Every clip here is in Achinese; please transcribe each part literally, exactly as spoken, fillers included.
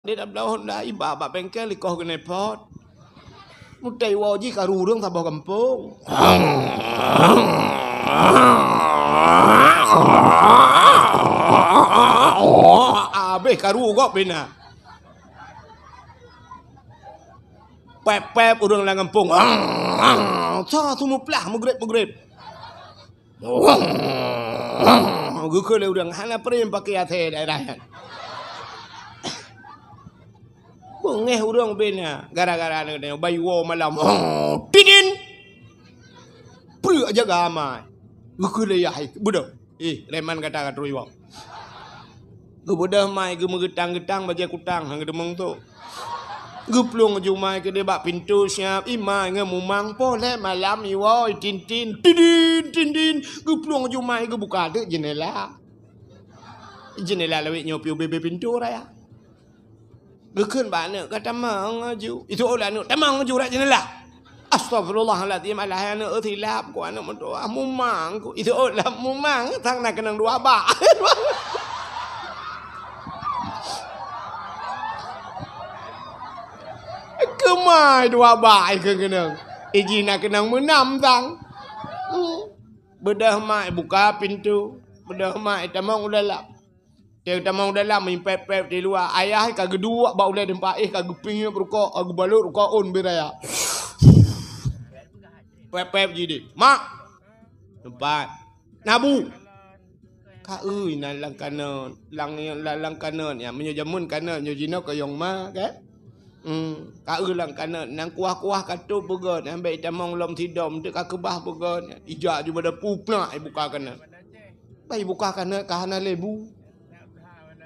Di dalam Honda iba bak bengkel ikoh keuneupot. Mutei woe jih karu ureuëng saboh gampông. Abéh karu gob bina. Pep-pep ureuëng lam gampông. Sa sumuplah mugreb-mugreb. Geukheun lé ureuëng hana prem pakai até daerah nyan. Beungéh ureuëng bina gara-gara nyoe bayi woe malam. Tidin. Peue jaga amai. Geukheun lé yah, beudôh. Eh, reman gata ka trui wang. Geubeudôh mai geumeugeutang-geutang bajée kutang han geudeungoe tu. Geuplueng jumai keudeh bak pintoe siab, imai ngon mumang poh lhée malam iwoe tintin, tidin, tintin. Geuplueng jumai geubuka deuk jeunela. Jeunela lawét nyoe piôh bebe pintoe raya. Geukheun bak aneuk ka tamong aju. Itu olah aneuk tamong aju rak jeunela. Astagfirullahalazim, alah aneuk silap ku aneuk meudoa mumang ku. Itu olah mumang sang na keunong dua bak. Keumai dua bak ai keu keunong. Iji na keunong meunam sang. Hmm. Beudôh mai buka pintoe. Beudôh mai tamong u dalam. Teutamong dalam mipép-pép di luwa, ayah ka geuduek bak ulée teumpat éh ka geupinyup rukok, ka geubalot rukok ôn biraya. Pép-pép jideh. Mak. Teumpat. Nabu. Ka eu inan lam kanot, lam lam kanot nyan meunyoe jameun kanot nyoe jinoe kayong ma kan. Hmm, ka eu lam kanot nang kuah-kuah ka tôp beugöt, ambek itamong lom sidom teuk ka keubah beugöt. Ijak ju bada pupnak ibuka kanot. Bah ibuka kanot ka hana lebu.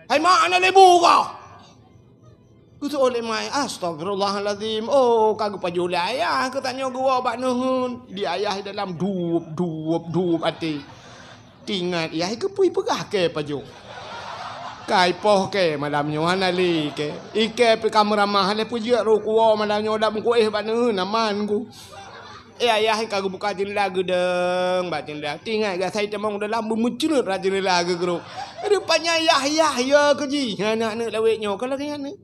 Hai mak, hana lebu kah? Geuseuôt lé mai, astagfirullahalazim. Oh, ka geupajoh lé ayah, geutanyoe geuwoe bak neuheun. Di ayah dalam dup, dup, dup até. Tingat yah, geupui peugah kée pajoh. Kai poh kée malam nyoe hana lé kée. Ikée pih ka meuramah lé peujeuet roh kuwoe malam nyoe dak meukuéh bak neuheun aman ku. Eh, ayah ka geubuka jeundela geudong bak jeundela. Tingat gasai tamong dalam beumeucreut rak jeundela geugrok. Rupanya yah-yah ya keu jih. Aneuk-aneuk lawét nyoe ka lagée nyan.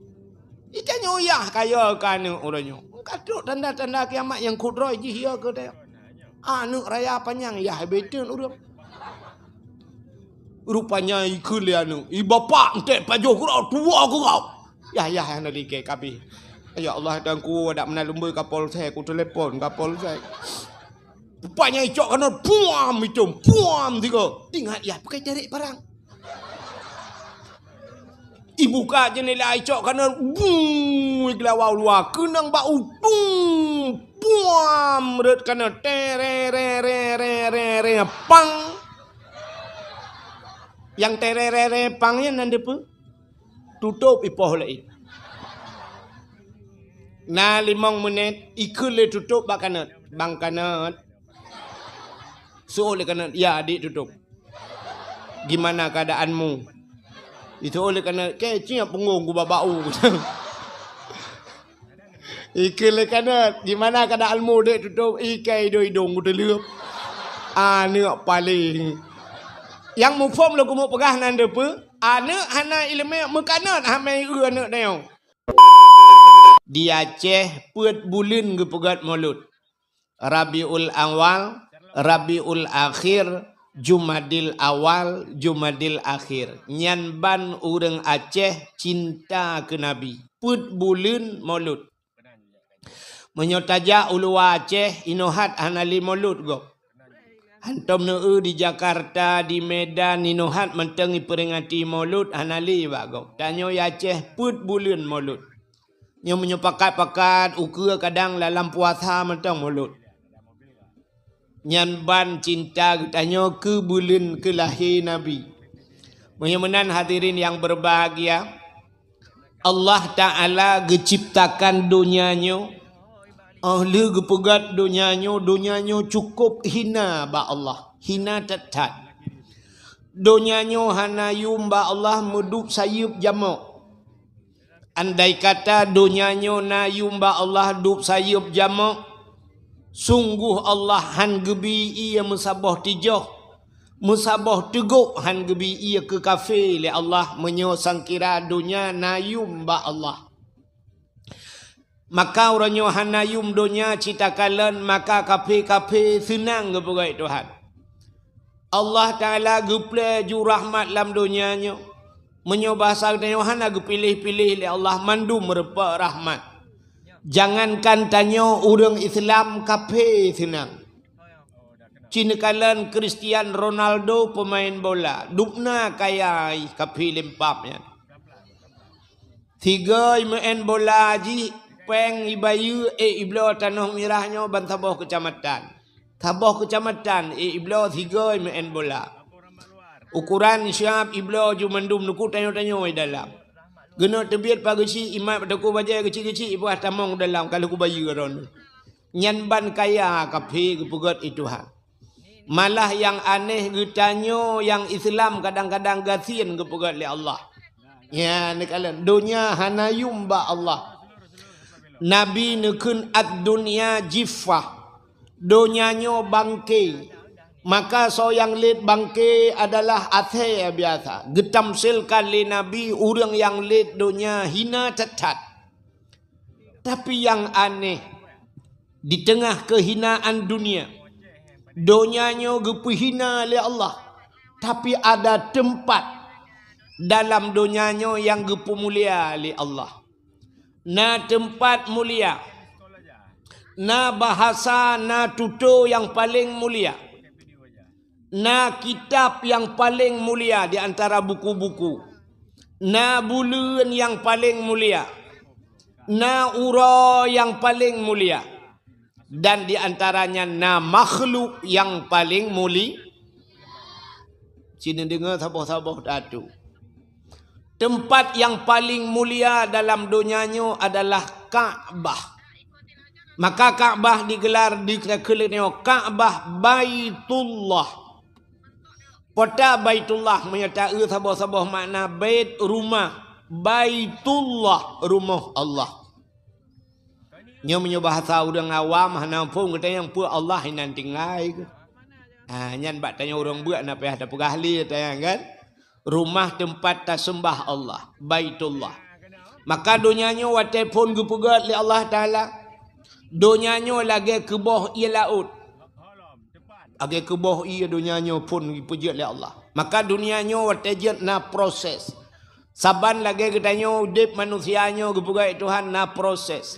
Itanyoe yah ka ya keu aneuk uroe nyoe. Ka trok tanda-tanda kiamat nyang kudroe jih ya keu tayong. Aneuk raya panyang yah beuteueng ureuëng. Rupanya ikheun lé aneuk, "I bapak entek pajoh keurau tuwoe keurau." Yah, yah, hana lé kée kabeh. Ya Allah, Tuhanku, dak meunan lumbôi Kapolsek, ku telepon Kapolsek. Rupanya icok kanot, puam itong, puam tiga. Ingat yah, pakai tarék parang. Ibuka jeundela icok kanot, buu, igeulawa u luwa, keunong bak utung, puam, rot kanot, tere, re, re, re, re, re, pang. Nyang tere, re, re, pang nyan nan deupeue? Tutôp ipoh laén. Na limong menit, ikheun lé tutôp bak kanot. Bang kanot. Seuôt lé kanot, "Ya, adik tutôp." "Gimana keadaanmu?" Itu oleh karena kecil punggong ku babau. Ikeu lé kanot, gimana keadaan mudik tutup ikai idong-idong ku teuleup. Aneuk paling. Yang muphom lôn keumeung peugah nan deupeue, aneuk hana ileumé meukanot hamai eu aneuk dayong. Di Aceh peuet buleuen geupeugöt Molot. Rabiul Awal, Rabiul Akhir, Jumadil Awal, Jumadil Akhir. Nyan ban ureuëng Aceh cinta keu Nabi. Peuet buleuen Molot. Meunyoe tajak u luwa Aceh, inoe hat hana lé Molot gob. Hantom neu di Jakarta, di Medan, inoe hat mantong iperingati Molot hana lé bak gob. Tanyoe Aceh peuet buleuen Molot. Nyoe meunyoe pakat-pakat, ukeue kadang lam puasa mantong Molot. Nyan ban cinta geutanyoe keu buleuen keulahé Nabi. Meunyoe meunan hadirin yang berbahagia, Allah Ta'ala geuciptakan donya nyoe, oh lheueh geupeugöt donya nyoe, donya nyoe cukup hina bak Allah, hina that-that. Donya nyoe hana yuem bak Allah meudup sayeuep jamok. Andai kata donya nyoe na yuem bak Allah dup sayeuep jamok, sunggoh Allah han geubi ié meusaboh tijoh. Meusaboh teugok han geubi ié keu kafé lé Allah meunyoe sangkira donya na yum bak Allah. Maka uroe nyoe hana yum donya cit takalon, maka kafé-kafé seunang geupeugét Tuhan. Allah Taala geuplé ju rahmat lam donya nyoe. Meunyoe bahasa geutanyoe hana geupiléh-piléh lé Allah, mandum meurumpok rahmat. Jangankan tanyoe ureuëng Islam, kafé seunang. Ci neukalon Cristiano Ronaldo peumaén bola, dubna kaya ih kafé lempap nyan. Sigoe meu'en bola jih, péng ibayeue, ék ibloe tanoh mirah nyoe ban saboh keucamatan. Saboh keucamatan, ék ibloe sigoe meu'en bola. Ukuran siab ibloe ju mandum nuku tanyoe-tanyoe dalam. Geuneuk teubiet pageusyi imat bak teuku bajée geucik-geucik ipeugah tamong dalam ka lheueh kubayeue droeneuh. Nyan ban kaya kafé geupeugét i Tuhan. Malah nyang aneh geutanyoe nyang Islam kadang-kadang gasien geupeugét lé Allah. Ya, neukalon donya hana yum bak Allah. Nabi neukheun ad-dunya jiffah. Donya nyoe bangke. Maka soe nyang lét bangke adalah asée biasa. Geutamsilkan lé Nabi ureuëng nyang lét donya hina that-that. Tapi nyang aneh, di teungoh keuhinaan dunia, donya nyoe geupeuhina lé Allah, tapi ada teumpat dalam donya nyoe nyang geupeumulia lé Allah. Na teumpat mulia, na bahasa, na tutoe nyang paleng mulia. Na kitab nyang paleng mulia di antara buku-buku. Na buleuen nyang paleng mulia. Na uroe nyang paleng mulia. Dan di antaranya na makhluk nyang paleng muli-, ci neudeungoe saboh-saboh tatu. Teumpat nyang paleng mulia dalam donya nyoe adalah Ka'bah. Maka Ka'bah digelar di keuleuh nyoe Ka'bah Baitullah. Pota Baitullah meunyoe taeu saboh-saboh makna bait, rumah, Baitullah, rumoh Allah. Nyoe meunyoe bahasa ureuëng awam hana muphom geutanyoe peue Allah inan tinggai keuh. Ha, nyan bak tanyoe ureuëng beuet na payah tapeugah lé tanyoe kan. Rumah teumpat taseumbah Allah, Baitullah. Maka donya nyoe watée phon geupeugét lé Allah Taala, donya nyoe lagée keuboh ié laôt. Lagée keuboh ié donya nyoe phon geupeujeuet lé Allah. Maka donya nyoe watée jeuet na proses. Saban lagée geutanyoe udeb manusia nyoe geupeugét Tuhan na proses.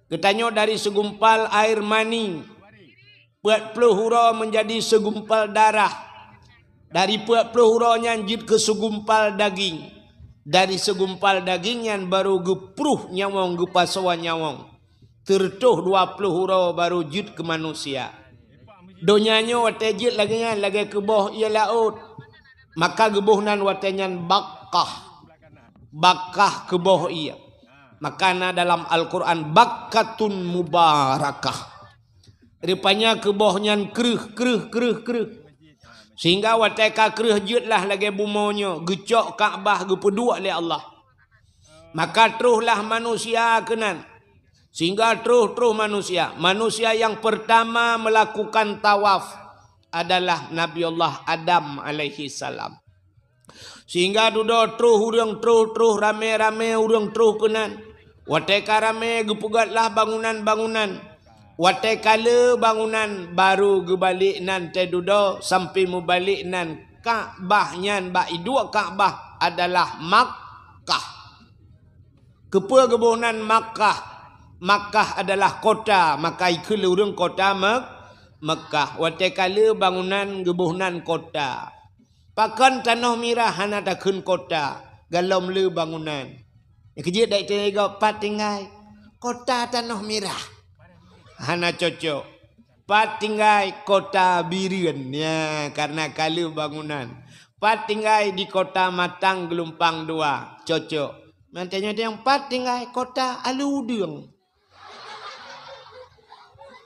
Geutanyoe dari segumpal air mani, peuet ploh uroe menjadi segumpal darah. Dari peuet ploh uroe nyan jeuet keu segumpal daging. Dari segumpal daging nyan baru geupruh nyawöng, geupasoe nyawöng. Teureutoh dua ploh uroe baru jeuet keu manusia. Donya nyoe watée jeuet lagée nyan, lagée keuboh ié laôt. Maka geuboh nan watée nyan Bakkah. Bakkah keuboh ié. Maka na dalam Al-Quran Bakkatun Mubarakah. Rupanya keuboh nyan kreueh, kreueh, kreueh, kreueh. Sehingga watée ka kreueh jeuet lah lagée bumoe nyoe, geucok Ka'bah geupeuduek lé Allah. Maka troh lah manusia keunan. Sehingga troh-troh manusia. Manusia yang pertama melakukan tawaf adalah Nabi Allah Adam alaihi salam. Sehingga dudoe troh ureuëng, troh-troh ramé-ramé ureuëng troh keunan. Watée ka ramé geupeugét lah bangunan-bangunan. Watée ka le bangunan baru geubalek nan teududoe sampai meubalek nan Ka'bah nyan bak iduek Ka'bah adalah Makkah. Keupeue geuboh nan Makkah? Makkah adalah kota, maka ikheun lé ureuëng kota Mek-, Mekah. Watée ka le bangunan geuboh nan kota. Pakon tanoh mirah hana takheun kota, galom le bangunan. Nyang keujeuet dak teuga pat tinggai kota tanoh mirah. Hana cocok. Pat tinggai kota Bireuen. Ya, karena ka le bangunan. Pat tinggai di kota Matang Geulumpang Dua. Cocok. Mantanyoe nyang pat tinggai kota Alue Udeueng.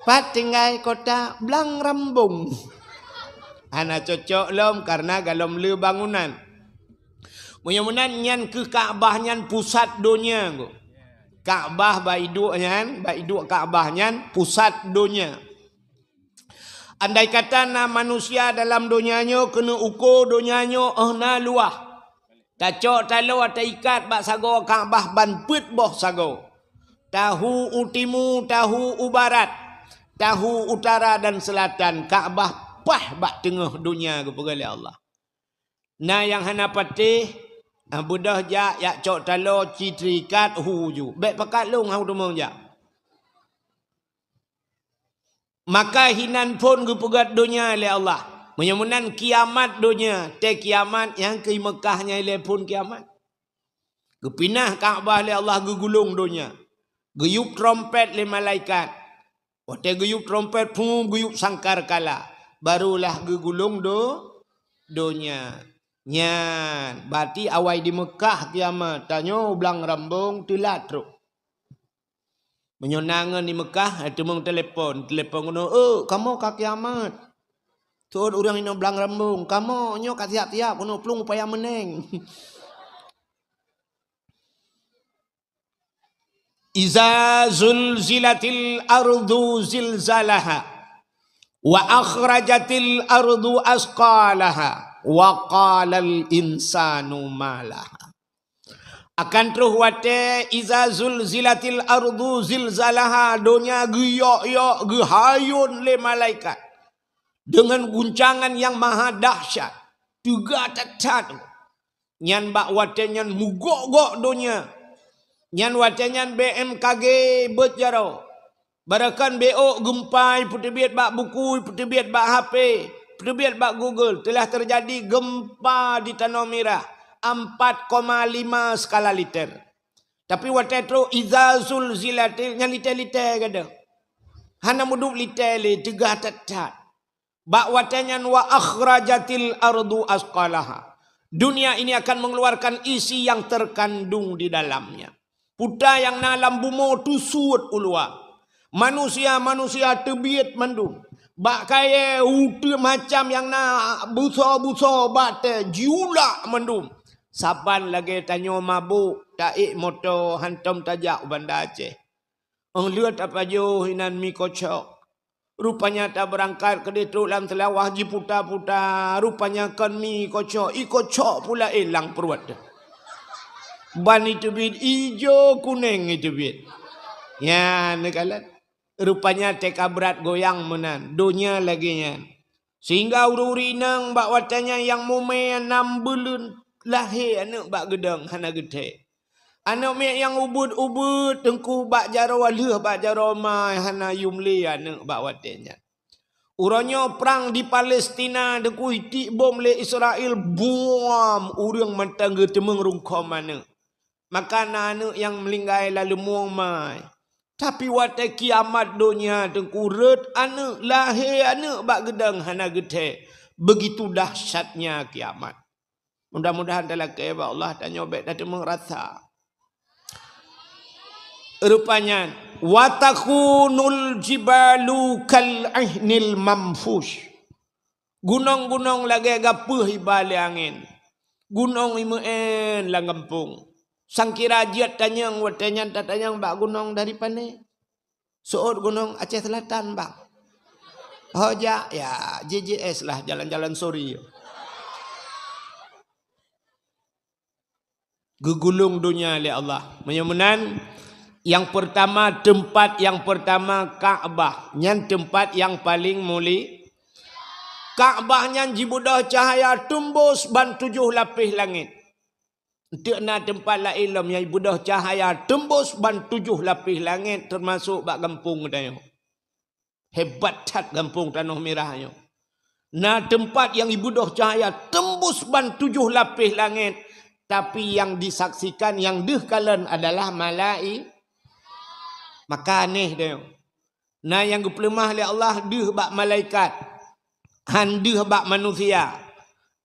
Pat tinggai kota Blang Rambong. Hana cocok lom karena galom le bangunan. Meunyoe meunan nyan keuh Ka'bah nyan pusat donya keuh. Ka'bah bak iduek nyan, bak iduek Ka'bah nyan pusat donya. Andai kata na manusia dalam donya nyoe keuneuk uko donya nyoe óh na luwah, tacok taloe taikat bak sagoe Ka'bah ban peuet boh sagoe, tahu u timu, tahu u barat, tahu utara dan selatan, Ka'bah paih bak teungoh donya geupeugah lé Allah. Na nyang hana patéh, ah, beudôh jak, jak cok taloe, ci teuikat, hu ju. Bék pakat lôn hana teumong jak. Maka hinan phon geupeugét donya lé Allah. Meunyoe meunan kiamat donya, tée kiamat nyang keu Meukah nyan ilée phon kiamat. Geupinah Ka'bah lé Allah geugulong donya. Geuyueb trompet lé malaikat. Watée geuyueb trompet, phum, geuyueb sangkakala. Barulah geugulong do-, donya. Nyan, berarti awai di Meukah kiamat. Tanyoe blang rambong teulat trok. Meunyoe na ngon di Meukah, eh, teumeung telepon. Telepon keunoe, "Eh, kamoe ka kiamat." Seuôt ureuëng inong blang rambong, "Kamoe nyoe ka siap-siap keunoe plueng upaya meuneng." "Iza zulzilatil ardu zilzalaha, wa akhrajatil ardu asqalaha, wa qalal insanu ma laha." Akan troh watée, "Iza zulzilatil ardu zilzalaha", donya geuyok-yok, geuhayôn lé malaikat deungon guncangan nyang maha dahsyat, teuga that-that. Nyan bak watée nyan meugok-gok donya. Nyan watée nyan B M K G beuet jaroe. Barokon bék geumpa ipeuteubiet bak buku, ipeuteubiet bak H P, ipeuteubiet bak Google, telah teujadi geumpa di Tanoh Mirah, empat koma lima skala Richter. Tapi watée trok "Iza zulzilatil", nyan litée-litée gadôh. Hana meuduek litée lé, teuga that-that. Bak watée nyan, "Wa akhrajatil ardu asqalaha." Dunia ini akan mengeluarkan isi yang terkandung di dalamnya. Peue nyang na lam bumoe teusuet u luwa. Manusia-manusia teubiet mandum. Bak kayée uteuk macam nyang na busoe-busoe bak tée jiulak mandum. Saban lagée tanyoe mabök, taék moto hantom tajak u Banda Aceh. Óh lheueh tapajoh inan mi kocok. Rupanya tabeurangkat keudeh trok lam Seulawah jiputa-puta. Rupanya kon mi kocok, i kocok pula élang pruet. Ban iteubiet ijo kunéng iteubiet. Nyan neukalon. Rupanya teuka brat goyang meunan. Donya lagée nyan. Sehingga ureuëng-ureuëng inong bak watée nyan nyang mumé nam buleuen lahé aneuëk bak geudong hana geuthée. Aneuëk miet nyang ubit-ubit teungku bak jaroe lheueh bak jaroe ma hana yum lé aneuëk bak watée nyan. Uroe nyoe prang di Palestina teungku itiek bom lé Israel buam ureuëng mantong geuteumeung rungkôm aneuëk. Maka na aneuëk nyang meuninggai lam leumueng mai. Tapi watée kiamat donya teungku rhot aneuëk, lahé aneuëk bak geudong hana geuthée. Begitu dahsyatnya kiamat. Mudah-mudahan talakée bak Allah tanyoe bék tateumeung rasa. Rupanya, "Wa takhirrul jibalu kal ihnil manfush." Gunong-gunong lagée gapeuh iba lé angén. Gunong imeu'én lam gampông. Sangkira jeuet tanyong watée nyan tatanyong bak gunong dari pané. Seuôt gunong Aceh Selatan, Bang. Ho jak, ya, J J S lah, jalan-jalan sori. Geugulong donya lé Allah. Meunyoe meunan, nyang peurtama, teumpat nyang peurtama Ka'bah. Nyan teumpat nyang paleng mulia. Ka'bah nyan jibeudôh cahya teumbôh ban tujoh lapéh langét. Eunteuk na teumpat laén lom nyang jibeudôh cahya teumbôh ban tujoh lapéh langét, teumasok bak gampông geutanyoe. Hebat that gampông Tanoh Mirah nyoe. Na teumpat nyang jibeudôh cahya teumbôh ban tujoh lapéh langét, tapi nyang disaksikan nyang deuh kalon adalah malai-, maka aneh deh. Na nyang geupeuleumah lé Allah deuh bak malaikat, han deuh bak manusia,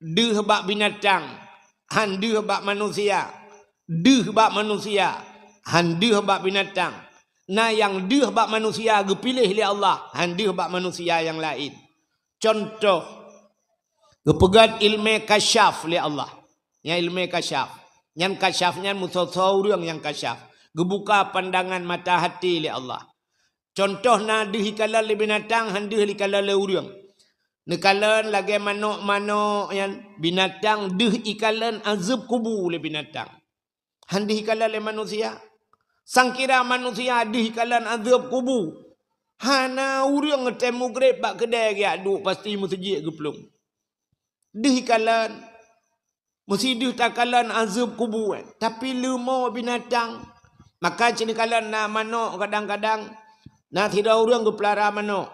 deuh bak binatang, han deuh bak manusia, deuh bak manusia, han deuh bak binatang. Na nyang deuh bak manusia geupiléh lé Allah, han deuh bak manusia nyang laén. Cuntoh, geupeugét ileumé kasyaf lé Allah. Nyan ileumé kasyaf. Nyan kasyaf nyan meusoe-soe ureuëng nyang kasyaf. Geubuka pandangan mata hati lé Allah. Cuntoh na deuh ikalon lé binatang, han deuh ikalon lé ureuëng. Neukalon lagée manok-manok nyan, binatang deuh ikalon azeueb kubu lé binatang. Han deuh ikalon lé manusia. Sangkira manusia deuh ikalon azeueb kubu. Hana ureuëng tém mugreb bak keudée geujak duek, pasti meuseujid geuplueng. Deuh ikalon, meusideuh takalon azeueb kubu, tapi leumo binatang. Maka cit neukalon na manok kadang-kadang, na sidroe ureuëng geupeulara manok.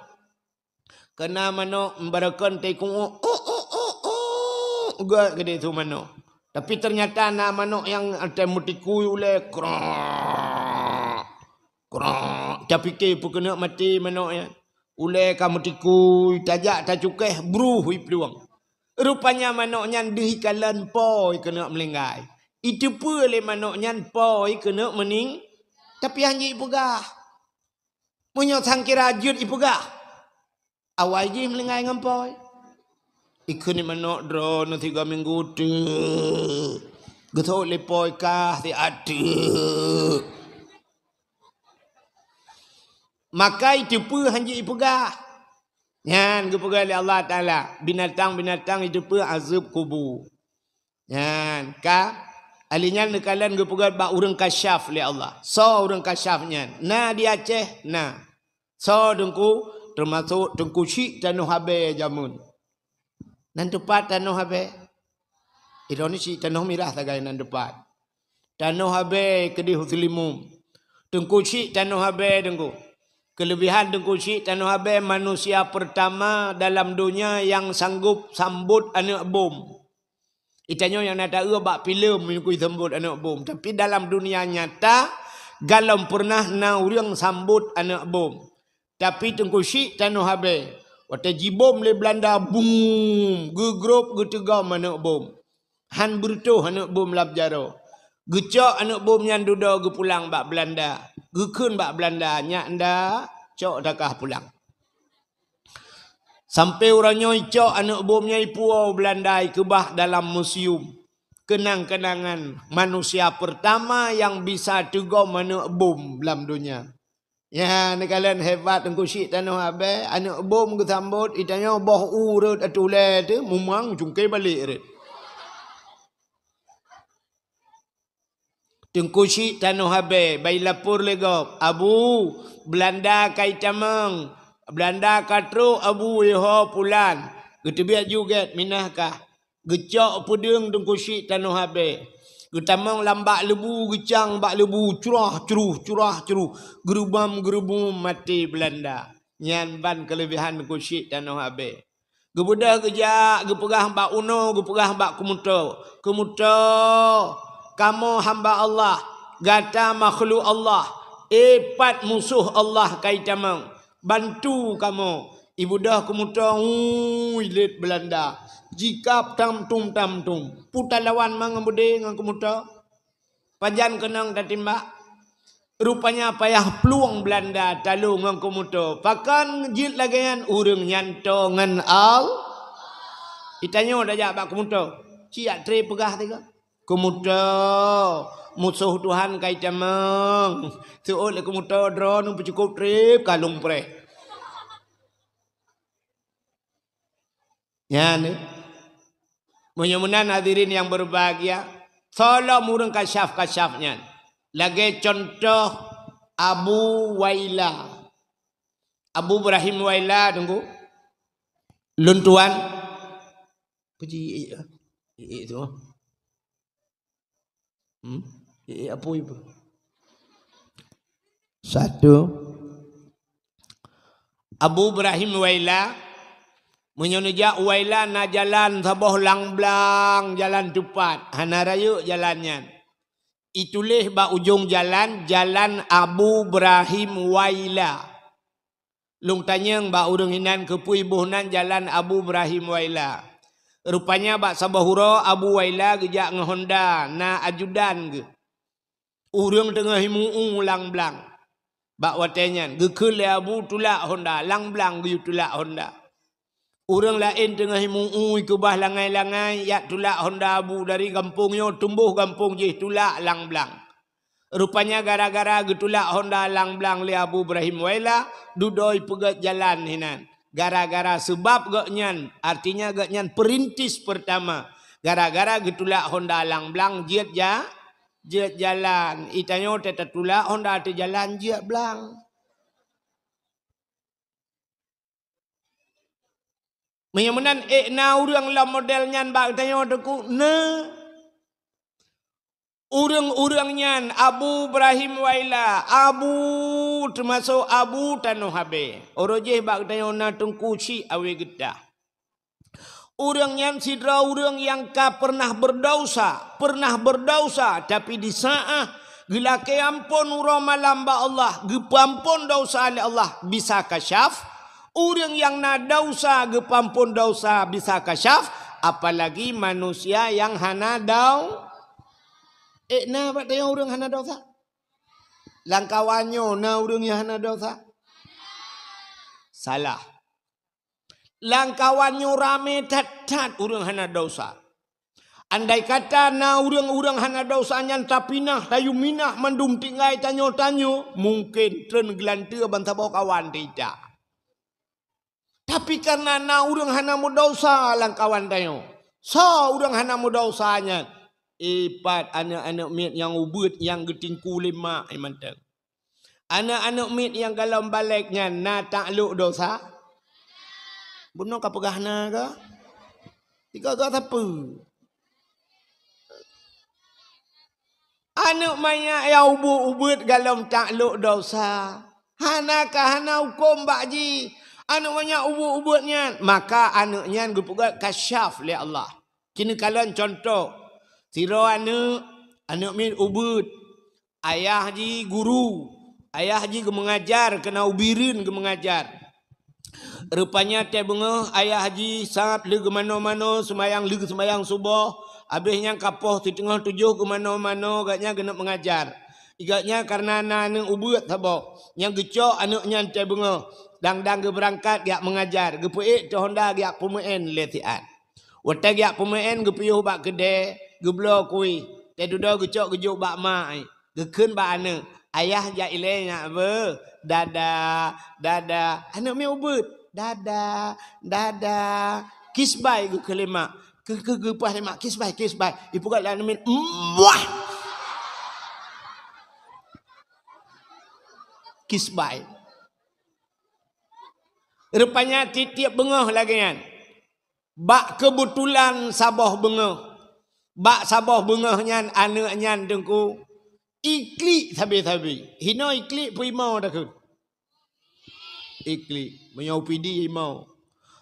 Keu na manok meubarakon teukuek, "Uk, uk, uk, uk," gét keudeh su manok. Tapi teunyata na manok nyang ateueh meutikui ulée, krok, krok. Tapike peue keuneuk maté manok nyan. Ulée ka meutikui, tajak tacukéh, bruh iplueng. Rupanya manok nyan deuh ikalon po ikeuneuk meulinggai. Iteupeue lé manok nyan po ikeuneuk meuning, tapi han jeuet ipeugah. Meunyoe sangkira jeuet ipeugah, awai jih meulinggai ngon po. Ikheun manok droeneuh sigoe minggu teuk. Geusok lé po kah siat teuk. Maka iteupeue han jeuet ipeugah. Nyan geupeugah lé Allah Taala, binatang-binatang iteupeue azeueb kubu. Nyan ka, ali nyan neukalon geupeugah bak ureuëng kasyaf lé Allah. Soe ureuëng kasyaf nyan? Na di Aceh, na. Soe teungku? Teumasok Teungku Chik Tanoh Abée jameun. Nan teupat Tanoh Abée. Droeneuh Chik Tanoh Mirah sagai nan teupat. Tanoh Abée keudeh u Seulimum. Teungku Chik Tanoh Abée teungku. Keulebihan Teungku Chik Tanoh Abée manusia peurtama dalam donya nyang sanggob sambot aneuëk bom. Itanyoe nyang na taeu bak filem meunyoe kui sambot aneuëk bom, tapi dalam dunia nyata galom pernah na ureuëng sambot aneuëk bom. Tapi Teungku Chik Tanoh Abée, watée jibom lé Beulanda, bum, geugrob geuteugom aneuëk bom. Han beureutoh aneuëk bom lam jaroe. Geucok aneuëk bom nyan dudoe geupulang bak Beulanda. Geukheun bak Beulanda, "Nyak nda, cok takah pulang." Sampai uroe nyoe icok aneuëk bom nyan ipuwoe Beulanda ikeubah dalam museum. Keunang-keunangan manusia peurtama nyang bisa teugom aneuëk bom lam donya. Ya, neukalon hebat Teungku Chik Tanoh Abée, aneuëk bom geusambot, itanyoe boh u rot atulée teuh, mumang cungke balek rot. Teungku Chik Tanoh Abée, bai lapor lé gob, "Abu, Beulanda ka itamong, Beulanda ka trok Abu, yoho pulan." Geuteubiet ju gét, minah kah. Geucok peudeueng Teungku Chik Tanoh Abée. Geutamong lam bak leubu, geucang bak leubu, curah, curuh, curah, curuh. Geurubam, geurubum, maté Beulanda. Nyan ban keulebihan Teungku Chik Tanoh Abée. Geubeudôh geujak, geupeugah bak unoe, geupeugah bak keumeutô. Keumeutô, kamoe hamba Allah, gata makhluk Allah. Eh, pat musoh Allah ka itamong. Bantu kamoe. Ibeudôh keumeutô, ui, lét Beulanda. Jikab tam-tum, tam-tum. Peue talawan ma ngon beudé ngon keumeutô? Pajan keunong tatimbak? Rupanya payah plueng Beulanda talo ngon keumeutô. Pakon jeuet lagée nyan? Ureuëng nyan toe ngon Al-, itanyoe tajak bak keumeutô. Ci jak treb peugah tiga. Keumeutô, musoh Tuhan ka itamong. Seuôt lé keumeutô droeneuh peucukôp treb ka lôn preh. Nyan, eh. Meunyoe meunan hadirin nyang berbahagia, soe lom ureuëng kasyaf-kasyaf nyan. Lagée cuntoh Abu Waila. Abu Ibrahim Waila, teungku. Lôn tuan. Puji, eh, eh, eh, tu. Hmm? Eh, eh, apa ibu? Satu. Abu Ibrahim Waila, meunyoe neujak Waila na jalan saboh lang blang, jalan teupat, hana rayeuk jalan nyan. Ituléh bak ujong jalan, Jalan Abu Ibrahim Waila. Lôn tanyong bak ureuëng inan keupeue iboh nan Jalan Abu Ibrahim Waila. Rupanya bak saboh uroe Abu Waila geujak ngon honda, na ajudan geuh. Ureuëng teungoh imu-u lang blang. Bak watée nyan, geukheun lé Abu tulak honda, lang blang geuyue tulak honda. Ureuëng laén teungoh imu-u ikeubah langai-langai, jak tulak honda Abu dari gampông nyoe tumboh gampông jih tulak lang blang. Rupanya gara-gara geutulak honda lang blang lé Abu Ibrahim Waila, dudoe ipeugét jalan hinan. Gara-gara seubab gobnyan, artinya gobnyan perintis pertama. Gara-gara geutulak honda lam blang jeuet ja-, jeuet jalan. Itanyoe tatulak honda teujalan jeuet blang. Meunyoe meunan ék na ureuëng lom model nyan bak geutanyoe Teungku? Na. Ureuëng-ureuëng nyan Abu Ibrahim Waila, Abu, teumasok Abu Tanoh Habéh. Uroe jéh bak geutanyoe na Teungku Syik Awé Geutah. Ureuëng nyan sidroe ureuëng nyang ka pernah berdausa, pernah berdausa, tapi di saát geulakée amphon uroe malam bak Allah, geupeuamphon dausa lé Allah, bisa kasyaf. Ureuëng nyang na dausa geupeuamphon dausa bisa kasyaf, apalagi manusia nyang hana dau-, ék na bak tanyoe ureuëng hana dausa? Lam kawan nyoe na ureuëng nyang hana dausa? Salah. Lam kawan nyoe ramé that-that ureuëng hana dausa. Andai kata na ureuëng-ureuëng hana dausa nyan tapinah, tayue minah mandum tinggai tanyoe-tanyoe, mungken treun geulanteue ban saboh kawan teuita. Tapi kareuna na ureuëng hana meudausa lam kawan tanyoe. Soe ureuëng hana meudausa nyan? Ipat aneuëk-aneuëk miet nyang ubeuet nyang geutingku lé mak nyan mantong. Aneuëk-aneuëk miet nyang golom balek nyan na taklok dosa? Bunoe ka peugah na kah? Tiga-tiga sapeue? Aneuëk manyak nyang ubeuet-ubeuet golom taklok dosa. Hana ka hana hukôm bak jih. Aneuëk manyak ubeuet-ubeuet nyan, maka aneuëk nyan geupeugah kasyaf lé Allah. Keuneuk kalon cuntoh, sidroe aneuëk, aneuëk miet ubeuet, ayah jih guru, ayah jih geumeungajar, keunan u Bireuen geumeungajar. Rupanya watée beungoh ayah jih sab lheueh geumanoe-manoe seumayang, lheueh seumayang suboh, abéh nyan ka poh siteungoh tujoh geumanoe-manoe, gobnyan geuneuk meungajar. Gobnyan kareuna na aneuëk ubeuet saboh, nyang geucok aneuëk nyan watée beungoh, dang-dang geubeurangkat geujak meungajar, geupeuék teuh honda geujak peumeuén lé siat. Watée geujak peumeuén geupiôh bak keudée, geubloe kueh, watée dudoe geucok geujok bak mak, geukheun bak aneuëk, "Ayah jak ilée nyak beuh, dada, dada." Aneuëk miet ubeuet, "Dada, dada." Kisbai geukheun lé mak, keu-, keu-, geupaih lé mak, kisbai, kisbai. Ipeugah lé aneuëk miet, "Muah!" Kisbai. Rupanya tieb-tieb beungoh lagée nyan. Bak keubeutulan saboh beungoh, bak saboh beungoh nyan aneuëk nyan Teungku iklik sabe-sabe. Hinoe iklik peue imoe takheun? Iklik. Meunyoe U P D imoe.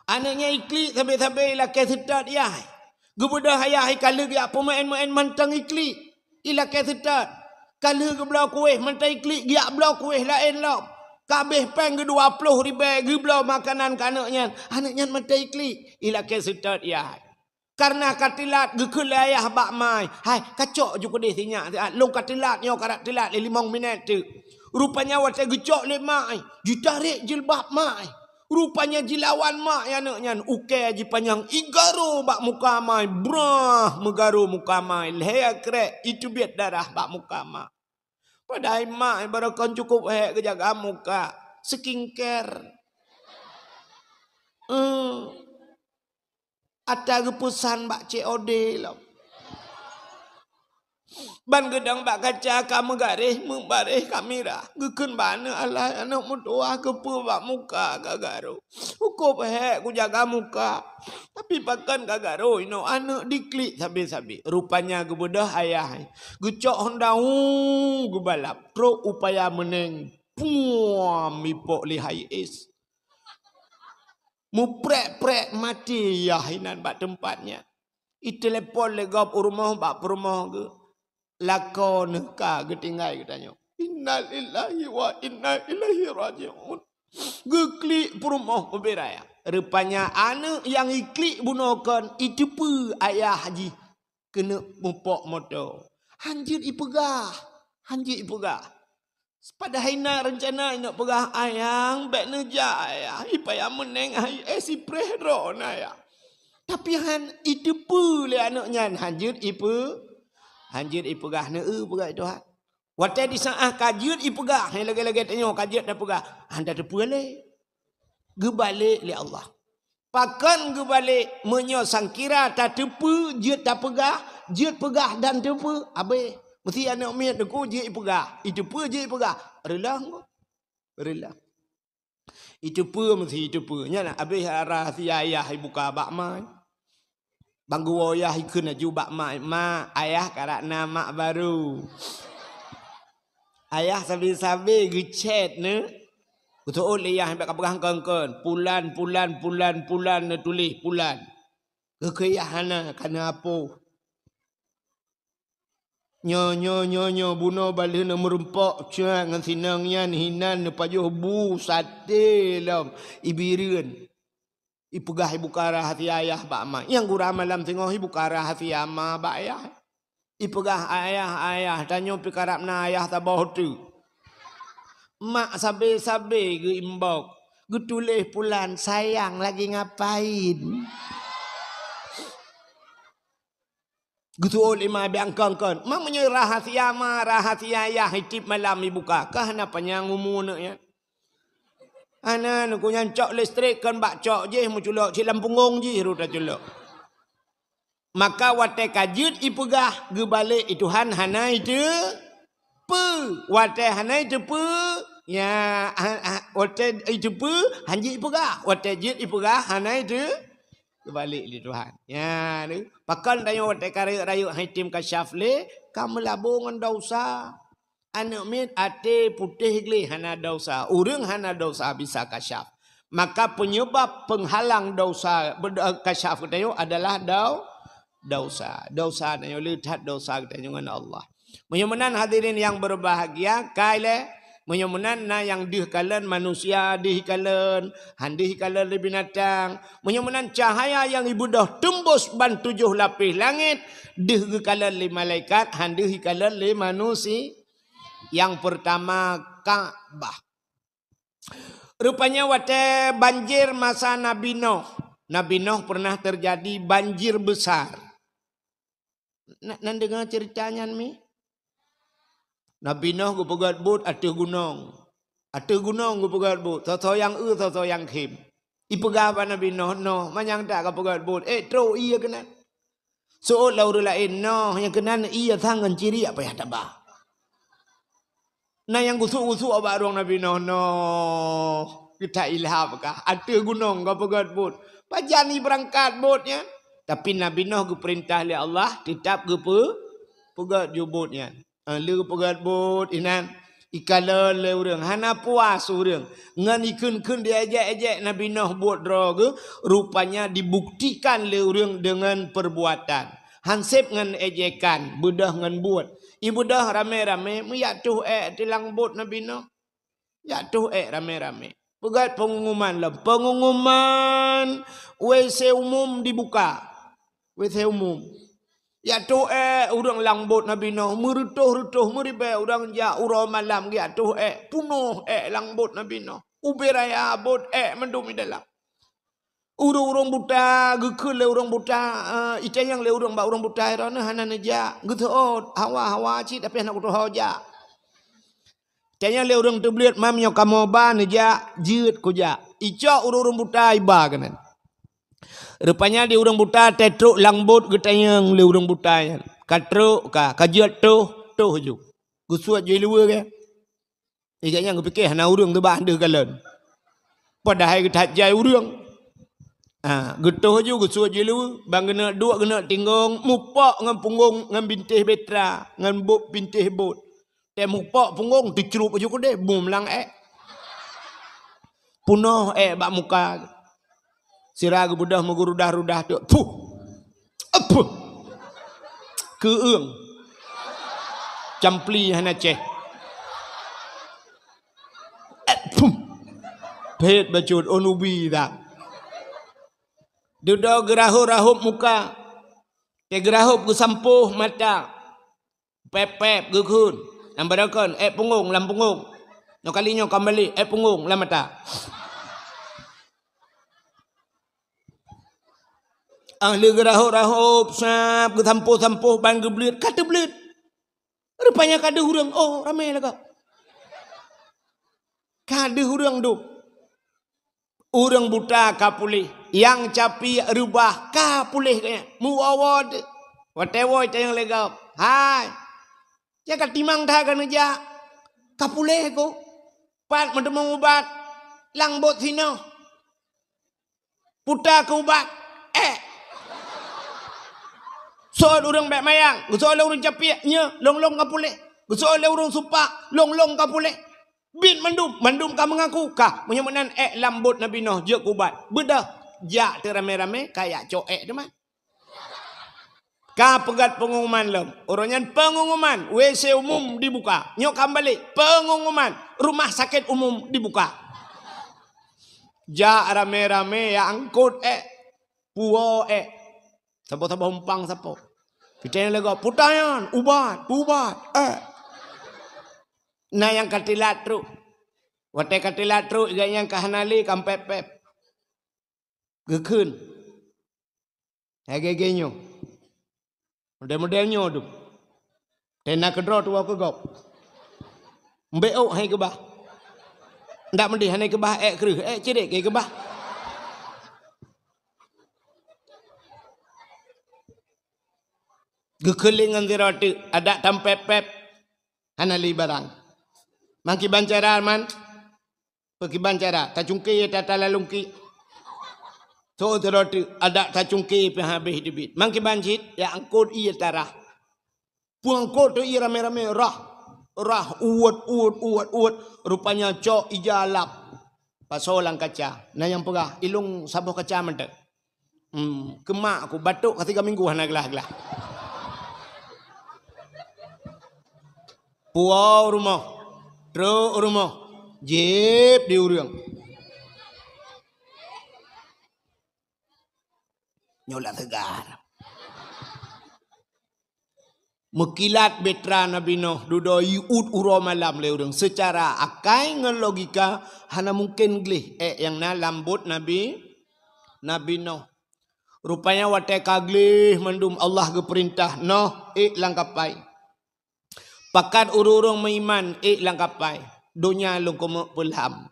Aneuëk nyan iklik sabe-sabe ilakée seutôt yah. Geubeudôh ayah ka lheueh geujak peumeuén-meuén mantong iklik. Ilakée seutôt. Ka lheueh geubloe kueh mantong iklik geujak bloe kueh laén lom. Ka abéh péng geudua ploh ribée geubloe makanan keu aneuëk nyan. Aneuëk nyan mantong iklik. Ilakée seutôt yah. Kareuna ka teulat geukheun lé ayah bak mak, "Hai, kacok ju keudeh sinyak siat. Lôn ka teulat nyoe, ka rab teulat lé limong minét teuk." Rupanya watée geucok lé mak, jitarek jilbab mak. Rupanya jilawan mak aneuëk nyan, ukée jipanyang igaro bak muka mak, brah meugaro muka mak, lhée krek iteubiet darah bak muka mak. Padahai mak barokon cukup hék geujaga muka, skincare. Eh. Ata geupeusan bak C O D lom. Ban geudong bak kaca ka meugaréh, meubaréh ka mirah. Geukheun bak aneuëk, "Alah, aneuëk meutuwah keupeue bak muka ka garo. Hukôb hék kujaga muka. Tapi pakon ka garo inoe aneuëk diklik sabe-sabe." Rupanya geubeudôh ayah. Geucok honda, hu, geubalap. Trok u paya meuneng. Puam, ipok lihai es. Muprek-prek maté yah inan bak teumpat nyan. Itelepon lé gob u rumoh bak peurumoh geuh. Lakoe neuh ka geutinggai geutanyoe. Innalillahi wa inna ilaihi raji'un. Geuklik peurumoh ubé raya. Rupanya aneuëk nyang iklik bunoe kon iteupeue ayah jih keuneuk mupok moto. Hanjeuet ipeugah, hanjeuet ipeugah. Padahai na reuncana inong peugah, "Ayang, bék neujak, Ayang. Ipaya meuneng hai, eh, sipreh droe na, Ayang." Tapi han iteupeue lé aneuëk nyan, hanjeuet ipe-, hanjeuet ipeugah, "Neueu," peugah Tuhan. Watée di saát ka jeuet ipeugah, hai lagée-lagée tanyoe ka jeuet tapeugah, han tateupeue lé. Geubalek lé Allah. Pakon geubalek? Meunyoe sangkira tateupeue, jeuet tapeugah, jeuet peugah dan teupeue, abéh. Meusti aneuk miet teuku jeuet ipeugah, iteupeue jeuet ipeugah. Reuloh ngon. Reuloh. Iteupeue meusti iteupeue. Nyan abéh rahsia ayah ibuka bak ma. Bang geuwoe ayah ikheun laju bak ma, "Ma, ayah karap na mak barô." Ayah sabe-sabe geuchat neu. Geuseuôt lé ayah bak kapeugah kon-kon, "Pulan, pulan, pulan, pulan," neutuléh pulan. Geukheun ayah hana, kana apoh. Nyoe, nyoe, nyoe, nyoe, bunoe baleuh na meurumpok cat ngon sinong nyan hinan neupajoh bu saté lom ibireuen. Ipeugah ibuka rahsia ayah bak ma. Nyang gura malam singoh ibuka rahsia ma bak ayah. Ipeugah, "Ayah, ayah, tanyoe pih karap na ayah saboh teuk." Mak sabe-sabe geuimbok, geutuléh pulan, "Sayang lagi ngapain?" Geuseuôt lé ma biang kon-kon. Mak meunyoe rahsia ma, rahsia ayah, tiep malam ibuka. Ka hana panyang umu neuk nyan. Hana, neuku nyan cok listrik kon bak cok jih, meuculok cit lam punggong jih rot taculok. Maka watée ka jeuet ipeugah, geubalek i Tuhan hana iteupeue. Watée hana iteupeue, ya, ha, ha, watée iteupeue, hanjeuet ipeugah. Watée jeuet ipeugah, hana iteu-, geubalek lé Tuhan. Ya, tu. Pakon tanyoe watée ka rayeuk-rayeuk han item kasyaf lé, ka meulabo ngon desya. Aneuk miet até putéh gleh hana desya. Ureuëng hana desya bisa kasyaf. Maka penyebab penghalang desya, bed-, kasyaf geutanyoe adalah dau-, desya. Desya tanyoe le that desya geutanyoe ngon Allah. Meunyoe meunan hadirin yang berbahagia, kai lé, meunyoe meunan na nyang deuh kalon manusia, deuh kalon, han deuh kalon lé binatang. Meunyoe meunan cahaya nyang ibeudôh teumbus ban tujoh lapéh langét, deuh geukalon lé malaikat, han deuh ikalon lé manusia. Nyang peurtama, Ka'bah. Rupanya watée banjir masa Nabi Noh. Nabi Noh pernah terjadi banjir besar. Na-, nan deungoe ceurita nyan mi? Nabi Noh geupeugét buet ateueh gunong. Ateueh gunong geupeugét buet, soe-soe nyang eu, soe-soe nyang khém. Ipeugah bak Nabi Noh, "Noh, manyang that kapeugét buet, ék trok ié keunan." Seuôt lé ureuëng laén, "Noh, nyang keunan ié sang ngon ciriek payah taba." Na nyang gusuk-gusuk bak rueng Nabi Noh, "Noh, geutak ilham kah? Ateueh gunong kapeugét buet. Pajan ibeurangkat buet nyan?" Tapi Nabi Noh geupeurintah lé Allah, teutap geupeu-, peugét ju buet nyan. Ah, lheueh peugét buet inan, ikalon lé ureuëng, hana puas ureuëng. Ngon ikheun-kheun diejek-ejek Nabi Noh buet droe geuh, rupanya dibuktikan lé ureuëng deungon perbuatan. Hanseb ngon ejekan, beudôh ngon buet. Ibeudôh ramé-ramé, meujak toh ék teulang buet Nabi Noh. Jak toh ék ramé-ramé. Peugét pengumuman lom. Pengumuman W C umum dibuka. W C umum. Jak toh ék ureuëng lam buet Nabi Noh. Meureutoh-reutoh, meuribée ureuëng jak uroe malam jak toh ék. Punoh ék lam buet Nabi Noh. Ubé raya buet ék mandum i dalam. Ureuëng-ureuëng buta, geukheun lé ureuëng buta, eh, itanyong lé ureuëng bak ureuëng buta, droeneuh hana neujak. Geuseuôt, hawa-hawa cit, tapi hana kutuho jak. Tanyong lé ureuëng teubleuet, "Mam, nyoe kamoe ba neujak?" "Jeuet kujak." Icok ureuëng-ureuëng buta iba keunan. Rupanya di ureuëng buta teutrok lam buet geutanyong lé ureuëng buta nyan. Ka trok ka, ka jeuet toh, toh ju. Geusuet ju iluweue keu. Igak nyan geupike hana ureuëng teuba deuh galon. Padahai geuthat jai ureuëng. Ha, geutoh ju geusuet ju iluweue, ban geuneuk duek geuneuk tinggong, mupok ngon punggong ngon bintéh betra, ngon bot bintéh bot. Tée mupok punggong teucrup ju keudeh, bum lam ék. Punoh ék bak muka. Sira geubeudôh meugurudah-rudah tu. Puh! Apuh! Keueung. Campli hana ceh. Eh, puh! Phét bacut, oh, nubi dah. Dudoe geurahop-rahop muka. Tée geurahop geusampôh mata. Pép-pép geukheun. Nyang barokon, ék punggong lam punggong. Nyoe kali nyoe ka meulik, ék punggong lam mata. Ah, lheueh geurahop-rahop, sab, geusampôh-sampôh ban geubleuet, ka teubleuet. Rupanya ka deuh ureuëng, oh, ramé lagoe. Ka deuh ureuëng dum. Ureuëng buta ka puléh, nyang capiek reubah ka puléh geuh nyan. Meuwoe-woe teuh. Watée woe tanyong lé gob, "Hai, nyang ka timang that ka neujak? Ka puléh keuh? Pat meuteumé ubat? Lam bot sinoe." Puta keu ubat, ék. Soe ureuëng bék mayang, geusoe lé ureuëng capiek, nyoe lôn-lôn ka puléh. Geusoe lé ureuëng supak, lôn-lôn ka puléh. Biet mandum, mandum ka meungaku, ka. Meunyoe meunan ék lam bot Nabi Noh, jeuet keu ubat. Beudôh, jak teuh ramé-ramé, ka jak cok ék teuma. Ka peugét pengumuman lom. Uroe nyan pengumuman, W C umum dibuka. Nyoe ka meubalek, pengumuman, rumah sakét umum dibuka. Jak ramé-ramé jak angkot ék. Puwoe ék. Saboh-saboh umpang sapo. Pitée lé gob, "Puta nyan, ubat, ubat, ék." Na nyang ka teulat trok. Watée ka teulat trok, gobnyan ka hana lé, ka pép-pép. Geukheun. Lagée-lagée nyoe. Model-model nyoe dum. Tena keudroe tuwoe keu gob. Mbek ôk hai keubah. Ndak meudeh hana keubah ék kreueh, ék cedek ke keubah. Geukeuling ngon sidroe teuk, adak tampép-pép. Hana lé barang. Mangkiban cara man. Peukiban cara, tacungke tata lalungki. Tho teurote adak tacungke pih habéh teubiet. Mangkiban cit, ya angkot ié tarah. Peuangkot teu ié ramé-ramé rah. Rah uwet, uwet, uwet, uwet. Rupanya cok ija lap. Pasoe lam kaca. Na nyang peugah, ilong saboh kaca mantong. Hmm, keumak aku batuk ka tiga minggu hana glah-glah. Puwoe rumoh, trok rumoh, jieb di ureuëng. Nyoe lam teuga. Meukilat beutra Nabi Noh dudoe jiuet uroe malam lé ureuëng. Seucara akai ngon logika hana mungken gleh ék nyang na lam bot Nabi, Nabi Noh. Rupanya watée ka gleh mandum Allah geupeurintah, "Noh, ék lam kapai. Pakat ureuëng-ureuëng meuiman ék lam kapai. Donya lôn keumeuk peulham."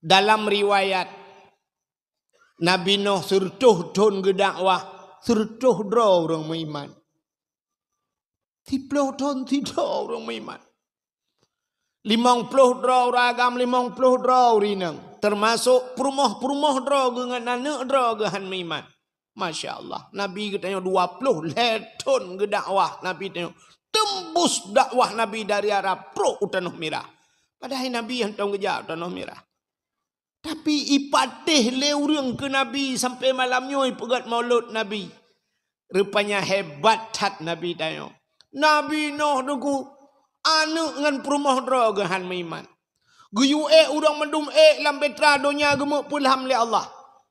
Dalam riwayat, Nabi Noh sireutôh thon geudakwah, sireutôh droe ureuëng meuiman. Siplôh thon sidroe ureuëng meuiman. Limong ploh droe ureuëng agam, limong ploh droe ureuëng inong. Teumasok peurumoh-peurumoh droe geuh ngon aneuëk droe geuh han meuiman. Masya Allah, Nabi geutanyoe dua ploh lhée thon geudakwah Nabi tanyoe. Teumbus dakwah Nabi dari Arab trok u Tanoh Mirah. Padahai Nabi hantom geujak u Tanoh Mirah. Tapi ipatéh lé ureuëng keu Nabi sampai malam nyoe ipeugét maulud Nabi. Rupanya hebat that Nabi tanyoe. Nabi Noh teungku, aneuëk ngon peurumoh droe geuh han meuiman. Geuyue ék ureuëng mandum ék lam beutra donya geumeuk peulham lé Allah.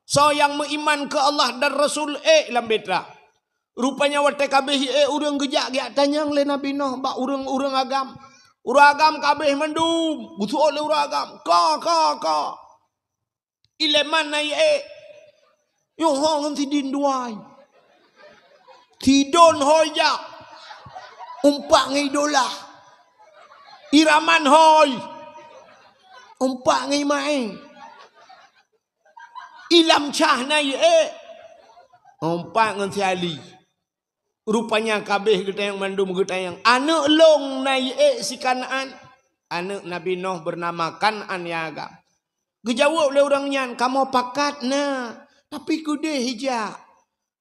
Soe nyang meuiman keu Allah dan Rasul ék lam beutra. Rupanya watée ka abéh ék ureuëng geujak geujak tanyong lé Nabi Noh bak ureuëng-ureuëng agam. Ureuëng agam ka abéh mandum, geusuôt lé ureuëng agam. Ka, ka, ka. Ileman na ék. Yoh ho ngon sidin duai. Sidon hôi jak. Umpak ngon idolah. Iraman hôi. Umpak ngon imaé. Ilam cah na ék. Umpak ngon si Ali. Rupanya ka abéh geutanyong mandum geutanyong, "Aneuëk lôn na ék si Kanaan?" Aneuëk Nabi Noh beunama Kanaan nyang agam. Geujaweueb lé ureuëng nyan, "Kamoe pakat na, tapi keudeh ijak.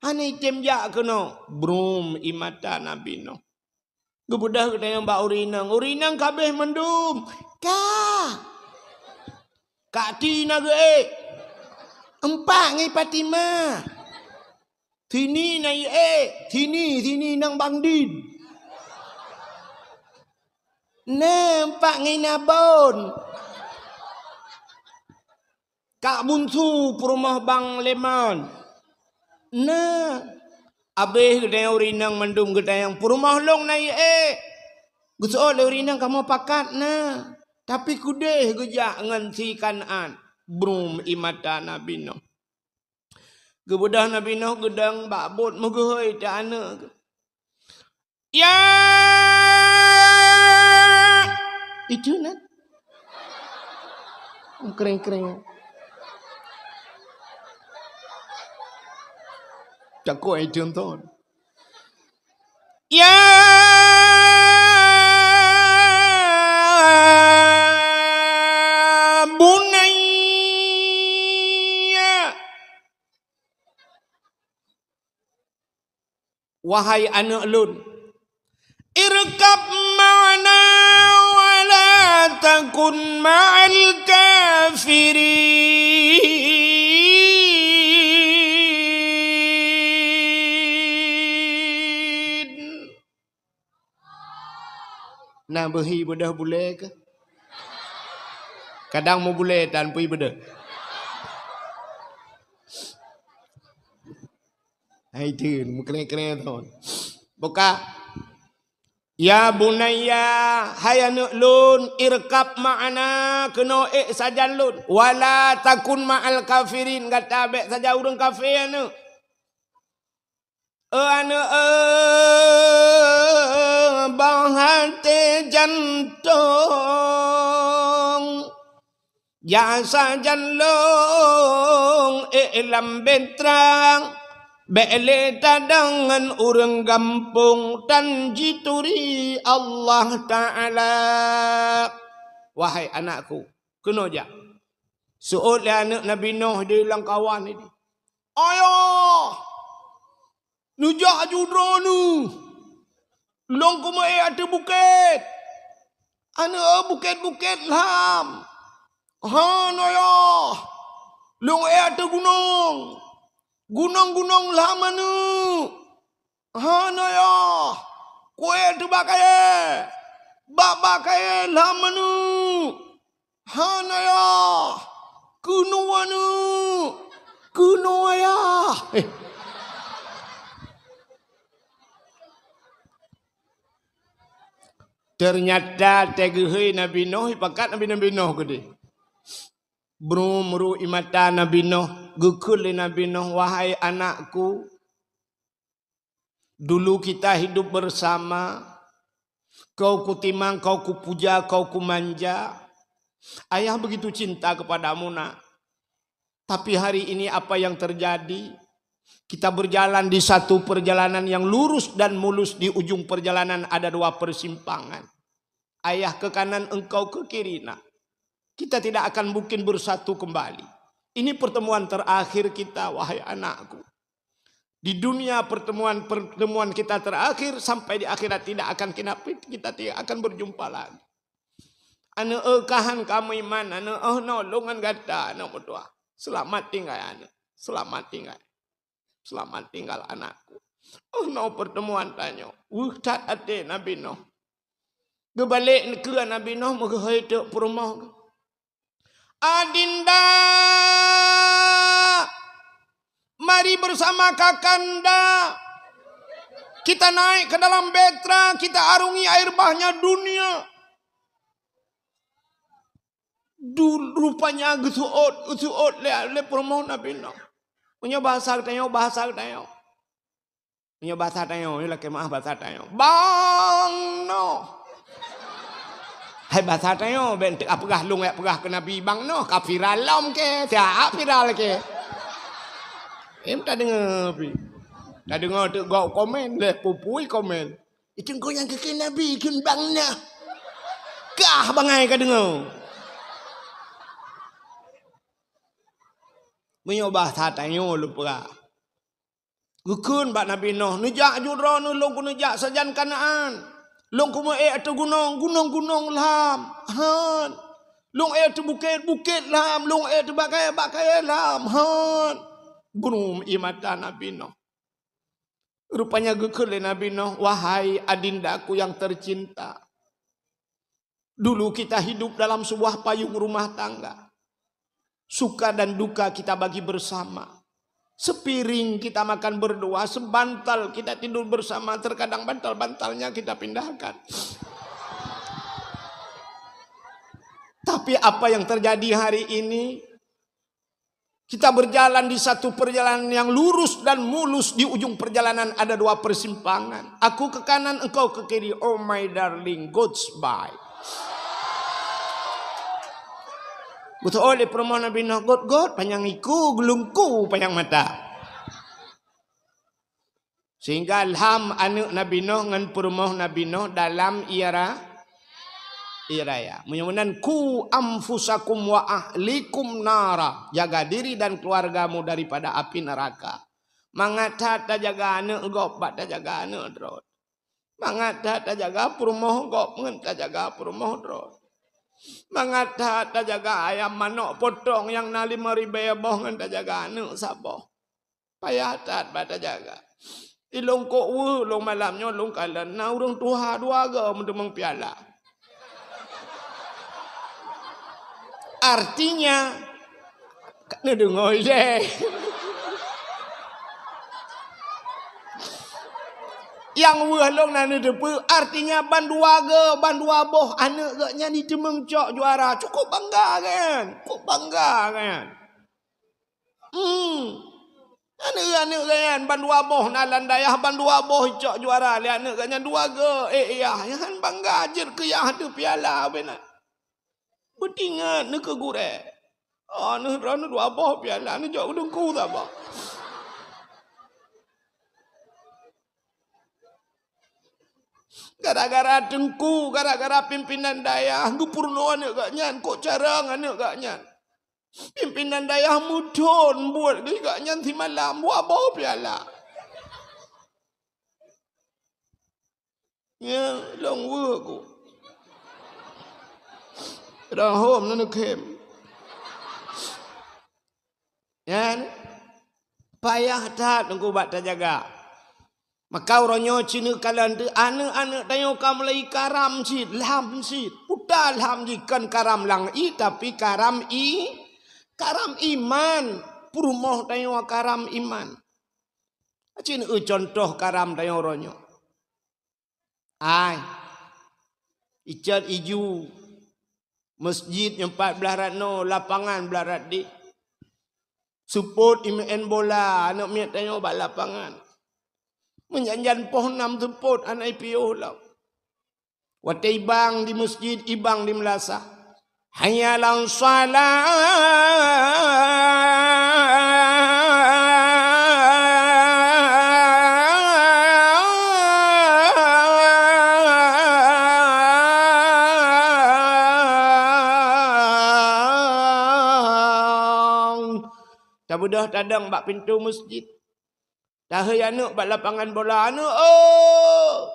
Hana item jak keunoe." Brum imata Nabi Noh. Geubeudôh geutanyong bak ureuëng inong, "Ureuëng inong ka abéh mandum?" "Ka." "Kak ti na geuék?" "Umpak ngon Fatimah." "Sini na ék, sini, sini nang Bang Din." "Na, umpak ngon Abon." "Kak Bunsu peurumoh Bang Lemon." "Na." Abéh geutanyong ureuëng inong mandum geutanyong, "Peurumoh lôn na ék?" Geusuôt lé ureuëng inong, "Kamoe pakat na, tapi keudeh geujak ngon si Kanaan." Brum imata Nabi Noh. Geubeudôh Nabi Noh geudong bak bot meugeuhôi teuh aneuëk. "Ya!" Itu na. Kreng-kreng. Takot ai teunton. Ya bunayya. Wahai aneuëk lôn, irkab ma'ana wa la takun ma'al kafirin. Na beuhi beudôh bulée keuh? Kadang meubulée tan pui beudôh. Hai teun, meukrée-krée thon. Buka. Ya bunayya, hai aneuëk lôn, irkab ma'ana, keunoe ék sajan lôn. Wala takun ma'al kafirin, gata bék sajan ureuëng kafé aneuëk. Oh aneuëk, eh, bang até jantong. Jak sajan lôn ék lam beutrang, bék lé tadong ngon ureuëng gampông tan jituri Allah Taala. Wahai anakku, keunoe jak. Seuôt lé aneuëk Nabi Nuh di lam kawan nyan. Ayah! Neujak aju droeneuh. Lôn keumeue ateueh bukét. Aneuëk, bukét-bukét lham. Hana yah. Lôn ateueh gunong. Gunong-gunong lham aneuëk. Hana yah. Kuék teuh bak kayée. Bak-bak kayée lham aneuëk. Hana yah. Keunoe aneuëk. Keunoe ayah. Eh. Teunyata teuh geuhôi Nabi Nuh, ipakat Nabi, Nabi Nuh keudeh. Bru meuru ie mata Nabi Nuh, geukheun lé Nabi Nuh, "Wahai anakku, dulu kita hidup bersama, kau kutimang, kau kupuja, kau kumanja. Ayah begitu cinta kepadamu, Nak. Tapi hari ini apa yang terjadi? Kita berjalan di satu perjalanan yang lurus dan mulus, di ujung perjalanan ada dua persimpangan. Ayah ke kanan, engkau ke kiri, Nak. Kita tidak akan mungkin bersatu kembali. Ini pertemuan terakhir kita, wahai anakku. Di dunia pertemuan-pertemuan kita terakhir, sampai di akhirat tidak akan kita, kita tidak akan berjumpa lagi." Aneuëk, eh, ka han ka meuiman, aneuëk, oh, nolongan gata, aneuëk meutuah. Selamat tinggal, aneuëk. Selamat tinggal. Selamat tinggal, anakku. Oh, noe pertemuan tanyoe. Weueh that até Nabi Nuh. Geubalek keu Nabi Nuh, meugeuhôi teuk peurumoh. Adinda, mari bersama kakanda. Kita naik ke dalam beutrang, kita arungi air bahnya dunia. Du-, rupanya geuseuôt, geuseuôt lé, lé peurumoh Nabi Nuh. Meunyoe bahasa geutanyoe, bahasa geutanyoe. Meunyoe bahasa tanyoe, nyoe lakée meuáh bahasa tanyoe. Bang Noh. Hai bahasa tanyoe, bék teuka peugah lôn jak peugah keu Nabi Bang Noh, ka viral lom kée, siat viral kée. Em, tadeungoe pi. Tadeungoe teuk gob komen, lé pupui komen. Itu engkau nyang keu Nabi, keu Bang Noh. Kah bangai ka deungoe. Meunyoe bahasa tanyoe lôn peugah. Geukheun bak Nabi Nuh, "Neujak aju droeneuh, lôn keuneuk jak sajan Kanaan. Lôn keumeue ék ateueh gunong, gunong-gunong lham, han. Lôn ék ateueh bukét, bukét lham, lôn ék ateueh bak kayée, bak kayée lham, han." Brum ie mata Nabi Nuh. Rupanya geukheun lé Nabi Nuh, "Wahai adindaku yang tercinta, dulu kita hidup dalam sebuah payung rumah tangga. Suka dan duka kita bagi bersama. Sepiring kita makan berdua, sebantal kita tidur bersama, terkadang bantal-bantalnya kita pindahkan. Tapi apa yang terjadi hari ini? Kita berjalan di satu perjalanan yang lurus dan mulus, di ujung perjalanan ada dua persimpangan. Aku ke kanan, engkau ke kiri. Oh my darling, goodbye." Beutôi lé peurumoh Nabi Nuh, "Got-got, panyang iku, geulungku, panyang mata." Sehingga lham aneuk Nabi Nuh ngon peurumoh Nabi Nuh dalam ié ra-, ié raya. Meunyoe meunan, "Qu anfusakum wa ahlikum nara." Jaga diri dan keluargamu daripada api neraka. Mangat that tajaga aneuk gob bak tajaga aneuk droe. Mangat that tajaga peurumoh gob ngon tajaga peurumoh droe. Mangat that tajaga ayam manok potong nyang na limong ribée boh ngon tajaga aneuk saboh. Payah that bak tajaga. Ilôn kok weueh lôn malam nyoe lôn kalon na ureuëng tuha dua goe meuteumong piala. Artinya, ka neudeungoe ilée. Nyang weueh lôn na neuteupeue, artinya bandua goe, bandua boh aneuk geuh nyan jiteumeung cok juara. Cukup bangga kan? Cukup bangga kan? Hmm. Aneuk-aneuk geuh nyan bandua boh na lam dayah, bandua boh icok juara lé aneuk geuh nyan dua goe. Eh, yah, nyan bangga jeuet keu yah teuh piala bena. Beutingat neukeu gurée. Oh, neuh droeneuh dua boh piala neujok keu teungku saboh. Gara-gara teungku, gara-gara pimpinan dayah geupeurunoe aneuk geuh nyan, kok carông aneuk geuh nyan. Pimpinan dayah meuthon buet geuh geuh nyan simalam dua boh piala. Ya, lôn weueh ku. Rahom na neukhem. Nyan payah that teungku bak tajaga. Maka uroe nyoe ci neukalon teuh aneuk-aneuk tanyoe ka mulai karam cit, lham cit. Puta lham jih kon karam langét, tapi karam i-, karam iman. Peurumoh tanyoe karam iman. Ci neueu contoh karam tanyoe uroe nyoe. Ai, icot iju, masjid nyoe pat blah rat noe, lapangan blah rat deh. Seupôt imeu'en bola aneuk miet tanyoe bak lapangan. Meujan-jan poh nam seupôt hana ipiôh lom. Watée ibang di masjid, ibang di meulasah. Hayya 'alas shalah. Tabeudôh tadong bak pintoe masjid. Tahôi aneuk bak lapangan bola, "Aneuk, oh!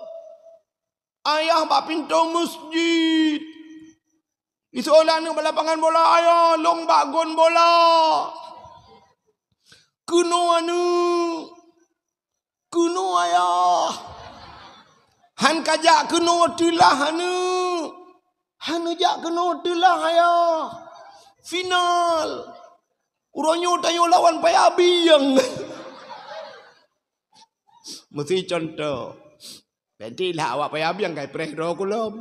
Ayah bak pintoe masjid." Iseulah aneuk bak lapangan bola, "Ayah, lôn bak gon bola." "Keunoe aneuk, keunoe ayah." "Han kajak keunoe teulah aneuk." "Han neujak keunoe teulah ayah. Final. Uroe nyoe tanyoe lawan Paya Bieng." Meusti contoh. Berarti lah awak Paya Bieng kai preh droe kulom.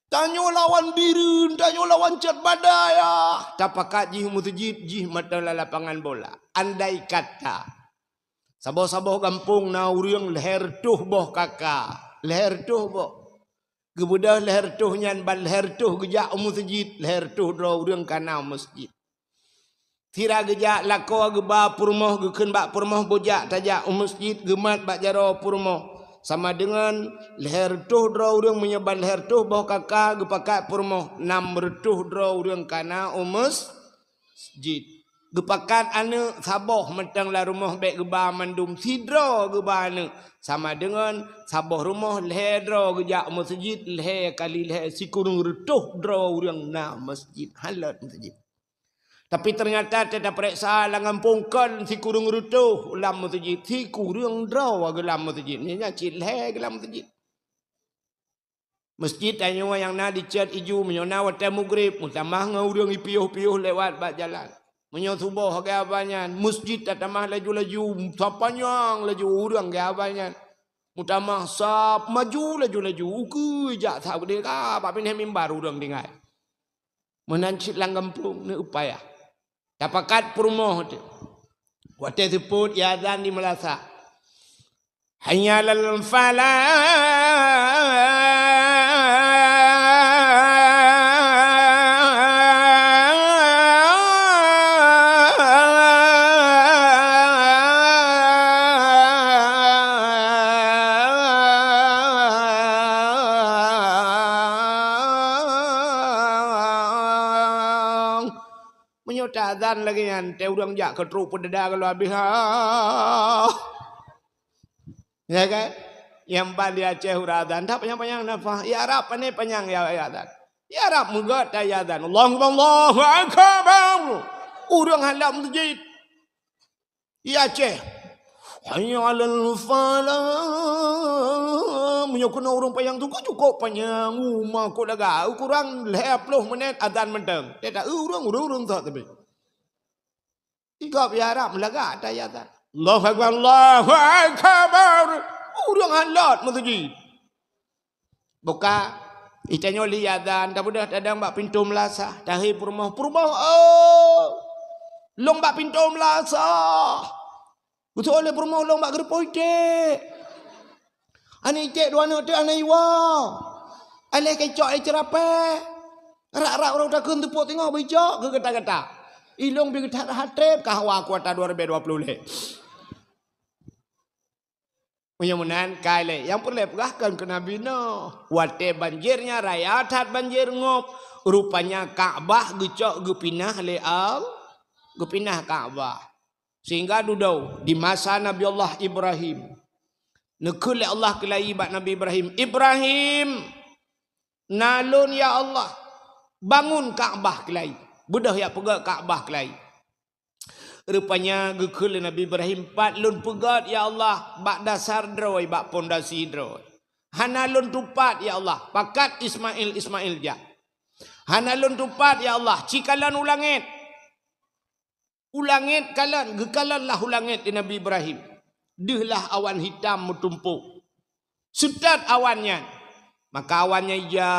Tanyoe lawan Bireuen, tanyoe lawan Cot Badai, ah. Tapakat jih meuseujid, jih mantong lam lapangan bola. Andai kata saboh-saboh gampông na ureuëng lhée reutôh boh kaka, lhée reutôh boh. Geubeudôh lhée reutôh nyan ban lhée reutôh geujak u meuseujid, lhée reutôh droe ureuëng ka na u meuseujid. Sira geujak lakoe geuba peurumoh, geukheun bak peurumoh, "Bujak tajak u meuseujid," geumat bak jaroe peurumoh. Sama deungon lhée reutôh droe ureuëng, meunyoe ban lhée reutôh boh kaka geupakat peurumoh, nam reutôh droe ureuëng ka na u meus-, seujid. Geupakat aneuk saboh mantong lam rumoh bék geuba mandum, sidroe geuba aneuk. Sama deungon saboh rumoh lhée droe geujak u meuseujid, lhée kali lhée sikureueng reutôh droe ureuëng na meuseujid, halot meuseujid. Tapi teunyata teuta peuriksa lam gampông kon sikureueng reutôh lam meuseujid, sikureueng droe geulam meuseujid. Nyan cit lhée geulam meuseujid. Meuseujid tanyoe nyang na di Cot Iju, meunyoe na watée mugreb, meutamah ngon ureuëng ipiôh-piôh lewat bak jalan. Meunyoe suboh lagée haba nyan, meuseujid tatamah laju-laju, tapanyang laju ureuëng lagée haba nyan. Meutamah sab maju laju-laju, ukeue jak sab geude ka bak binéh mimbar ureuëng tinggai. Meunan cit lam gampông, neuupaya. Tapakat peurumoh teuh. Watée seupôt ié azan di meulasah. Hayya 'alal falah. Meunyoe ta azan lagée nyan, teuh ureuëng jak keu trok peudada geuloe habéh. Ha. Ya kan? Nyang ban di Aceh ureuëng azan, tak panyang-panyang nafah. Ya Arab, pane panyang ya, ya azan. Ya Arab, meugot ta ya azan. Allahu Akbar, Allahu Akbar. Ureuëng hana meuseujid. Ya Aceh. Hayya 'alal falah. Meunyoe keunoe ureuëng panyang tu, kok cukôp panyang, uma kok lagak. Kurang lhée ploh menit azan mantong. Teuh ta ureuëng, ureuëng-ureuëng sot tapi. Tiga pih Arab meulagak ta ya azan. Allahu Akbar, Allahu Akbar. Ureuëng halot meuseujid. Buka, itanyoe li azan, tabeudôh tadong bak pintoe meulasah, tahe peurumoh, peurumoh, oh! Lôn bak pintoe meulasah. Beutôi lé peurumoh lôn bak geureupoh iték. Aneuk iték dua aneuk teuk aneuk iwa. Aléh keucok lé ceurapée. Rak-rak uroe takheun teupok teungoh beujok keu gata-gata. Ilong bi geutat that treb ka hawa kuarta dua ribu dua puluh lé. Meunyoe meunan, kai lé. Nyang peureulée peugah kon keu Nabi Nuh. Watée banjir nyan raya that banjir ngop, rupanya Ka'bah geucok geupinah lé Al-, geupinah Ka'bah. Sehingga dudoe di masa Nabi Allah Ibrahim, neukheun lé Allah keulayi bak Nabi Ibrahim, "Ibrahim, na lôn ya Allah, bangun Ka'bah keulayi. Beudôh ya peugét Ka'bah keulayi." Rupanya geukheun lé Nabi Ibrahim, "Pat lôn peugét ya Allah, bak dasar droe, bak pondasi droe. Hana lôn tupat ya Allah, pakat Ismail, Ismail jak. Hana lôn tupat ya Allah, ci kalon u langét." U langét kalon, geukalon lah u langét di Nabi Ibrahim. Deuh lah awan hitam meutumpôk. Seutôt awan nyan. Maka awan nyan ija,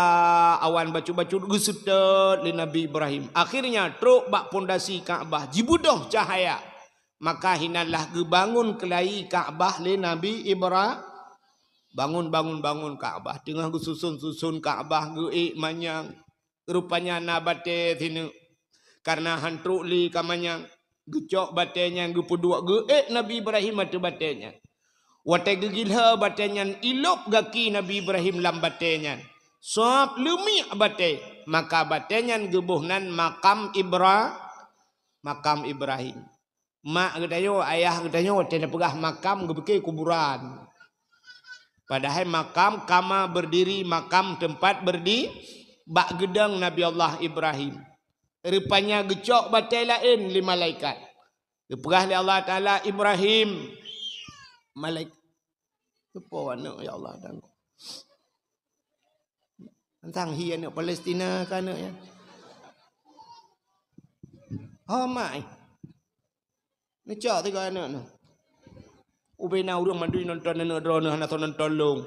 awan bacut-bacut geuseutôt lé Nabi Ibrahim. Akhirnya trok bak pondasi Ka'bah jibeudôh cahya. Maka hinan lah geubangun keulayi Ka'bah lé Nabi Ibra-, bangun, bangun, bangun Ka'bah. Teungoh geususun-susun Ka'bah geuék manyang. Rupanya na batée sineuk. Kareuna han trok lé ka manyang, geucok batée nyan geupeuduek geuék Nabi Ibrahim ateueh batée nyan. Watée geugilhée batée nyan ilop gaki Nabi Ibrahim lam batée nyan. Sab leumiek batée, maka batée nyan geuboh nan makam Ibra-, makam Ibrahim. Mak geutanyoe, ayah geutanyoe watée na peugah makam geupike kuburan. Padahai makam kama berdiri, makam tempat berdi-, bak geudong Nabi Allah Ibrahim. Rupanya geucok batée laén lé malaikat. Geupeugah lé Allah Taala, "Ibrahim." Malaik-, Soe po aneuk, ya Allah, dan. Tantang hi aneuk Palestina ka aneuk nyan. Ho mak, eh. Neucok tiga aneuk nyoe. Ubena ureuëng mandum nonton aneuk droeneuh hana soe nonton lôn.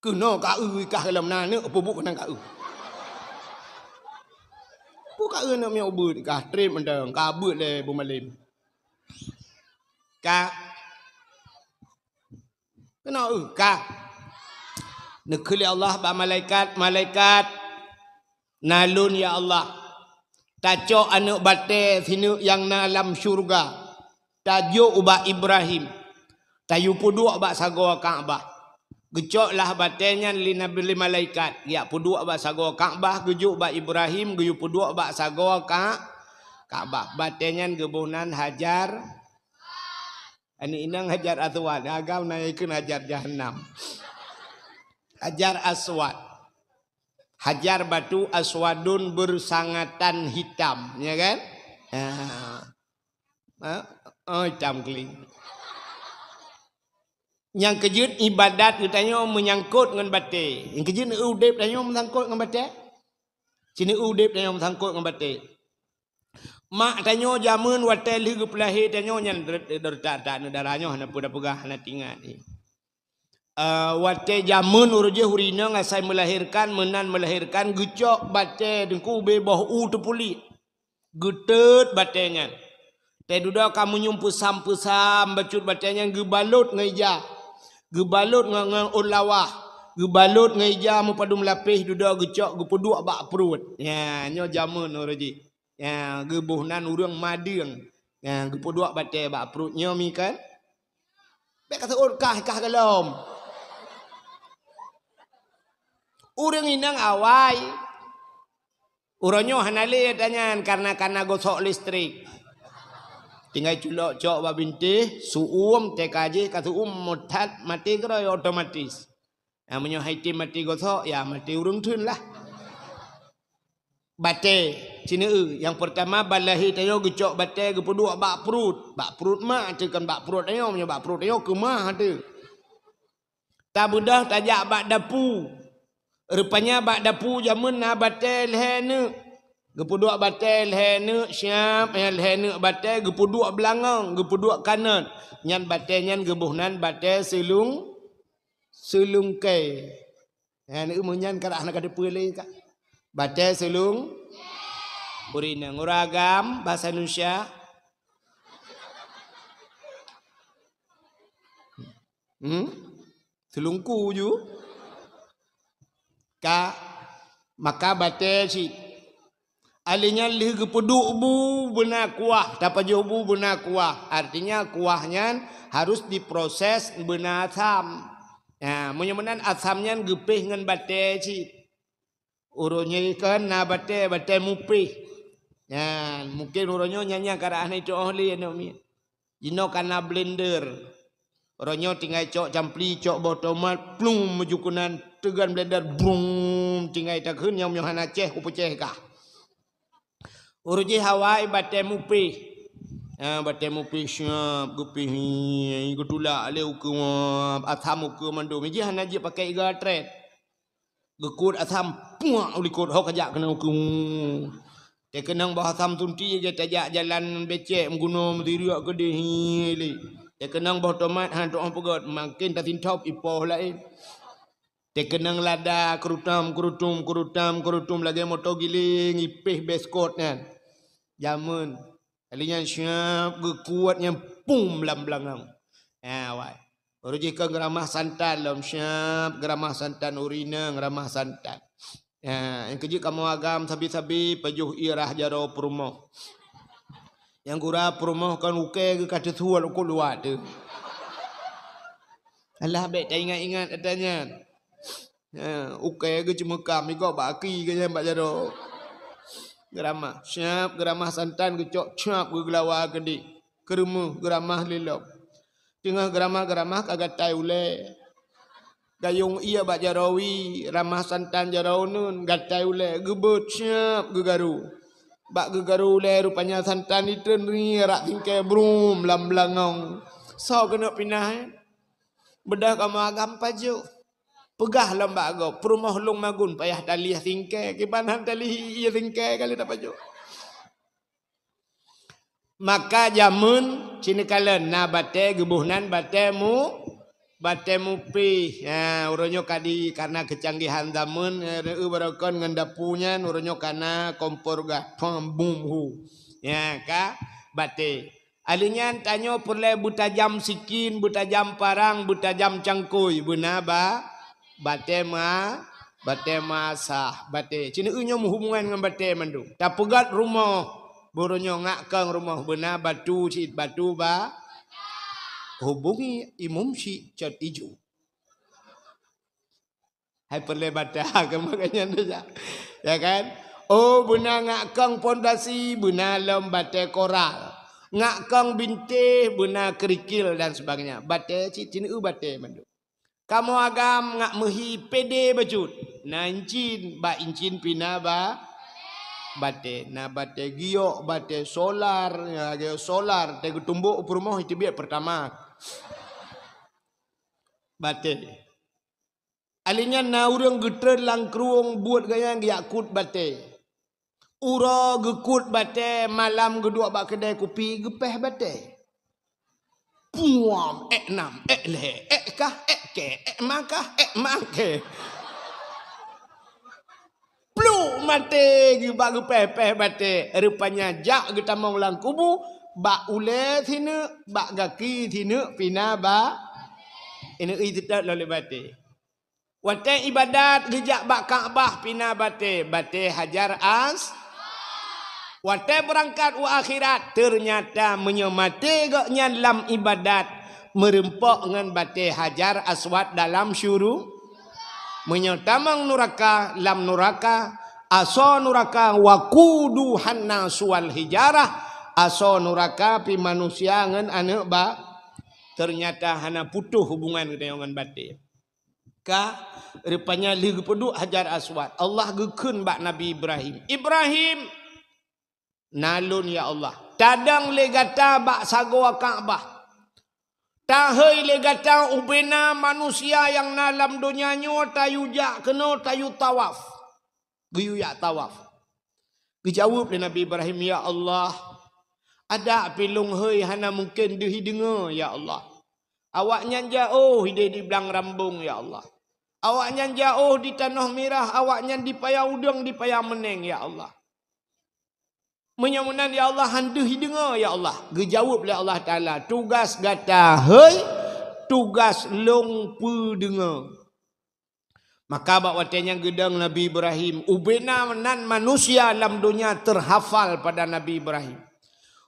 Keunoe ka eu kah lom na aneuk peubuet keunan ka eu. Peue ka eu aneuk miet ubeut kah treb mantong ka beuet lé beumalem. Ka. Keunoe eu kah. Neukheun lé Allah bak malaikat, "Malaikat, na lôn ya Allah, tacok aneuk batée sineuk nyang na lam syeuruga, tajok ubak Ibrahim, tayue peuduek bak sagoe Ka'bah." Geucok lah batée nyan lé Nabi, lé malaikat, geujak peuduek bak sagoe Ka'bah, geujok bak Ibrahim, geuyue peuduek bak sagoe Ka-, Ka'bah. Batée nyan geuboh nan Hajar, aneuk inong Hajar Aswad, agam na ikheun Hajar Jahannam. Hajar Aswad. Hajar batu aswadun bersangatan hitam, ya kan? Ha. Ha? Oh, hitam keuling. Nyang keujeuet ibadat geutanyoe meunyangkot ngon batée. Nyang keujeuet udeb tanyoe meusangkot ngon batée. Sini udeb tanyoe meusangkot ngon batée. Mak tanyoe jameun watée lheueh geupeulahé tanyoe nyan der-, derita-derita aneuk dara nyoe hana peue tapeugah, hana teuingat. Eh, watée jameun uroe jih ureueng inong asai meulahérkan, meunan meulahérkan, geucok batée teungku ubé boh u teupuléh. Geuteut batée nyan. Teududoe ka meunyoe peusam-peusam bacut batée nyan geubalot ngon ija. Geubalot ngon, ngon ôn lawah. Geubalot ngon ija meupadum lapéh dudoe geucok geupeuduek bak pruet. Nya, nyoe jameun uroe jih. Nya, geuboh nan ureueng madeueng. Nya, geupeuduek batée bak pruet nyoe mi kan. Bék ka seuôt kah, kah golom. Ureuëng inong awai. Uroe nyoe hana lé tanyan karena kana gosok listrik. Tinggai culok cok bak bintéh, su'um, teka jih ka su'um, murtad, maté keudroe otomatis. Nah, meunyoe hai tem maté gosok, ya maté ureuëng theun lah. Batée, sineue, nyang peurtama ban lahé tanyoe geucok batée geupeuduek bak pruet. Bak pruet mak teuh, kon bak pruet tanyoe, meunyoe bak pruet tanyoe keumah teuh. Tabeudôh tajak bak dapu. Rupanya bak dapu jameun na batée lhée neuk. Geupeuduek batée lhée neuk siab, nyang lhée neuk batée geupeuduek beulangong, geupeuduek kanot. Nyan batée nyan geuboh nan batée seulung, seulungkée. Nyan meunyan ka hana ka teupeue lé ka. Batée seulung, beurineueng ureuëng agam bahasa Indonesia. Hmm? Seulungku ju. Ka, maka batée cit. Alé nyan lheueh geupeuduek bu beuna kuah, tapajoh bu beuna kuah. Artinya kuah nyan harus diproses beuna asam. Nah, meunyoe meunan asam nyan geupéh ngon batée cit. Uroe nyoe kan na batée, batée mupéh. Nyan, mungkin uroe nyoe nyan nyang karaan itu oh lé aneuk miet. Jinoe kana blender. Uroe nyoe tinggai cok campli, cok boh tomat, plum, meujukeunan teugan blender, brum, tinggai takheun nyang meuhana céh kupeucéh kah. Uroe jih awai batée mupéh. Ha, batée mupéh siab, geupéh, geutulak lé ukeue, asam ukeue mandum. Jih hana jeuet pakai iga trét. Geukot asam, puak u likot, ho kajak keunoe keu. Teukeunong boh asam sunti, lagée tajak jalan becek, meuguno meusiriek keudeh, hi, lé. Teukeunong boh tomat, han tuoh peugét, makin tasintop ipoh laén. Teukeunong lada, keurutam, keurutum, keurutam, keurutum, lagée moto giléng, ipéh beskot nyan. Jameun. Kali nyan siab geukuet nyan pum lam beulangong. Ha, wai. Baru jih kon geuramah santan lom siab, geuramah santan ureuëng inong, geuramah santan. Ha, nyang keujeuet kamoe agam sabe-sabe pajoh ié rhah jaroe peurumoh. Nyang gura peurumoh kon ukée geuh ka teusuet u luwa teuh. Alah bék taingat-ingat ata nyan. Ha, ukée geuh ceumeukam, igob bak aki geuh nyan bak jaroe. Geuramah, siab geuramah santan geucok, siab geugeulawa keudeh. Keureumeuh geuramah lilom. Teungoh geuramah-geuramah ka gatai ulée. Gayong ié bak jaroe wie, ramah santan jaroe uneuen, gatai ulée, geubeuet siab geugaru. Bak geugaru ulée rupanya santan itreun ri rak singkée brum lam beulangong. Soe keuneuk pinah, eh? Beudôh kamoe agam pajoh. Peugah lom bak gob, peurumoh lôn magun payah talieh singkée, kiban han talieh ié singkée kali tapajoh. Maka jameun cit neukalon na batée geuboh nan batée mu-, batée mupéh. Ha, uroe nyoe ka di, karena keucanggihan jameun, eh, reu barokon ngon dapu nyan, uroe nyoe kana kompor gas, pam, bum, hu. Ya, ka batée. Aleuh nyan tanyoe peureulée beutajam sikin, beutajam parang, beutajam cangkôi, beuna ba-, batée ma-, batée masah, batée. Cit nyoe meuhubungan ngon batée mandum. Tapeugét rumoh, uroe nyoe ngak kong rumoh, beuna batu cit, batu ba-, hubungi imum cit cot ijo. Hai peureulée bata, keu makanya tu, ya. Ya kan? Oh, beuna ngak kong pondasi, beuna lom batée koral. Ngak kong bintéh, beuna kerikil dan sebagainya. Batée cit, cit nyoe batée mandum. Kamoe agam ngak meuhi pedé bacut. Na incin, bak incin pina ba-, batée. Na batée giok, batée solar, ya, giok solar, teuh geutumbok u peurumoh iteubiet pertamax. Batée. Aleuh nyan na ureuëng geutreun lam krueng buet geuh nyan geujak kut batée. Uroe geukut batée, malam geuduek bak keudée kupi geupéh batée. Puam, ék nam, ék lhée, ék kah, ék kée, ék makah, ék makée. Pluk maté geuh bak geupéh-péh batée, rupanya jak geutamong lam kubu, bak ulée sineuk, bak gaki sineuk pina ba-, ineuk ié teutot lom lé batée. Watée iébadat geujak bak Ka'bah pina batée, batée Hajar As-, watée beurangkat u akhirat, teunyata meunyoe maté gobnyan lam iébadat, meureumpok ngon batée Hajar Aswad dalam syuru-, Meunyoe tamong nuraka, lam nuraka, asoe nuraka, waquduhan nasu wal hijarah, asoe nuraka pih manusia ngon aneuëk ba-, ternyata hana putôh hubungan geutanyoe ngon batée. Ka, rupanya lheueh geupeuduek Hajar Aswad, Allah geukheun bak Nabi Ibrahim, "Ibrahim, na lôn ya Allah, tadong lé gata bak sagoe Ka'bah. Tahôi lé gata ubena manusia nyang na lam donya nyoe tayue jak keunoe tayue tawaf." Geuyue jak tawaf. Geujaweueb lé Nabi Ibrahim, "Ya Allah, adak pih lôn hôi hana mungken deuh jideungoe, ya Allah. Awaknyan jiôh idéh di Blang Rambong, ya Allah. Awaknyan jiôh di Tanoh Mirah, awaknyan di Paya Udong, di Paya Meuneng, ya Allah. Meunyoe meunan, ya Allah, han deuh jideungoe, ya Allah." Geujaweueb lé Allah Taala, "Tugaih gata hôi, tugaih lôn peudeungoe." Maka bak watée nyan geudong Nabi Ibrahim, ubena nan manusia lam donya terhafal pada Nabi Ibrahim.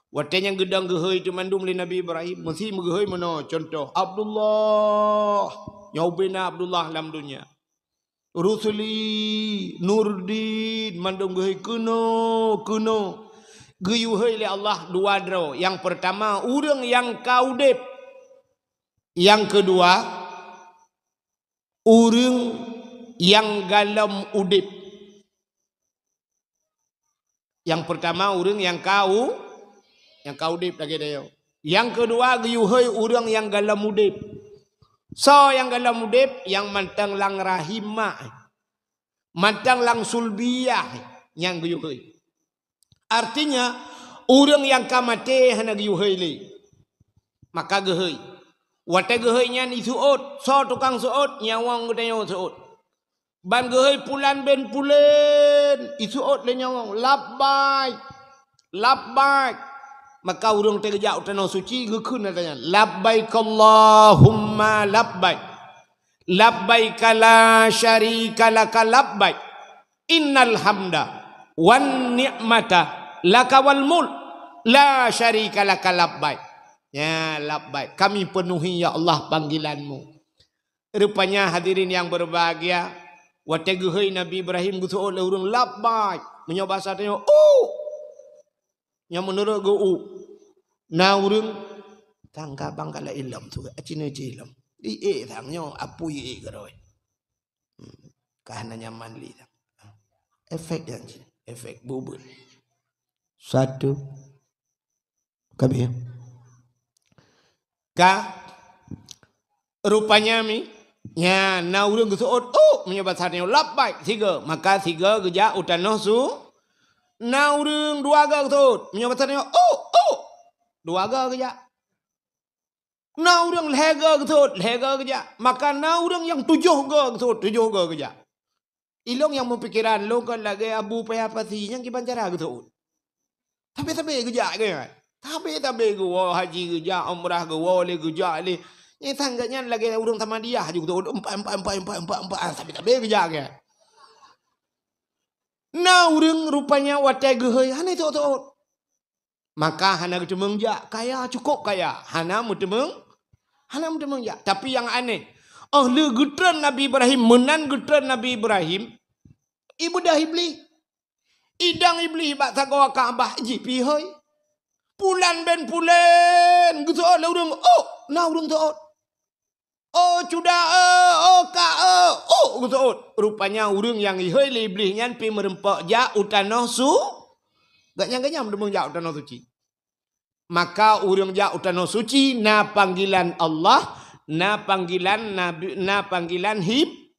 Watée nyan geudong geuhôi teumandum lé Nabi Ibrahim, meusi meugeuhôi meunoe, contoh, Abdullah, nyoe ubena Abdullah lam donya. Rusli, Nurdin, mandum geuhôi keunoe, keunoe. Geuyue hôi lé Allah dua droe. Nyang peurtama, ureuëng nyang ka udeb. Nyang keudua, ureuëng nyang gohlom udeb. Nyang peurtama, ureuëng nyang ka u-, nyang ka udeb lagée tanyoe. Nyang keudua, geuyue hôi ureuëng nyang gohlom udeb. Soe nyang gohlom udeb? Nyang mantong lam rahim mak, mantong lam sulbiyah, nyang geuyue hôi. Artinya, ureuëng nyang ka maté hana geuyue hôi lé. Maka geuhôi. Watée geuhôi nyan jiseuôt, soe tukang seuôt? Nyawöng geutanyoe seuôt. Ban geuhôi pulan bin pulan, jiseuôt lé nyawöng, "Labbaik, labbaik." Maka ureuëng teuh geujak u tanoh suci geukheun ata nyan, "Labbaik Allahumma labbaik. Labbaik la syarika laka labbaik. Innal hamda wan ni'mata laka wal mulk. La syarika laka labbaik." Ya, labbaik. Kami penuhi, ya Allah, panggilan-Mu. Rupanya hadirin yang berbahagia, watée geuhôi Nabi Ibrahim geuseuôt lé ureuëng, "Labbaik." Meunyoe basa tanyoe, "Uk." Nyang meunurot geu-uk. Na ureuëng, tangga bangkala ilom tu, acine ci ilom. Di e tang nyoe, apui e keuroi. Hmm. Ka hana nyaman li tang. Efek nyan ci, efek bubut. Satu. Ka beh. Ka, rupanya mi, nya, na ureuëng geuseuôt, "Uk," meunyoe basa tanyoe, "Labbaik," sigoe. Maka sigoe geujak u tanoh su-, na ureuëng dua goe geuseuôt, meunyoe basa tanyoe, "Uk, uk," dua goe geujak. Na ureuëng lhée goe geuseuôt, lhée goe geujak. Maka na ureuëng nyang tujoh goe geuseuôt, tujoh goe geujak. Ilong nyang meupikeran, lôn kon lagée Abu Paya Pasi nyang kiban cara geuseuôt. Sabe-sabe geujak geuh. Sabe-sabe geuwoe haji geujak, umrah geuwoe lé geujak lé. Nyang sang geuh nyan lagée ureuëng Samadiyah ju geuseuôt, empat, empat, empat, empat, empat, empat. Ah, sabe-sabe geujak geuh. Na ureuëng rupanya watée geuhôi hana seuôt-seuôt. Maka hana geuteumeung jak, kaya, cukup kaya, hana meuteumeung, hana meuteumeung jak. Tapi nyang aneh, óh lheueh geutreun Nabi Ibrahim, meunan geutreun Nabi Ibrahim, ibeudoh Iblih. Idong Iblih bak sagoe Ka'bah jih pih hôi. Pulan ben pulan, geuseuôt lé ureuëng, "Oh, na ureuëng seuôt." "Oh, cuda, eh, oh, kak, eh, oh," geuseuôt. Rupanya ureuëng nyang ihôi lé Iblih nyan pih meureumpok jak u tanoh su-, gak nyang ganyang meudeumeung jak u tanoh suci. Maka ureuëng jak u tanoh suci na panggilan Allah, na panggilan Nabi, na panggilan Hib-,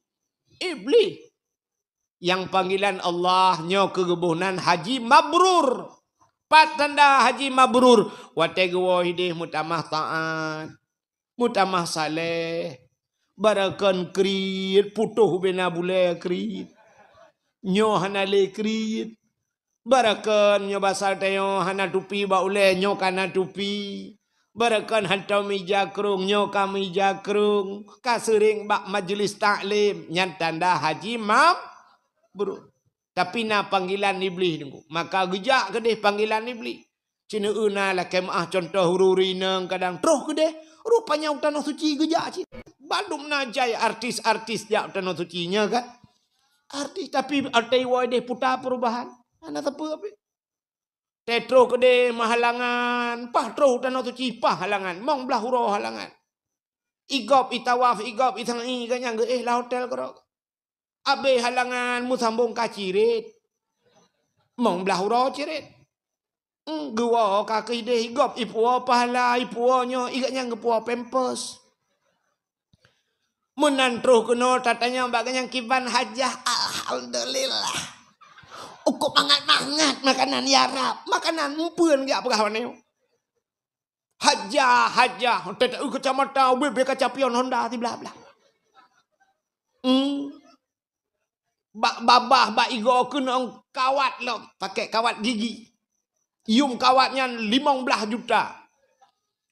Iblih. Nyang panggilan Allah nyoe keu geuboh nan haji mabrur. Pat tanda haji mabrur? Watée geuwoe ideh meutamah taát, meutamah saleh, barakon kriet, putôh bena bulée kriet. Nyoe hana lé kriet. Barakon nyoe basa tanyoe hana tupi bak ulée, nyoe ka na tupi. Barakon hantom mija krong, nyoe ka mija krong. Ka seuring bak majlis taklim, nyan tanda haji mabrur. Tapi na panggilan Iblih teungku. Maka geujak keudeh panggilan Iblih. Cina na lakée meuáh contoh ureuëng inong kadang troh keudeh. Rupanya u tanoh suci geujak cit. Bandum na jai artis-artis jak tanoh suci nyan kan. Artis tapi até woe deh puta perubahan. Hana sapeue pih. Teutroh keudeh meuhalangan, paih troh tanoh suci paih halangan, mong blah uroe halangan. Igop itawaf, igop isai, gobnyan geuéh lam hotel keudroe. Abéh halangan meusambong ka cirét. Mong blah uroe cirét. Hmm, geuwoe ka keudeh igop ipuwoe pahala, ipuwoe nyoe, gobnyan geupuwoe pampers. Meunan troh keunoe tatanyong bak gobnyan kiban hajah, alhamdulillah. Ukok mangat-mangat makanan ya Rab, makanan meupeuen geujak peugah wanyoe. Hajah, hajah, teuta kacamata, ubé-bé kaca pion Honda siblah-blah. Hmm. Bak babah, bak igoe keunong kawat lom, pakai kawat gigi. Yum kawat nyan limong blah juta.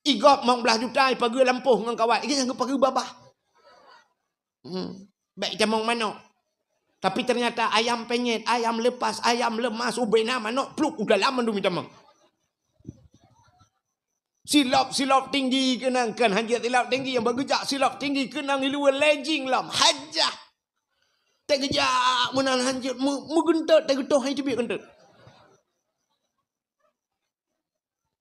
Igop limong blah juta, ipageue lampôh ngon kawat, gobnyan geupageue babah. Hmm. Bèk itamong manok. Tapi ternyata ayam penyet, ayam lepas, ayam lemas, ubé na manok, pluk, u dalam mandum itamong. Silop-silop tinggi keunong, kan hanjeuet silop tinggi, nyang bak geujak silop tinggi keunong i luwa lejing lom, hajah. Teugeujak meunan hanjeuet, meu-, meugeuntot, teugeutôh hai teubiet geuntot.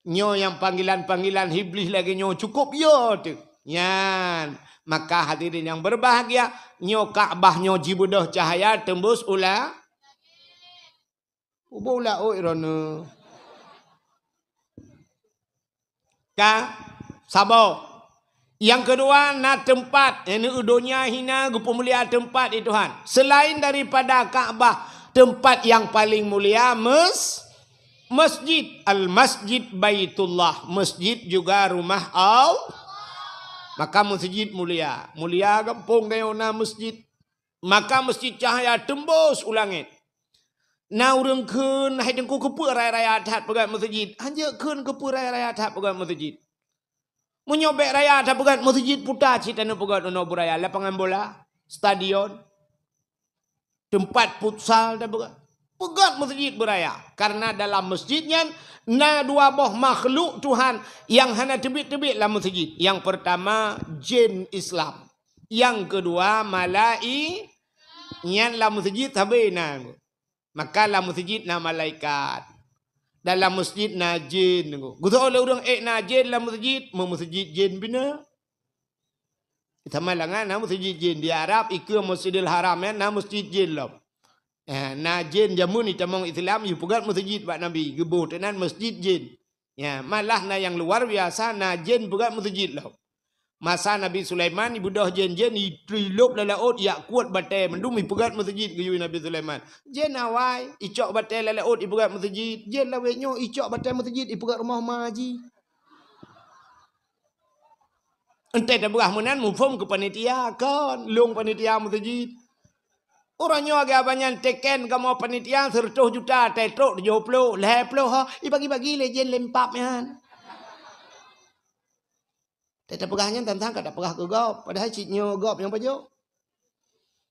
Nyoe nyang panggilan-panggilan Iblih lagèe nyoe cukôp yo teuh. Nyan, maka hadirin yang berbahagia, nyoe Ka'bah nyoe jibeudôh cahaya teumbus ula-, ubôh ula ôt droeneuh. Ka, saboh. Nyang keudua, na teumpat, yakni donya hina geupeumulia teumpat di Tuhan. Selain daripada Ka'bah, teumpat nyang paleng mulia mes-, masjid. Al-Masjid Baitullah, masjid juga rumah Allah. Maka masjid mulia. Mulia gampông tanyoe na masjid. Maka masjid cahya teumbôs u langét. Na ureuëng kheun, "Hai Teungku, keupeue raya-raya that peugöt meuseujid?" "Hanjeuet kheun keupeue raya-raya that peugöt meuseujid. Meunyoe bèk raya that peugöt meuseujid, puta cit taneuk peugöt unoe beuraya, lapangan bola, stadion, teumpat futsal tapeugöt. Peugöt meuseujid beuraya, karena dalam meuseujid nyan na dua boh makhluk Tuhan nyang hana teubiet-teubiet lam meuseujid. Nyang peurtama, jén Islam. Nyang keudua, malai-, nyan lam meuseujid sabe na. Maka lam meuseujid na malaikat. Dan lam meuseujid na jén. Geusoe lé ureuëng ék na jén lam meuseujid, meu-, meuseujid jén bina. Sama langan na meuseujid jén. Di Arab, ikeue Masjidil Haram nyan na meuseujid jén lom. Eh, na jén jameun itamong Islam, jipeugöt meuseujid bak Nabi. Geuboh teunan meuseujid jén. Ya, malah na nyang luar biasa, na jén peugöt meuseujid lom. Masa Nabi Sulaiman ibeudôh jén-jén, itrilop lam laôt, ijak kuet batèe mandum ipeugöt meuseujid geuyue Nabi Sulaiman. Jén awai, icok batèe lam laôt ipeugöt meuseujid. Jén lawét nyoe icok batèe meuseujid ipeugöt rumoh ma jih. Entah tapeugah meunan muphom keu panitia kon, lôn panitia meuseujid. Uroe nyoe geuh banyan teken kamoe panitia seureutôh juta, teutrok tujoh ploh, lhèe ploh ho, ibagi-bagi lé jén lempap nyan. Teupeugah nyan tantang ka tapeugah keu gob, padahai cit nyoe gob nyang pajoh.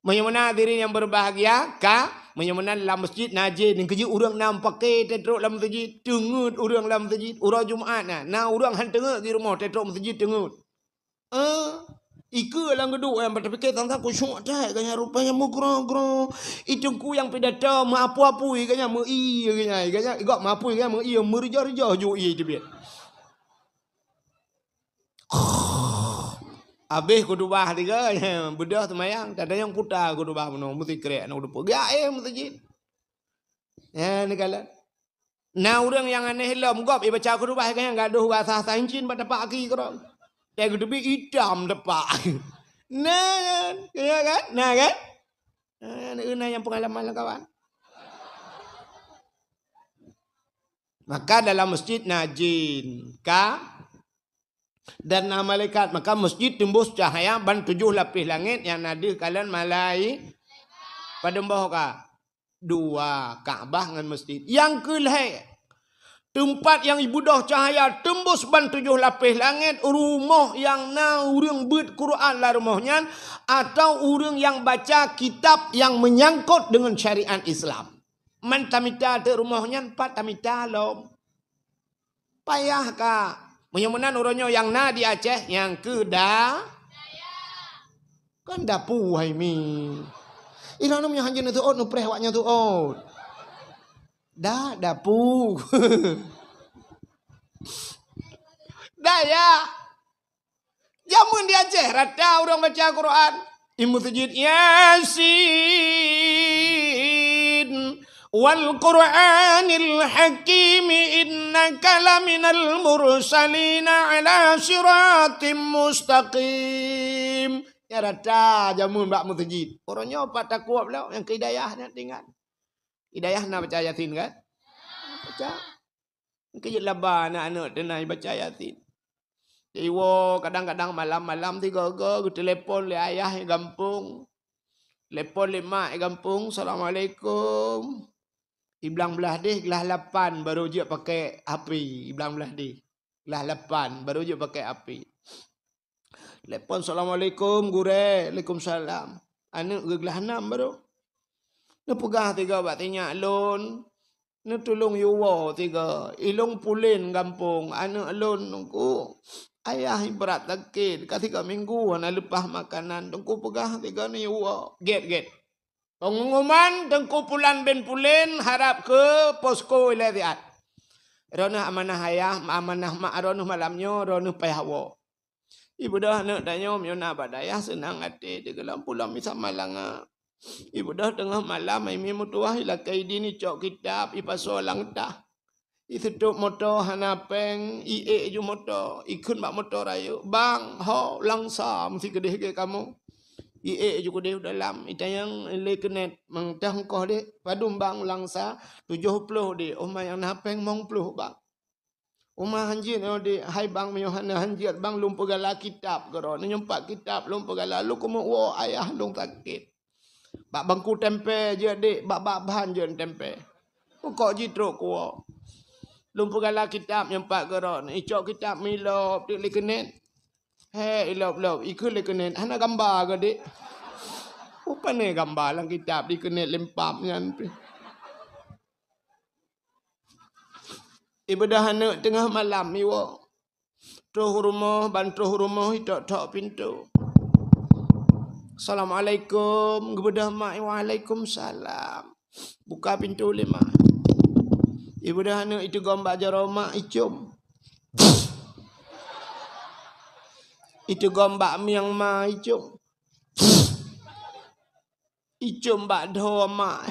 Meunyoe meunan hadirin nyang berbahagia, ka, meunyoe meunan lam meuseujid na jén, keujeuet ureuëng na meupaké teutrok lam meuseujid, teungeut ureuëng lam meuseujid, uroe Jumat na, na ureuëng han teungeut di rumoh teutrok meuseujid teungeut. Eh, ikeue lam geuduek nyang bak tapike tantang khusyuk that, gobnyan rupanya meugroe-groe. I teungku nyang pidato meuapui-apui, gobnyan meu-ie, gobnyan, gobnyan, i gob meuapui, gobnyan meu-ie, meurijah-rijah ju ie teubiet. Abéh khutubah tiga, beudôh seumayang, tadayong puta khutubah bunoe, meusikrek aneuk dupeue. Geujak éh meuseujid. Nyan neukalon. Na ureuëng nyang aneh lom gob ibaca khutubah, gobnyan gadôh rasa sancin bak tapak aki keudroe. Teugeuteubiet itam tapak. Na kan? Ya kan? Na kan? Na, na nyang peungalaman lam kawan. Maka dalam meuseujid na jén, ka? Dan na malaikat, maka meuseujid teumbôs cahya ban tujoh lapéh langét nyang na deuh kalon malai-, padum boh ka? Dua, Ka'bah ngon meuseujid. Nyang keu lhèe, teumpat nyang ibeudôh cahya teumbôs ban tujoh lapéh langét, rumoh nyang na ureuëng beuet Quran lam rumoh nyan, atau ureuëng nyang baca kitab nyang meunyangkot deungon syariat Islam. Man tamita teuk rumoh nyan, pat tamita lom. Payah ka. Meunyoe meunan uroe nyoe nyang na di Aceh, nyang keu da-, Kan dapu hai mi. Ilôn meunyoe hanjeuet neuseuôt, neupreh awak nyan seuôt. Dah dapu. Dah ya. Jameun di Aceh rata ureuëng baca Quran. Imeum seujid Yasin wal Qur'anil Hakim innaka laminal mursalina ala siratim mustaqim. Ya rata jameun bak meuseujid. Uroe nyoe pat takue lom nyang keu hidayah nyan tinggai. Hidayah na baca Yasin kan? Baca. Keu jeuet laba aneuk-aneuk teunai baca Yasin. Iwoe kadang-kadang malam-malam tiga-tiga geutelepon lé ayah di gampông. Telepon lé mak di gampông, "Assalamualaikum." Iblang blah deh, glah lapan baru jeuet pakai H P. Iblang blah deh. Glah lapan baru jeuet pakai H P. Telepon, "Assalamualaikum, Gurée." "Waalaikumsalam." Aneuk geuglah nam baru. Neupeugah tiga bak tinyak lôn. Neutulông yuwoe tiga. Ilông pulen gampông, aneuk lôn Teungku. Ayah brat sakét, ka tiga minggu hana leupah makanan. Teungku peugah tiga neuyuwoe. Gét, gét. Pengumuman Teungku Pulan bin Pulen harab keu posko ilée siat. Droeneuh amanah ayah, amanah mak droeneuh malam nyoe, droeneuh payah woe. Ibeudôh aneuk tanyoe meunyoe na bak dayah seunang até, teugeulom pulang misa malanga. Ibeudôh teungoh malam, hai mi meutuwah, ilakée idin icok kitab, ipasoe lam tah. Iseutôt moto hana péng, iék ju moto, ikheun bak moto rayeuk, "Bang, ho, langsa meusi keudeh gét kamoe." Iék ju keudeh u dalam, itanyong lé keunet, "Meunteung koh deh, padum bang langsa?" "Tujoh ploh deh." "Oh ma nyang na péng limong ploh bang." "Oh ma hanjeuet nyoe deh, hai bang meunyoe hana hanjeuet bang lôn peugala kitab keudroe." Nyoe pat kitab lôn peugala, lôn keumeung woe ayah lôn sakét. Bak bangku tempe jeuet dek, bak, bak ban jeuet tempe. Pokok jih trok kuwoe. Lôn peugala kitab nyoe pat keudroe, icok kitab meulop teuk lé keunet. He, ilop-lop, ikheun lé keunet, hana gamba keu dek. Upane gamba lam kitab di keunet lempam nyan pih. Ibeudôh aneuk teungoh malam iwoe. Troh rumoh, ban troh rumoh itok-tok pintoe. "Assalamualaikum." Geubeudôh mak, "Waalaikumsalam." Buka pintoe lé mak. Ibeudôh aneuk iteugom bak jaroe mak icom. Iteugom bak mieng ma icom. Icom bak dhoe mak.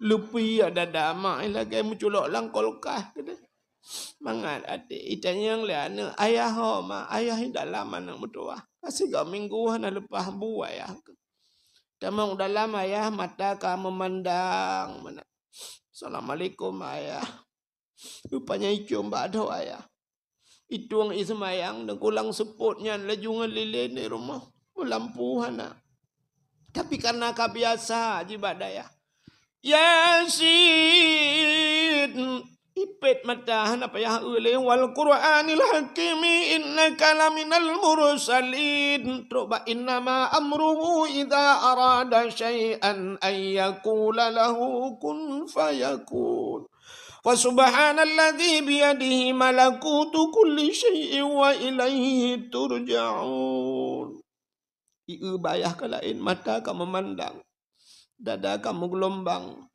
Leupie dada mak lagée meuculok lam kulkas keudeh. Mangat até itanyong lé aneuk, "Ayah ho mak?" "Ayah i dalam aneuk meutuwah." Ka sigoe minggu hana leupah bu ayah. Tamong dalam ayah mata ka meumandang meunan. "Assalamualaikum ayah." Rupanya icom bak dhoe ayah. Itueng iseumayang, neugulang seupôt nyan laju ngon lilén di rumoh. Lampu hana. Tapi karena ka biasa jibat dayah. Yasin. Ipét mata hana payah eu lé. "Wal Qur'anil Hakim innaka laminal mursalin." Trok bak innama amruhu idza arada syai'an an yaqula lahu kun fayakun. Fa subhanalladzi biyadihi malakutu kulli syai'in wa ilaihi turja'un. Ié bayah ka laén, mata ka meumandang, dada ka meugeulumbang.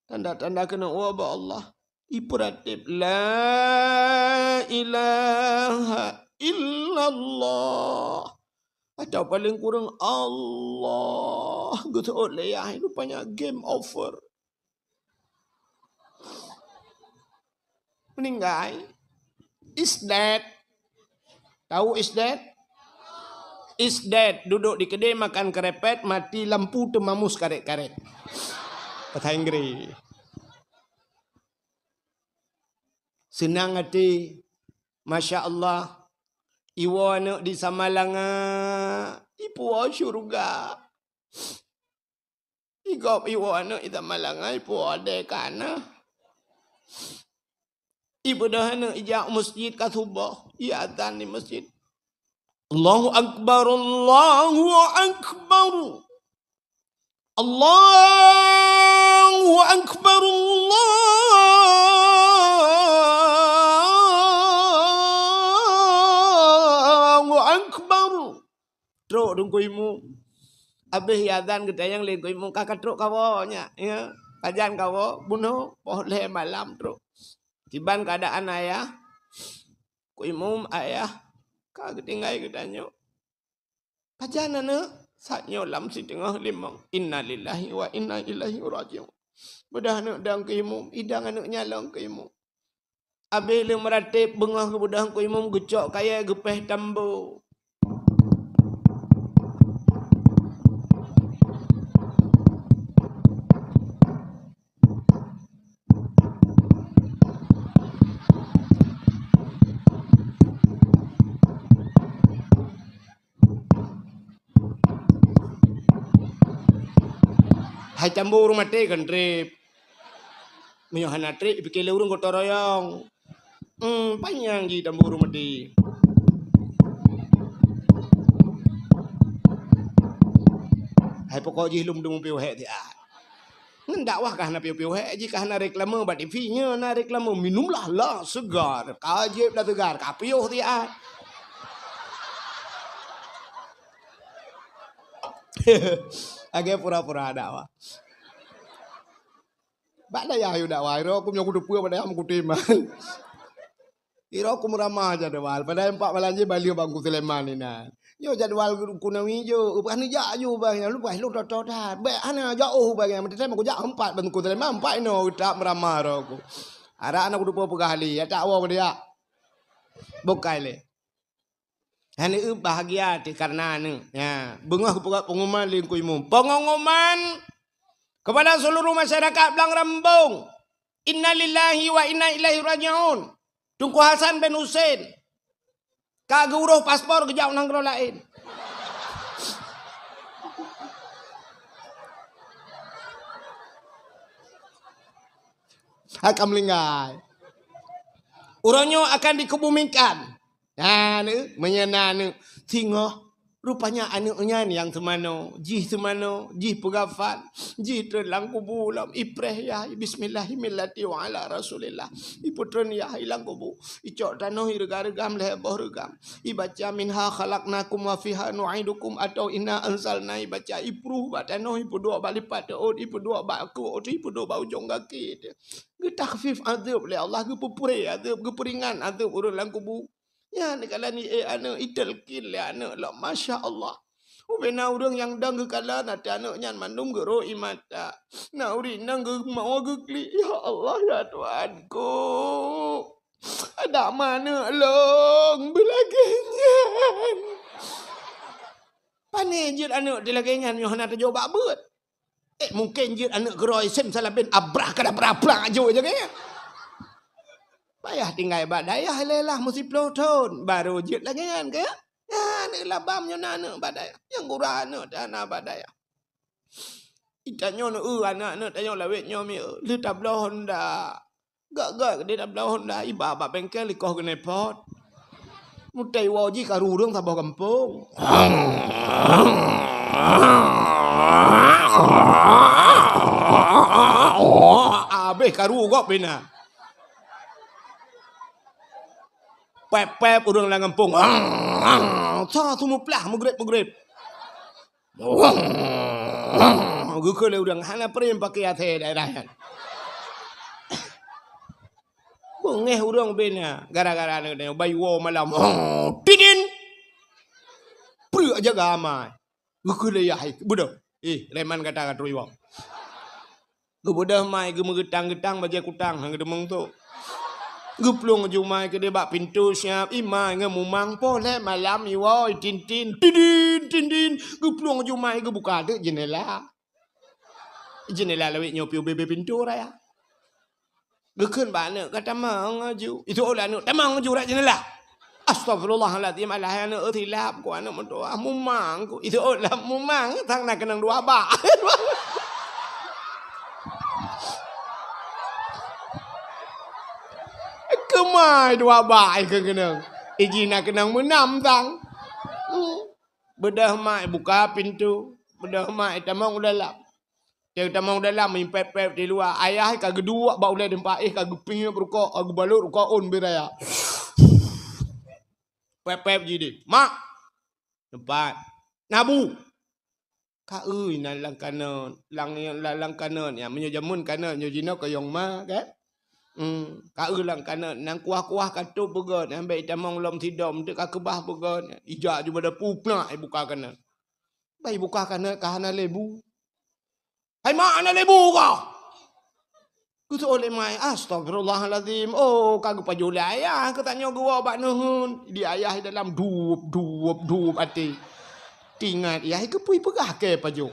Tanda-tanda keuneuk woe bak Allah. Ipeuratéb, "La ilaha illallah." Atau paléng kureueng, "Allah." Geuseuôt lé yah, rupanya game over. Meninggai. Is dead. Tahu is dead? Is dead. Duduk di keudè makan kerepet, mati lampu teumamus karet-karet. Bahasa Inggris. Seunang até. Masya Allah. Iwoe aneuk di Samalanga. Ipuwoe syeuruga. Igob iwoe aneuk i Samalanga, ipuwoe adé kana. Ibeudôh aneuk ijak u meuseujid ka suboh, iazan di meuseujid. Allahu Akbar, Allahu Akbar. Allahu Akbar, Allahu Akbar. Teungku Imum. Abéh azan geutanyong lé Teungku Imum, ka, ka trok kawoe nyak, ya. Pajan kawoe, bunoe, poh lhèe malam trok. Kiban keuadaan ayah, Teungku Imum, ayah, ka geutinggai geutanyoe. Pajan aneuk, saat nyoe lam siteungoh limong. Innalillahi wa inna ilaihi raji'un. Beudôh aneuk dang Teungku Imum, idang aneuk nyan lom Teungku Imum. Abéh lheueh meuratéb beungoh geubeudôh Teungku Imum geucok kayèe geupéh tambo. Hai tambo ureueng maté kan trép. Meunyoe hana trép, pike lé ureueng gotong royong. Hmm, panyang jih tambo ureueng maté. Hai pokok jih lom dum piôh hék siat. Ngon dakwah ka hana piôh-piôh hék, jih ka hana reklame bak T V, nyoe na reklame, "Minumlah la segar, ka jieb la segar, ka piôh siat." Lagèe pura-pura dakwah. Bak dayah yue dakwah, iro kum nyang kuteupeue bak dayah meukutem. Iro kum ramah jadwal, padahai empat malam jih balieu bak Teungku Sulaiman inan. Nyoe jadwal Teungku Nawi jok, bah neujak aju bah nyan, leupah lôn toto that. Bèk hana jaoh bah nyan, meuteutém kujak empat bak Teungku Sulaiman, empat inoe that meuramah iro ku. Arak na kuteupeue peugah lé, ya tak woe keudiak. Bukai lé. Aneuk bahagia teuh kareuna aneuk. Ya, beungoh geupeugah pengumuman lé Teungku Imum. Pengumuman kepada seluruh masyarakat Blang Rambong. Innalillahi wa inna ilaihi raji'un. Teungku Hasan bin Husein ka geuuroh paspor geujak u nanggroe laén. Akan meuninggai. Uroe nyoe akan dikebumikan. Nah, ni, meunyoe na aneuk singoh, rupanya aneuk nyan nyang seumanoe, jih seumanoe, jih peugafan, jih treun lam kubu lom, ipreh yah, bismillahi millati wa ala rasulillah. Ipeutreun yah i lam kubu, icok tanoh ireuga-reugam lhèe boh reugam. Ibaca, "Minha khalaqnakum wa fiha nu'idukum," atau "Inna anzalna," ibaca, ipruh bak tanoh, ipeuduek bak lipat teuôt, ipeuduek bak keuôt, ipeuduek bak ujong gaki. Geutakhfif azab lé Allah, geupeupuré azab, geupeuringan azab ureueng lam kubu. Nyan dikala ni, eh, aneuk italkin lé aneuk lom, masya Allah. Ubé na ureueng nyang dong geukalon até aneuk nyan mandum geurok ie mata. Na ureueng inong geumawa geuklik, "Ya Allah, ya Tuhanku, adak ma aneuk lôn beulagèe nyan." Pané jeuet aneuk teulagèe nyan nyoe hana tajok bak beuet. Eh, mungken jeuet aneuk keudroe sem salah ben abrah kadabra prang aju je kan. Payah tinggai bak dayah lelah meusiploh thon, baru jeuet lagèe nyan ke? Nyan aneuk labam nyoe na aneuk bak dayah. Nyang gura aneuk teuh hana bak dayah. Itanyoe neu, eu, aneuk-aneuk tanyoe lawét nyoe mi, eu, lheueh tabloe Honda. Gak-gak keudéh tabloe Honda, iba bak bengkel ikoh keuneupot. Mutée iwoe jih karu ureueng saboh gampông. Abéh karu gob pih na. Pép-pép ureueng lam gampông. Sa sumuplah meugreb-meugreb. Geukheun lé ureueng hana prem pakai asèe daerah nyan. Beungéh ureueng bina gara-gara nyoe bayi woe malam. Tidin. Preuk jaga amai. Geukheun lé yah, "Eh, beudôh. Eh, reman gata ka trok iwoe." Geubeudôh mai geumeugeutang-geutang bajée kutang han geudeungoe tu. Geuplueng jumai keudeh bak pintoe siab, imai ngon mumang poh lhée malam iwoe tintin, tidin, tintin. Geuplueng jumai geubuka teuk jeundela. Jeundela lawét nyoe piôh bebe pintoe raya. Geukheun bak aneuk, "Ka tamong aju." Itu oleh aneuk, "Tamong aju rot jeundela." Astagfirullahalazim, alah aneuk, "Eh, silap ku aneuk meudoa, mumang ku." Itu oleh mumang, sang na keunong dua bak. Keumai dua bak ai keu keunong. Iji na keunong meunam sang. Hmm. Beudôh mai buka pintoe, beudôh mai tamong u dalam. Teutamong dalam, mipép-pép di luwa. Ayah ka geuduek bak ulée teumpat, eh, ka geupiep rukok, ka geubalot rukok ôn beu raya. Pép-pép jih deh. "Mak!" Teumpat. Na bu. Ka eu na lam kanot, lam, lam, lam kanot nyan. Meunyoe jameun kanot, nyoe jinoe kayong ma, kan? Hmm, ka eu lam kanot, nyan kuah-kuah ka tôp beugöt, nyan bèk itamong lom sidom, teuk ka keubah beugöt. Ijak ju bada pupnak ibuka kanot. Bah ibuka kanot ka hana lé bu. Hai mak, hana lé bu kah? Geuseuôt lé mak, "Astagfirullahalazim. Oh, ka geupajoh lé ayah keu tanyoe geuwoe bak neuheun." Di ayah di dalam dup, dup, dup até. Tingat yah, i keupeue peugah kèe pajoh.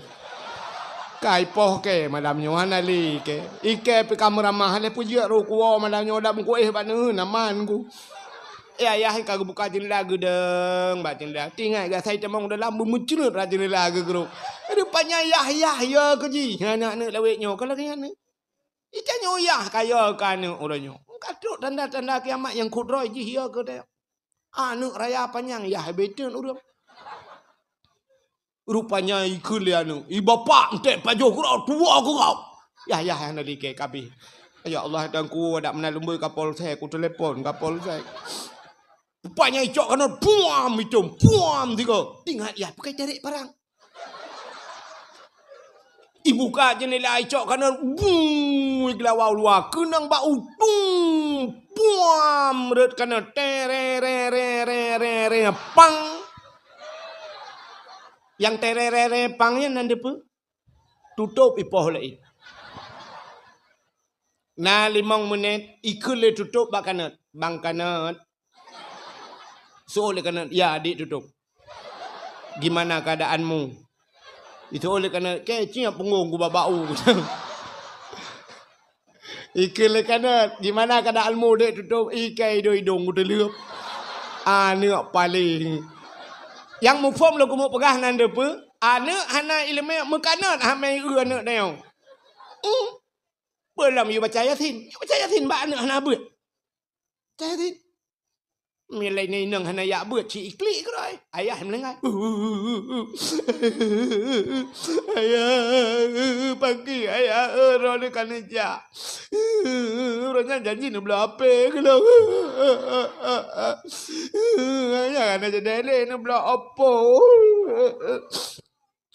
Ka ipoh kèe malam nyoe hana lé kèe. Ikèe pih ka meuramah lé peujeuet rôh kuwoe malam nyoe dak meukuéh bak neuheun aman ku. Eh, ayah ka geubuka jeundela geudong bak jeundela. Tingat gata itamong dalam beumeucreut rot jeundela geugrôk. Rupanya yah-yah ya keu jih. Aneuk-aneuk lawét nyoe ka lagèe nyan. Itanyoe yah ka ya keu aneuk uroe nyoe. Ka trok tanda-tanda kiamat nyang kudroe jih ya keu teuh. Aneuk raya panyang yah beutôi ureueng. Rupanya ikheun lé aneuk, "I bapak enteuk pajoh keudroe tuwoe keudroe." Yah, yah, yah, na likèe kabeh. Ya Allah, dan ku dak meunan lumbôi Kapolsek, ku telepon Kapolsek. Rupanya icok kanot, puam, itom, puam, tiga. Tingat yah, pakai tarék parang. Ibuka jeundela icok kanot, buu, igeulawa u luwa, keunong bak utung, puam, rot kanot, tere, re, re, re, re, re, pang. Nyang tere, re, re, pang nyan nan deupeue? Tutôp ipoh laén. Na limong menit, ikheun lé tutôp bak kanot. "Bang kanot." Seuôt lé kanot, "Ya, adik tutôp." "Gimana keadaanmu?" Iseuôt lé kanot, "Kèe ciek punggong ku bak bak u." Ikheun lé kanot, "Gimana keadaanmu, dek tutôp?" "Ikèe idong-idong ku teuleuep." Aneuk paléng. Nyang muphom lôn keumeung peugah nan deupeue, aneuk hana ileumèe meukanot hamé eu aneuk nyoe. Hmm. Peue lom yue baca Yasin? Yue baca Yasin bak aneuk hana beuet. Baca Yasin. Milai inong hana jak beuet, ci iklik keudroe. Ayah meuninggai. Ayah, pagi ayah, eh, roh ni kan jak. Roh nyan janji neubloe H P keulong. Ayah hana jadi lé neubloe Oppo.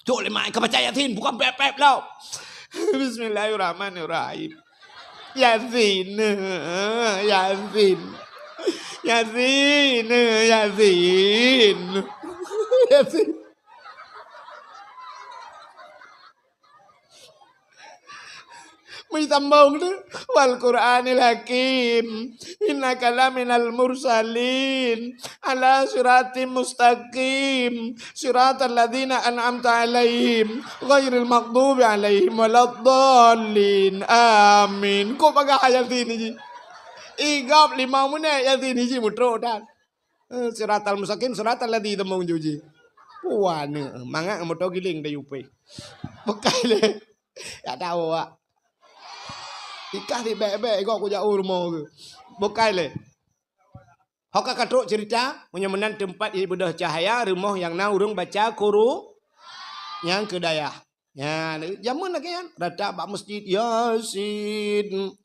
Cok lé mai ka baca Yasin, bukan pép-pép lom. Bismillahirrahmanirrahim. Yasin, Yasin. Yasin, Yasin. Yasin. Meusambông tu, "Wal Qur'anil Hakim, innaka laminal mursalin, ala siratim mustaqim, siratal ladzina an'amta 'alaihim, ghairil maghdubi 'alaihim waladdallin. Amin." Kok bagah Yasin ni jih? Igab lima menit Yasin ni jih mutrok dan. Eh, siratal mustaqim, siratal ladzi tamong juji. Wah, ni mangat moto giling dari upai. Bukai lé. Ya tahu, Wak. Ikah di bek-bek, igok kujak u rumoh ke. Bukai lé. Ho ka katrok cerita, meunyoe meunan teumpat ibeudôh cahaya, rumoh nyang na ureueng baca Quru-, nyang keu dayah. Nyan, jameun lagèe nyan, rata bak masjid, Yasin.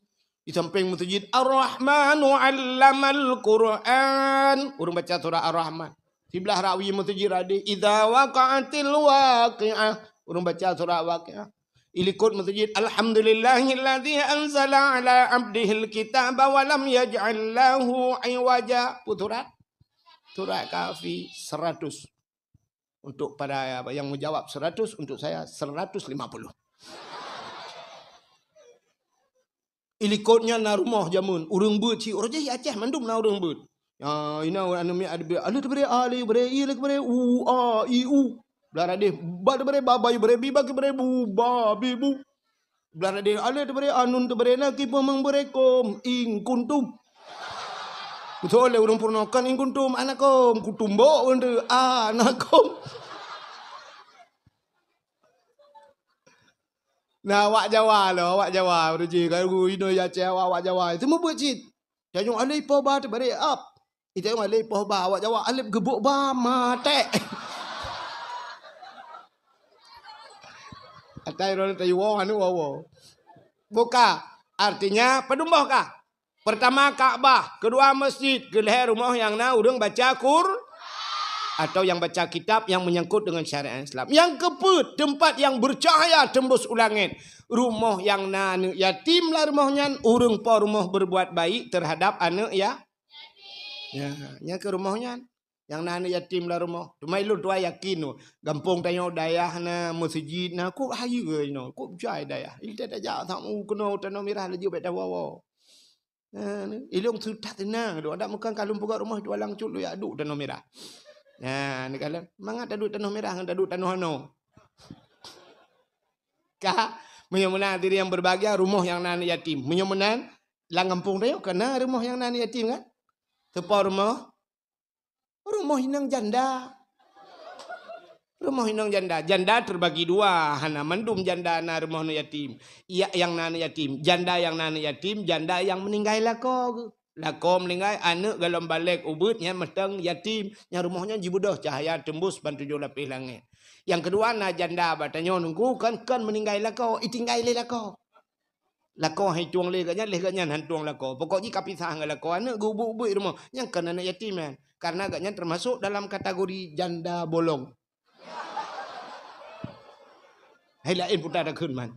Di sampéng masjid, Ar-Rahmanu 'allamal Qur'an. Ureueng baca surah Ar-Rahman. Siblah rawi masjid hadeh, Idza waqa'atil waqi'ah. Ureueng baca surah Waqiah. Di likot masjid, Alhamdulillahilladzi anzala 'ala 'abdihil kitaba wa lam yaj'al lahu 'iwaja. Peue surat? Surat Kahfi seratus. Untuk para yang menjawab seratus, untuk saya seratus lima puluh. Di likot nyan na rumoh jameun, ureueng beuet cit, ureueng jih Aceh mandum na ureueng beuet. Ya, ina aneuk miet ada beuet, alif teubri, alif teubri, i teubri, u, a, i, u. Blah radeh, ba teubri, ba, ba teubri, bi, ba teubri, bu, ba, bi, bu. Blah radeh, alif teubri, a, nun teubri, na kipeumang beurekom, in kuntum. Beutôi lé ureueng peurunoe kan in kuntum, anakum, kutumbok untuk anakum. Nah, awak Jawa lah, awak Jawa, ureueng jih, kalau inoe ya cewek awak Jawa, itu meubeuet cit. Tanyoe alif poh ba teubri ap. Ita ngon alif poh ba, awak Jawa alif geubok ba maté. Atai ron tayu wo anu wo wo. Buka, artinya padum boh ka? Pertama Ka'bah, kedua masjid, keulhèe rumoh nyang na ureueng baca Qur-, atau yang baca kitab yang menyangkut dengan syariat Islam. Yang keupeuet, tempat yang bercahaya tembus u langét. Rumoh nyang na aneuk yatim lam rumoh nyan, ureuëng po rumoh berbuat baik terhadap aneuk ya. Ya, nyang keu rumoh nyan. Nyang na aneuk yatim lam rumoh. Teuma ulôn tuan yakin, gampông tanyoe dayah na, meuseujid na, kok hayeue inoe, kok jai dayah. Ilée tajak samu keunoe Tanoh Mirah laju bék tawoe-woe. Nah, ilôn seutat teunang tu. Adak meukan ka lôn peugah rumoh tu alang cut lôn jak duek Tanoh Mirah. Nah, ni kalon mangat taduek Tanoh Mirah ngon taduek tanoh anoe. Ka, meunyoe meunan hadirin yang berbahagia, rumoh nyang na aneuk yatim. Meunyoe meunan, lam gampông tanyoe ka na rumoh nyang na aneuk yatim kan? Teupo rumoh, rumoh inong janda. Rumoh inong janda. Janda terbagi dua. Hana mandum janda na rumoh aneuk yatim. Iya nyang na aneuk yatim. Janda nyang na aneuk yatim, janda nyang meuninggai lakoe geuh. Lakoe meuninggai, aneuk golom balek ubit nyan mantong yatim. Nyang rumoh nyan jibeudôh cahya tembus ban tujoh lapéh langét. Nyang keudua na janda bak tanyoe nungku kon, kon meuninggai lakoe, itinggai lé lakoe. Lakoe han itueng lé gobnyan, lé gobnyan han tueng lakoe. Pokok jih ka pisah ngon lakoe, aneuk geuubit-ubit rumoh. Nyan kon aneuk yatim nyan. Karena gobnyan termasuk dalam kategori janda bolong. Hai laén puta takheun man.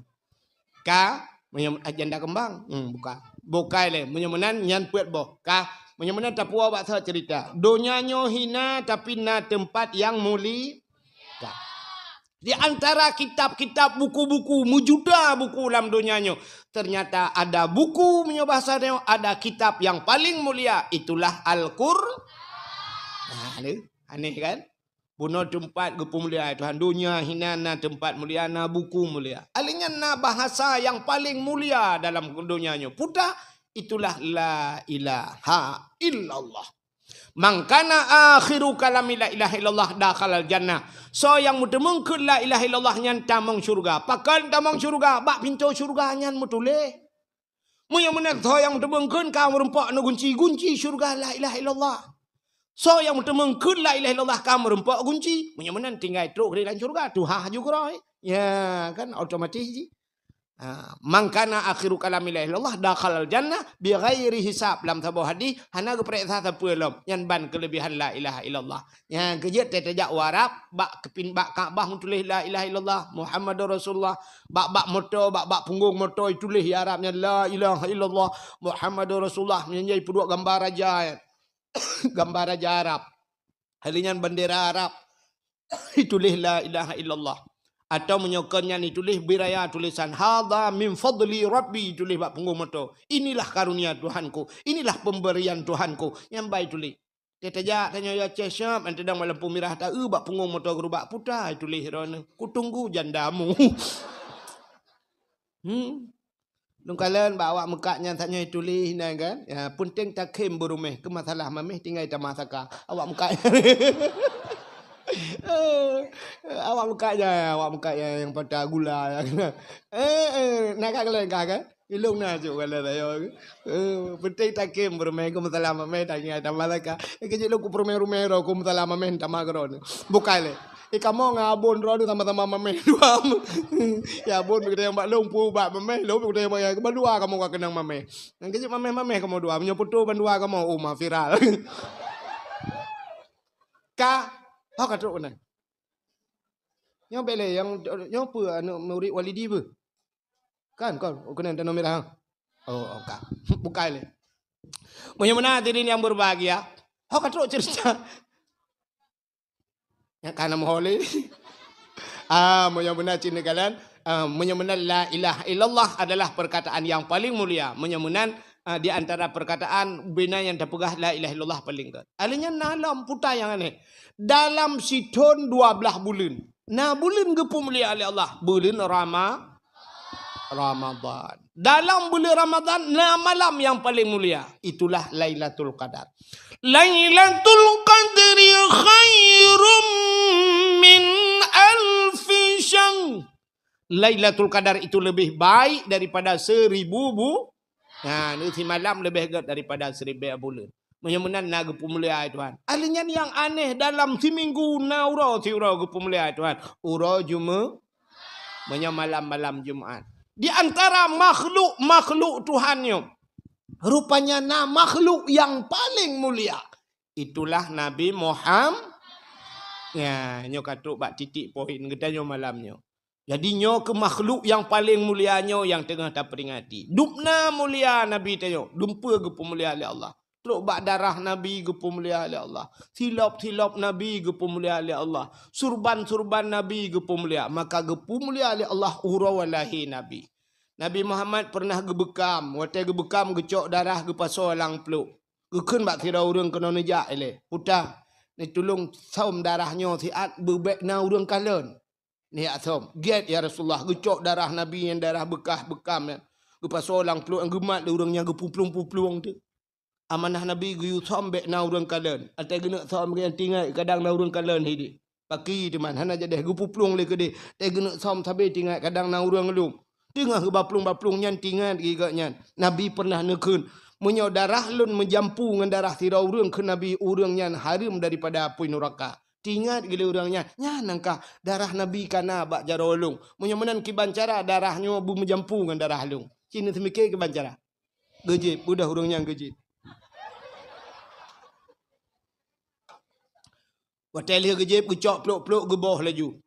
Ka, meunyoe, ah, janda keumbang. Hmm, buka. Bukai lé. Meunyoe meunan nyan peuet boh. Ka, meunyoe meunan tapuwoe bak soe cerita. Donya nyoe hina tapi na teumpat nyang muli-, Ka. Di antara kitab-kitab, buku-buku, meujuta buku lam donya nyoe, ternyata ada buku, meunyoe bahasa nyoe, ada kitab yang paling mulia, itulah Al-Qur-, nah, lé, aneh kan? Bunoe teumpat geupeumulia Tuhan. Donya hina na teumpat mulia, na buku mulia. Alèh nyan na bahasa yang paling mulia dalam donya nyoe. Peue ta? Itulah la ilaha illallah. Man kana akhiru kalami la ilaha illallah dakhalal jannah. Soe nyang meuteumeung kheun la ilaha illallah nyan tamong syeuruga. Pakon tamong syeuruga? Bak pintoe syeuruga nyan meutuléh. Meunyoe meunan soe nyang meuteumeung kheun ka meurumpok ngon gunci, gunci syeuruga la ilaha illallah. Soe nyang meuteumeung kheun la ilaha illallah ka meurumpok gunci. Meunyoe meunan tinggai trok keudéh lam syeuruga, tuha ju keudroe. Ya, kan otomatis jih. Ha, man kana akhiru kalami la ilaha illallah dakhalal jannah bighairi hisab. Lam saboh hadis, hana geupareksa sapeue lom. Nyan ban keulebihan la ilaha illallah. Nyan keu jeuet tajak u Arab, bak keupin-, bak Ka'bah meutuléh la ilaha illallah Muhammadur Rasulullah. Bak, bak moto, bak, bak punggong moto ituléh di Arab nyan la ilaha illallah Muhammadur Rasulullah. Nyan jai peuduek gambar raja. Gambar raja Arab. Hari nyan bandera Arab. Ituléh la ilaha illallah. Atau meunyoe kon nyan ituléh biraya tulisan, "Hadza min fadli Rabbi," ituléh bak punggong moto. "Inilah karunia Tuhanku, inilah pemberian Tuhanku." Nyan ban ituléh. Tajak tanyoe ya Aceh siap, ante dang bak lampu mirah ta-eu bak punggong moto geurubak, peue ta ituléh droeneuh, "Kutunggu jandamu." Hmm. Lôn kalon bak awak meukat nyan tanyoe ituléh nyan kan. Ya, peunteng takhém beuruméh, keu masalah maméh tinggai tamasaka. Awak meukat. Eh, awak meukat nyan, awak meukat nyan nyang patah gula nyan. Eh, eh, na ka kalon ka kan? Ilôn na cok kalon ayo. Eh, peunteng takhém beuruméh, keu masalah maméh tinggai tamasaka. Eh, keu jeuet lôn kupeuruméh-ruméh droe, keu masalah maméh tama keudroe. Bukai lé. Eh, kamoe ngon abon droeneuh sama-sama maméh dua. Ya, abon pih geutanyong bak lôn peue bak maméh, lôn pih geutanyong bak, bandua kamoe ka keunong maméh. Nyan keuh jeuet maméh-maméh kamoe dua. Meunyoe putôh bandua kamoe, oh, ma viral. Ka, ho ka trok keunan. Nyoe bèk lé, nyang, nyoe peue aneuk murit Walidi peue? Kan, kon, oh, keunan Tanoh Mirah, ha? Oh, oh, ka. Bukai lé. Meunyoe meunan hadirin yang berbahagia, ho ka trok cerita. Nyang ka na meuho lé. Ah, meunyoe meunan cit neukalon, ah, meunyoe meunan la ilaha illallah adalah perkataan yang paling mulia. Meunyoe meunan, ah, di antara perkataan bina nyang tapeugah la ilaha illallah paling gèt. Alèh nyan na lom peue ta nyang aneh. Dalam sithon dua blaih buleuen. Na buleuen geupeumulia lé Allah. Buleuen Rama-, Ramadan. Dalam buleuen Ramadan na malam yang paling mulia. Itulah Lailatul Qadar. Lailatul Qadri khairum min alfi syahr. Lailatul Qadar itu lebih baik daripada seribu bu-, nah, neu simalam leubeh gèt daripada siribèe buleuen. Meunyoe meunan na geupeumulia Tuhan. Alèh nyan nyang aneh dalam siminggu na uroe siuroe geupeumulia Tuhan. Uroe Jume-, meunyoe malam-malam Jumat. Di antara makhluk-makhluk Tuhan nyoe, rupanya na makhluk yang paling mulia. Itulah Nabi Muham-, Ya, nyoe ka trok bak titik poin geutanyoe malam nyoe. Jadi nyoe keuh makhluk nyang paleng mulia nyoe nyang teungoh taperingati. Dubna mulia Nabi tanyoe, dumpeue geupeumulia lé Allah. Trok bak darah Nabi geupeumulia lé Allah. Silop-silop Nabi geupeumulia lé Allah. Surban-surban Nabi geupeumulia. Maka geupeumulia lé Allah uroe lahé Nabi. Nabi Muhammad pernah geubeukam. Watée geubeukam geucok darah geupasoe lam pluek. Geukheun bak sidroe ureuëng keunoe neujak ilée. Puta, neutulông sôm darah nyoe siat beubek na ureuëng kalon. Nijak sôm. Gét, ya Rasulullah, geucok darah Nabi nyang darah beukah beukam nyan. Geupasoe lam pluek nyang geumat lé ureuëng nyang geupuplueng-puplueng teuk. Amanah Nabi geuyue sôm bék na ureuëng kalon. Watée geuneuk sôm geuh nyan tingat kadang na ureuëng kalon hidéh. Paki teuma hana jadeh geupuplueng lé keudeh. Watée geuneuk sôm sabe tingat kadang na ureuëng lom. Teungoh geubaplueng-baplueng nyan tingat geuh gobnyan. Nabi pernah neukheun, "Meunyoe darah lôn meujampu ngon darah sidroe ureuëng," kheun Nabi, "ureuëng nyan hareuem daripada apui nuraka." Tingat geuh lé ureuëng nyan, "Nyan nyang ka darah Nabi kana bak jaroe lôn. Meunyoe meunan kiban cara darah nyoe beumeujampu ngon darah lôn." Ci neuseumiké kiban cara. Geujieb, beudôh ureuëng nyan geujieb. Watée lheueh geujieb, geucok pluek-pluek geuboh laju.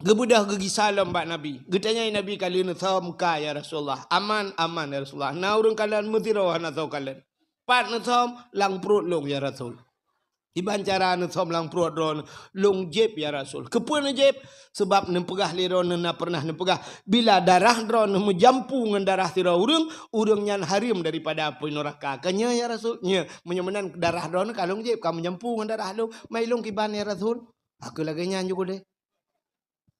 Geubeudôh geugisa lom bak Nabi. Geutanyai Nabi, "Ka lheueh neusôm ka, ya Rasulullah?" "Aman, aman, ya Rasulullah." "Na ureuëng kalon?" "Meusidroe hana soe kalon." "Pat neusôm?" "Lam pruet lôn, ya Rasul." "Kiban cara neusôm lam pruet droeneuh?" "Lôn jieb, ya Rasul." "Keupeue neujieb?" "Sabab neupeugah lé droeneuh na pernah neupeugah, 'Bila darah droeneuh meujampu ngon darah sidroe ureuëng, ureuëng nyan hareuem daripada apui nuraka.' Ka nyoe, ya Rasul?" "Nyoe." "Meunyoe meunan darah droeneuh ka lôn jieb, ka meujampu ngon darah lôn. Mai lôn kiban, ya Rasul." "Ka keuh lagée nyan ju keudeh."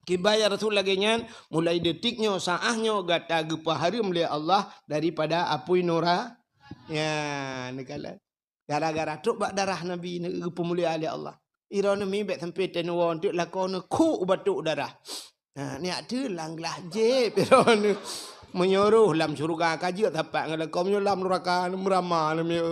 "Kiban, ya Rasul, lagée nyan, mulai detik nyoe, saáh nyoe gata geupeuhareuem lé Allah daripada apui nura-" Ya, neukalon. Gara-gara trok bak darah Nabi neu-, geupeumulia lé Allah. Droeneuh mi bék sampoe teunuwoe teuk lakoe neukhok u batok darah. Ha, nyak teuh lam glah jieb droeneuh. Meunyoe roh lam syeuruga ka jeuet sapat ngon lakoe, meunyoe lam nuraka meurama lom ya.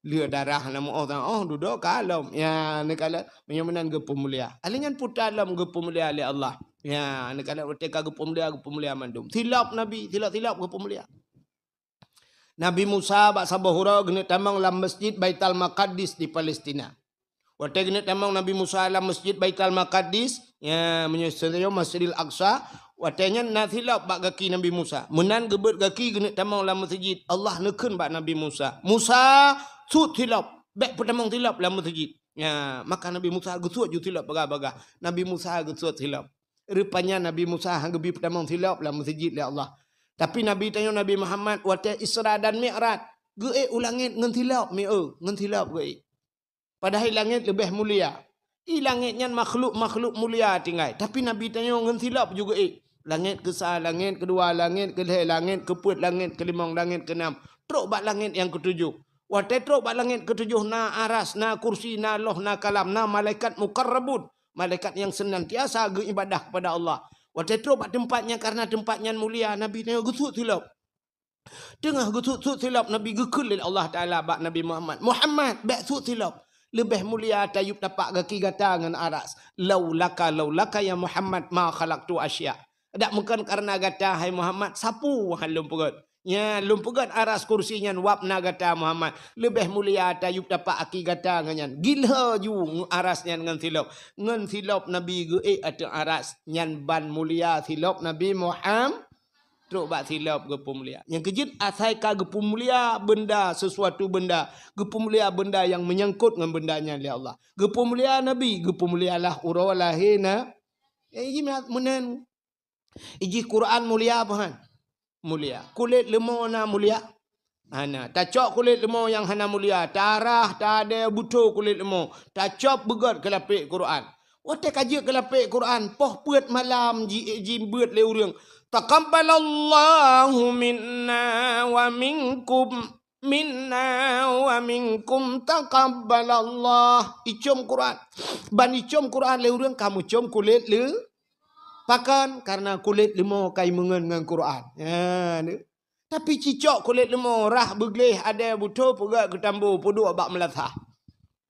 Lheueh darah na meu-oh, oh dudoe ka lom. Ya, neukalon meunyoe meunan geupeumulia. Ahli nyan puta lom geupeumulia lé Allah. Ya, neukalon watée ka geupeumulia, geupeumulia mandum. Silop Nabi, silop-silop geupeumulia. Nabi Musa bak saboh uroe geuneuk tamong lam Masjid Baitul Maqdis di Palestina. Watée geuneuk tamong Nabi Musa lam Masjid Baitul Maqdis, ya, meunyoe seunyoe Masjidil Aqsa, watée nyan na silop bak gaki Nabi Musa. Meunan geubeuet gaki geuneuk tamong lam masjid, Allah neukheun bak Nabi Musa, "Musa, suet silop, bék peutamong silop lam masjid." Ya, maka Nabi Musa geusuet ju silop bagah-bagah. Nabi Musa geusuet silop. Rupanya Nabi Musa han geubi peutamong silop lam masjid lé Allah. Tapi Nabi tanyoe Nabi Muhammad watée Isra dan Mi'raj, geuék u langét ngon silop, mi-, eu, ngon silop geuék. Padahai langét leubeh mulia. I langét nyan makhluk-makhluk mulia tinggai, tapi Nabi tanyoe ngon silop ju geuék. Langét keusa, langét keudua, langét keulhée, langét keupeuet, langét keulimong, langét keunam, trok bak langét nyang keutujoh. Watée trok bak langét keutujoh na aras, na kursi, na loh, na kalam, na malaikat mukarrabun, malaikat nyang seunantiasa geuibadah kepada Allah. Watée trok bak teumpat nyan, karna teumpat nyan mulia, Nabi tanyoe geusuet silop. Teungoh geusuet-suet silop, Nabi geukheun lé Allah Taala bak Nabi Muhammad, "Muhammad, bék suet silop. Leubeh mulia tayub tapak gaki gata ngon aras. Laulaka, laulaka ya Muhammad ma khalaqtu asya." Dak meukon karna gata, hai Muhammad, sapeue han lôn peugét. Nya, lôn peugét aras kursi nyan wab na gata, Muhammad. Leubeh mulia tayub tapak aki gata ngon nyan. Gila ju aras nyan ngon silop. Ngon silop Nabi geuék ateueh aras. Nyan ban mulia silop Nabi Muhammad. Trok bak silop geupeumulia. Nyang keujeuet asai ka geupeumulia benda, sesuatu benda. Geupeumulia benda nyang meunyangkot ngon benda nyan lé Allah. Geupeumulia Nabi, geupeuumulialah uroe lahé na. Eh, iji meunan. Iji Quran mulia apa han? Mulia. Kulét leumo na mulia? Hana. Tacok kulét leumo nyang hana mulia. Tarah, tadée, butho kulét leumo. Tacop beugét keu lapék Quran. Watée ka jeuet keu lapék Quran, poh peuet malam ji-, jibeuet lé ureuëng. Taqabbalallahu minna wa minkum, minna wa minkum taqabbalallah. Icom Quran. Ban icom Quran lé ureuëng ka meucom kulét leu-, pakon? Karna kulét leumo ka imeungon ngon Quran. Ya, ni. Tapi cicok kulét leumo, rhah beugleh, adée butho peugét keu tambo, peuduek bak meulasah.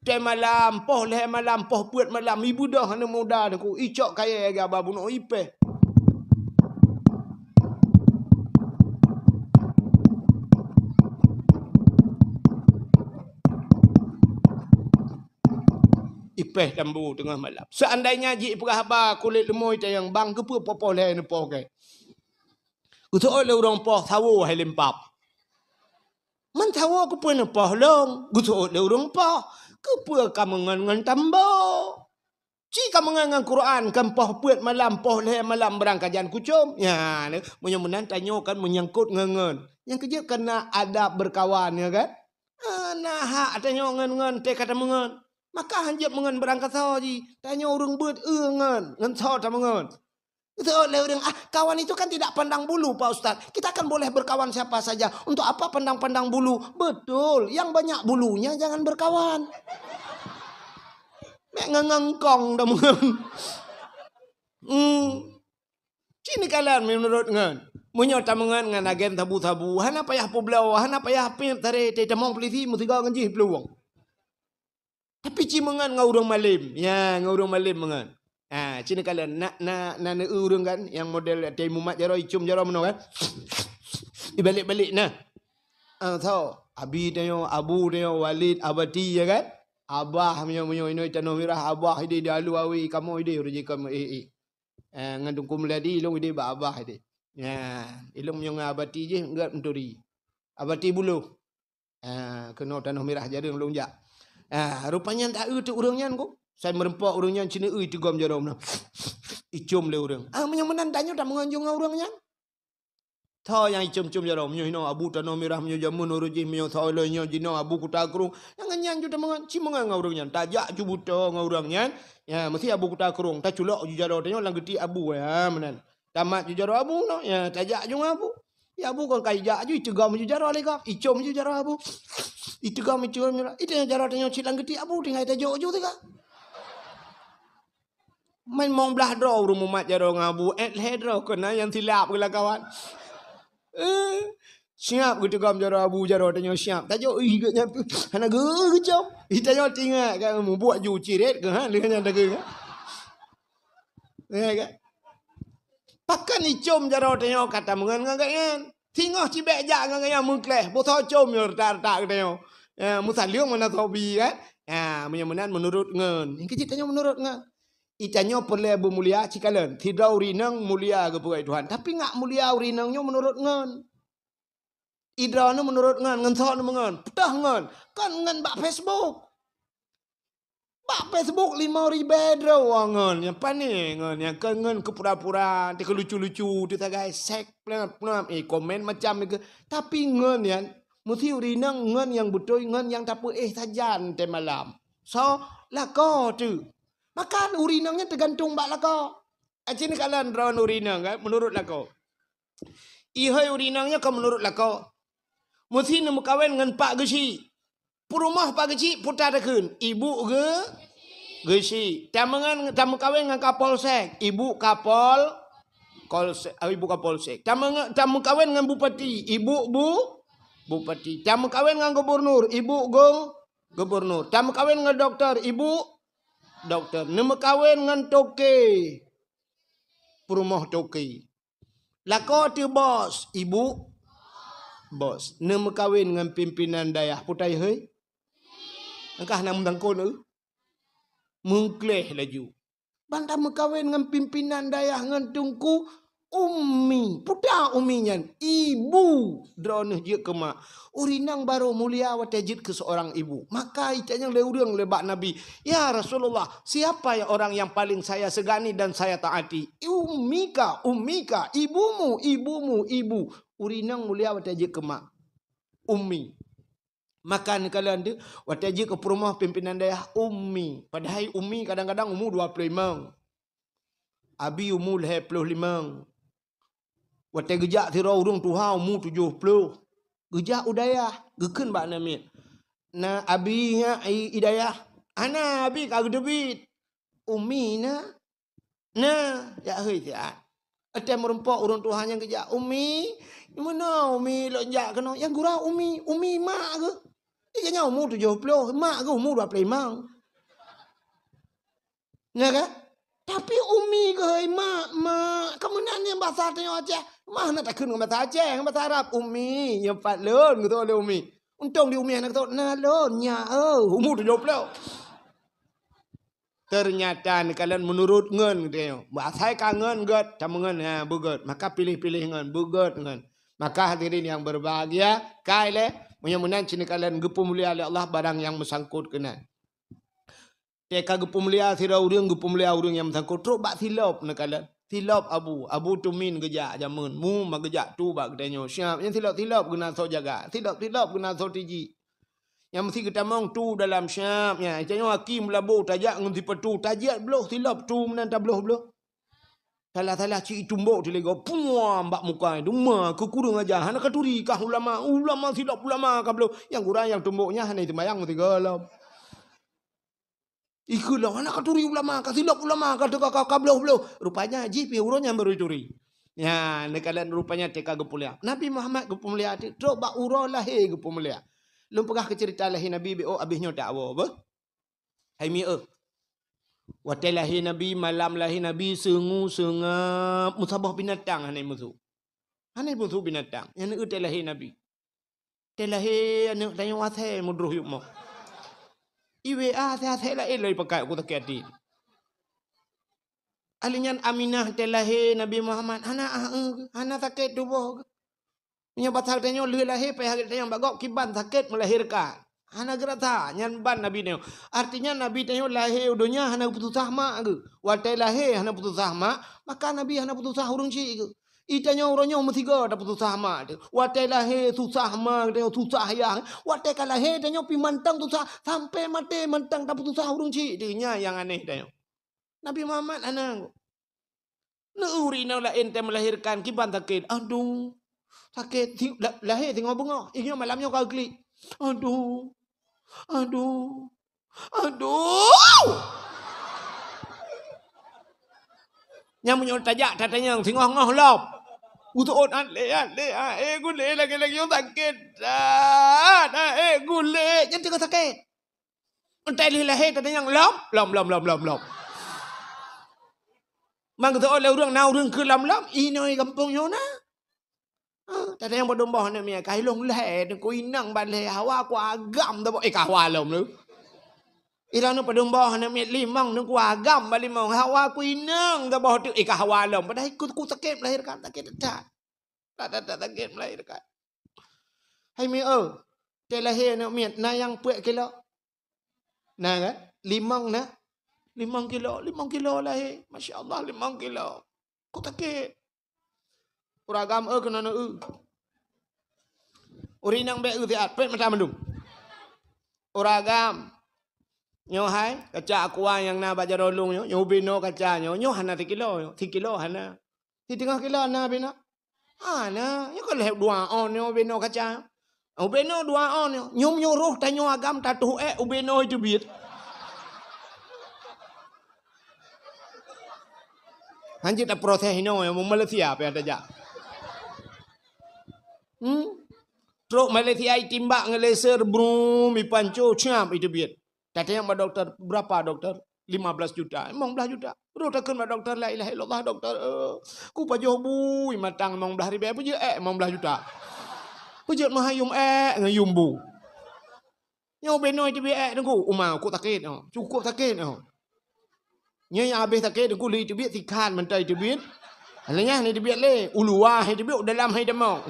Tée malam, poh lhée malam, poh peuet malam, ibeudôh aneuk muda teungku, icok kayée gaba bunoe ipéh. Péh tambu teungoh malam. Seandainya jih peugah haba kulét leumoi tayang bang, keupeue poh-poh lhèe neupoh kèe? Geuseuôt lé ureueng poh sawo hai lempap. Man sawo keupeue neupoh lôn? Geuseuôt lé ureueng poh. Keupeue ka meungon ngon tambo? Ci ka meungon ngon Quran, kan poh peuet malam, poh lhèe malam beurangkajan kucom. Ya, meunyoe meunan tanyoe kan menyangkut ngon-ngon. Nyang keujeuet kan na adab beurkawan, ya kan? Ah, na hak tanyoe ngon-ngon teuka tameungon. Maka hanjeuet meungon beurangkasoe jih. Tanyoe ureueng beuet eu ngon, ngon soe tameungon. Beutôi lé ureueng, ah, kawan itu kan tidak pandang bulu, Pak Ustaz. Kita kan boleh berkawan siapa saja. Untuk apa pandang-pandang bulu? Betul, yang banyak bulunya jangan berkawan. Mek ngeungkong dah meunan. Hmm. Ci neukalon meunurot ngon. Meunyoe tameungon ngon agen sabu-sabu, hana payah peubloe, hana payah piep taré, teutamong polisi meusigoe ngon jih peuluwang. Tapi ci meungon ngon ureueng malem. Ya, ngon ureueng malem meungon. Ha, ci neukalon na na na neu ureueng kan, nyang model teuh mumat jaroe, icom jaroe meunoe kan. Ibalek-balek na. Ah, so, abi tanyoe, abu tanyoe, walid, abati, ya kan? Abah meunyoe, meunyoe inoe tanoh mirah, abah ideh di alu awi, kamoe ideh rejeki kamoe, eh, eh. Eh, ngon Teungku Meuladi, ilong ideh bak abah ideh. Ya, ilong meunyoe ngon abati jih, enggak menturi. Abati buloh. Ah, keunoe tanoh mirah jareueng lôn jak. Ah, rupanya ndak eu teuh ureueng nyan ko. Sai meureumpok ureueng nyan, ci neu eu iteugom jaroe meunan. Icom lé ureueng. Ah, meunyoe meunan tanyoe tameungon ju ngon ureueng nyan. Tho nyang icom-com jaroe, meunyoe hinoe abu tanoh mirah, meunyoe jameun uroe jih, meunyoe soe lôn nyoe jinoe abu kuta krueng. Nyang nyan ju tameungon, ci meungon ngon ureueng nyan. Tajak ju beuto ngon ureueng nyan. Ya, meusi abu kuta krueng, taculok ju jaroe tanyoe lam geuti abu, ya, meunan. Tamat ju jaroe abu noh, ya, tajak ju ngon abu. Ya, abu kon ka ijak ju, iteugom ju jaroe lé gob, icom ju jaroe abu. Iteugom, icom, iteugom jaroe tanyoe cit lam geuti abu, tinggai tajok ju teuka. Main mong blah droe ureueng mumat jaroe ngon abu, eh, lhèe droe keunan nyang silap geulakawan. Eh, siap geuteugom jaroe abu, jaroe tanyoe siap. Tajok, ih, geuh nyan, hana geu-, geucom. Ih, tanyoe tingat kan, mubuet ju ciret keuh, ha, lheueh nyan dageng, ha. Ya kan? Pakon icom jaroe tanyoe ka tameungon ngon gobnyan. Singoh cibèk jak ngon gobnyan meukleh, boh soe com nyoe retak-retak geutanyoe. Ya, meusaleueng mana sobi kan? Ya, meunyoe meunan meunurot ngon. Nyang keujeuet tanyoe meunurot ngon. Itanyoe peureulèe beumulia cikalon. Sidroe ureueng inong mulia geupeugah Tuhan. Tapi ngat mulia ureueng inong nyoe meunurot ngon. Idroe nyoe meunurot ngon, ngon soe nyoe meungon. Peutah ngon. Kan ngon bak Facebook. Bak Facebook limong ribèe droe ngon, nyang pané ngon, nyang keu ngon keu pura-pura, teuka lucu-lucu, teuka sagai sek, plap, plap, eh, komen macam ni ke. Tapi ngon nyan, meusti ureueng inong ngon nyang beutôi, ngon nyang tapeuéh sajan teuh malam. So, lakoe teuh. Maka ureueng inong nyan teugantung bak lakoe. Aci neukalon droe ureueng inong kan, meunurot lakoe. Ihôi ureueng inong nyoe ka meunurot lakoe. Meusti neumeukawen ngon Pak Geuchik. Peurumoh Pak Geuchik peue takheun, ibu geu-, geuchik. Tameungon, tameukawen ngon Kapolsek, ibu Kapol-, Kolsek, ah, ibu Kapolsek. Tameungo-, tameukawen ngon bupati, ibu bu-, bupati. Tameukawen ngon gubernur, ibu gu-, gubernur. Tameukawen ngon doktor, ibu doktor. Neumeukawen ngon toke, peurumoh toke. Lakoe teuh bos, ibu bos. Neumeukawen ngon pimpinan dayah, peue tahôi? Engkah na meutangkon eu? Meukleh laju. Ban tameukawen ngon pimpinan dayah ngon teungku, ummi. Peue ta ummi nyan? Ibu. Droeneuh jeuet keu mak. Ureueng inong barô mulia watèe jeuet keu seorang ibu. Maka itanyong lé ureueng lé bak Nabi, "Ya Rasulullah, siapa ya orang yang paling saya segani dan saya taati?" "Ummika, ummika, ibumu, ibumu, ibu." Ureueng inong mulia watèe jeuet keu mak. Ummi. Maka neukalon teuh, watèe jeuet keu peurumoh pimpinan dayah, ummi. Padahai ummi kadang-kadang umu dua ploh limong. Abi umu lhèe ploh limong. Watèe geujak sidroe ureueng tuha umu tujoh ploh. Geujak u dayah, geukheun bak aneuk miet, "Na abi nyak i, i dayah?" "Hana, abi ka geuteubiet." "Ummi na?" "Na, jak hôi siat." Watèe meurumpok ureueng tuha nyan geujak, "Ummi, meunoe Ummi lôn jak keunoe?" "Ya gura Ummi, Ummi mak geuh." Di geuhnyan umu tujoh ploh, mak geuh umu dua ploh limong. Ya kan? Tapi ummi keuhai mak, mak. Ka meunan nyang basa tanyoe Aceh. Mah na takheun ngon basa Aceh, ngon basa Arab. Ummi, nyoe pat lôn, geutôk lé ummi. Untông di ummi hana geutôk, na lôn, nyak, oh, umu tujoh ploh. Ternyata neukalon meunurot ngon geutanyoe. Asai ka ngon gét, tameungon, ha, beugét. Maka piléh-piléh ngon, beugét ngon. Maka hadirin yang berbahagia, kai lé, meunyoe meunan cit neukalon geupeumulia lé Allah barang nyang meusangkot keunan. Teuka geupeumulia sidroe ureuëng, geupeumulia ureuëng nyang meusangkot, trok bak silop neukalon. Silop abu, abu tumin geujak jameun, mu ma geujak tu bak geutanyoe. Siap, nyan silop-silop geunasoe jaga, silop-silop geunasoe tiji. Nyang meusi geutamong tu dalam siap nyan. Tanyoe aki meulabo tajak ngon sipatu, tajiat bloh silop tu meunan tabloh-bloh. Salah-salah cit itumbok teuligo, puam bak muka itu, ma keu kureueng aja, hana katuri kah ulama, ulama silop ulama kabloh. Nyang gura nyang tumbok nyan hana seumayang meusigoe lom. Ikheun lom, hana katuri ulama, kasilop ulama, ka teuka ka, kabloh-bloh. Rupanya jih pih uroe nyan baru turi. Nyan, neukalon rupanya teuka geupeumulia. Nabi Muhammad geupeumulia, trok bak uroe lahé geupeumulia. Lôn peugah keu ceurita lahé Nabi, beu abéh nyoe tawoe, beuh. Hai mi, eh. Watée lahé Nabi, malam lahé Nabi, seungue seungab, meusaboh binatang hana musoh. Hana musoh binatang. Nyan watée lahé Nabi. Watée lahé aneuëk tanyoe asai meudroh yub mo. I W A asai-asai laén lom ipakai, ku sakét até. Ahli nyan Aminah watée lahé Nabi Muhammad, hana ah, eh, hana sakét tuboh. Meunyoe basa tanyoe lheueh lahé, payah geutanyoe bak gob kiban sakét melahirkan. Hana geurasa, nyan ban Nabi tanyoe. Artinya Nabi tanyoe lahé u donya hana peususah mak geuh. Watée lahé hana peususah mak, maka Nabi hana peususah ureuëng chik geuh. I tanyoe uroe nyoe meusigoe tapeususah mak teuh. Watée lahé susah ma geutanyoe, susah yah. Watée ka lahé tanyoe pih mantong susah, sampai maté mantong tapeususah ureuëng chik teuh. Nyan nyang aneh tanyoe. Nabi Muhammad hana. Neu-eu ureuëng inong laén teuh melahirkan kiban sakét. Aduh. Sakét si-, la-, lahé singoh beungoh. Inyoe malam nyoe ka klik. Aduh. Aduh. Aduh. Nyang meunyoe tajak tatanyong singoh-ngoh lom. Useuôt, "An lé, an lé, ah, eh, gulé lagée-lagée nyoe sakét. Ah, eh, gulé." Nyan teuka sakét. Entah lheueh lahé tatanyong lom, lom, lom, lom, lom, lom. Mang geuseuôt lé ureuëng, na ureuëng keu lom-lom, inoe gampông nyoe na. Ah, tatanyong padum boh aneuëk miet, ka ilong lhée, teungku inong ban lhée, hawa ku agam tabok, eh, ka hawa lom lé. Ilong padum boh aneuëk miet, limong teungku agam ban limong, hawa ku inong tabok teuk, eh, ka hawa lom. Padahai ku, ku sakét melahirkan, sakét that. That, that, that sakét melahirkan. Hai mi, oh, watée lahé aneuëk miet, na nyang peuet kilo. Na kan? Limong na. Limong kilo, limong kilo lahé. Masya Allah, limong kilo. Ku sakét. Ureuëng agam, eh, keunoe, eh. Ureuëng inong bék, eh, siat, pet mata mandum. Ureuëng agam. Nyoe hai, kaca aqua nyang na bak jaroe lôn nyoe, nyoe ubé noe kaca nyoe, nyoe hana sikilo nyoe, sikilo hana. Siteungoh kilo na ubé noe? Hana, nyoe ka lheueh dua ôn nyoe ubé noe kaca. Ubé noe dua ôn nyoe. Nyoe meunyoe roh tanyoe agam tatuh ék ubé noe teubiet. Hanjeuet taproses inoe, nyoe Malaysia payah tajak. Hmm? Trok Malaysia itimbak ngon laser, brum, ipanco, siap iteubiet. Tatanyong bak dokto, "Berapa, dokto?" "Lima belas juta." "Limong blaih juta." Roh takheun bak dokto, "La ilaha illallah, dokto, eh, ku pajoh bui matang limong blaih ribée, peue jeuet ék limong blaih juta? Peue jeuet meuhayum ék ngon yum bu?" Nyoe ubé noe teubiet ék teungku, uma, cukôp sakét nyoe, cukôp sakét nyoe. Nyoe nyang habéh sakét teungku, lheueh teubiet sikhan mantong teubiet. Alah nyan teubiet lé, u luwa hai teubiet, u dalam hai tamong.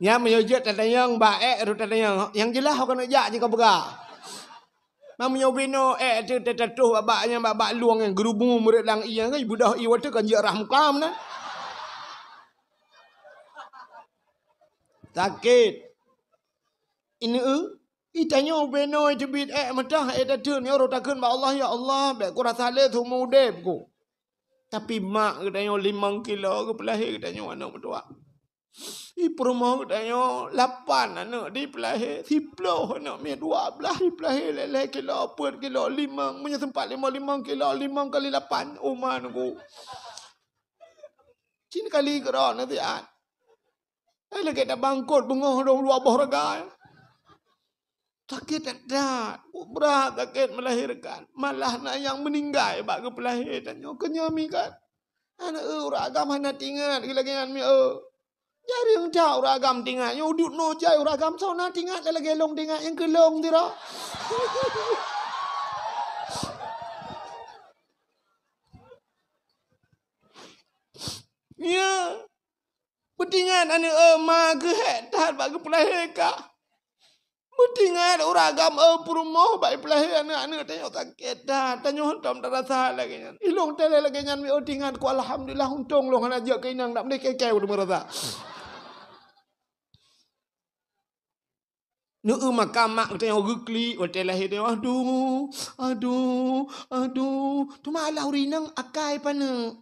Nyan meunyoe jeuet tatanyong bak ék, roh tatanyong. Nyang jeulaih ho keuneuk jak jih ka peugah. Ma meunyoe ubé noe ék teuh tatatoh bak, bak nyan, bak, bak lueng nyan, geurubu meureuet lam ié nyan, beudôh ié watée kan jeuet rah muka meunan. Sakét. Ineuk, i tanyoe ubé noe teubiet ék meutoh, ék tateun, nyoe roh takheun bak Allah, "Ya Allah, bék kurasa lé seumeu udeb ku." Tapi mak geutanyoe limong kilo geupeulahé geutanyoe aneuëk meutuah. I peurumoh geutanyoe lapan aneuëk dipeulahé, siploh aneuëk miet, dua blaih dipeulahé, lhée-lhée kilo, peuet kilo, limong, meunyoe sempat limong, limong kilo, limong kali lapan, uma nunggu. Cit kali keudroe nasihat. Eh, lagée tabangkot beungoh dua boh raga. Sakét that-that. Brat sakét melahirkan. Malah na nyang meuninggai bak geupeulahé tanyoe. Keunyoe mi kan. Aneuëk, eh, ureuëng agam hana tingat lagée nyan mi, eh. Jareueng that ureuëng agam tingat. Nyoe udeb noe jai ureuëng agam soe na tingat lagée lôn tingat nyang keu lôn sidroe. Aneuk, eh, ma geuhek that bak geupeulahé ka. Meutingat ureueng agam, eh, peurumoh bak ipeulahé aneuk-aneuk tanyoe sakét that. Tanyoe hántom tarasa lagèe nyan. Ilôn teuh lagèe nyan, meutingat ku alhamdulillah, untông lôn hana jeuet keu inong, nak meudeh keu-keu ulôn meurasa. Neu-eu maka mak geutanyoe geuklik watèe lahé tanyoe, "Aduh, aduh, aduh." Teuma alah ureueng inong akai paneuk.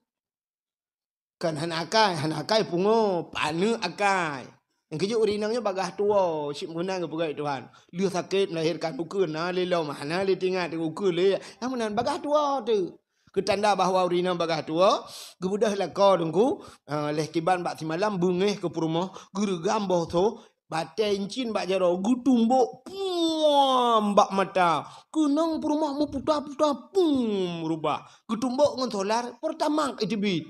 Kan hana akai, hana akai pungo, paneuk akai. Nyang keujeuet ureueng inong nyoe bagaih tuwoe, cit meunan geupeugah Tuhan. Lheueh sakét melahirkan ukeue na lé lom, hana lé tingat ukeue lé. Nyang meunan bagaih tuwoe teuh. Keu tanda bahwa ureueng inong bagaih tuwoe, geubeudôh lakoe teungku, eh, lheueh kiban bak simalam beungéh keu peurumoh, geureugam boh soe, batèe incin bak jaroe, geutumbok, puam, bak mata. Keunong peurumoh meuputa-puta, pum, rubah. Geutumbok ngon solar, Pertamax iteubiet.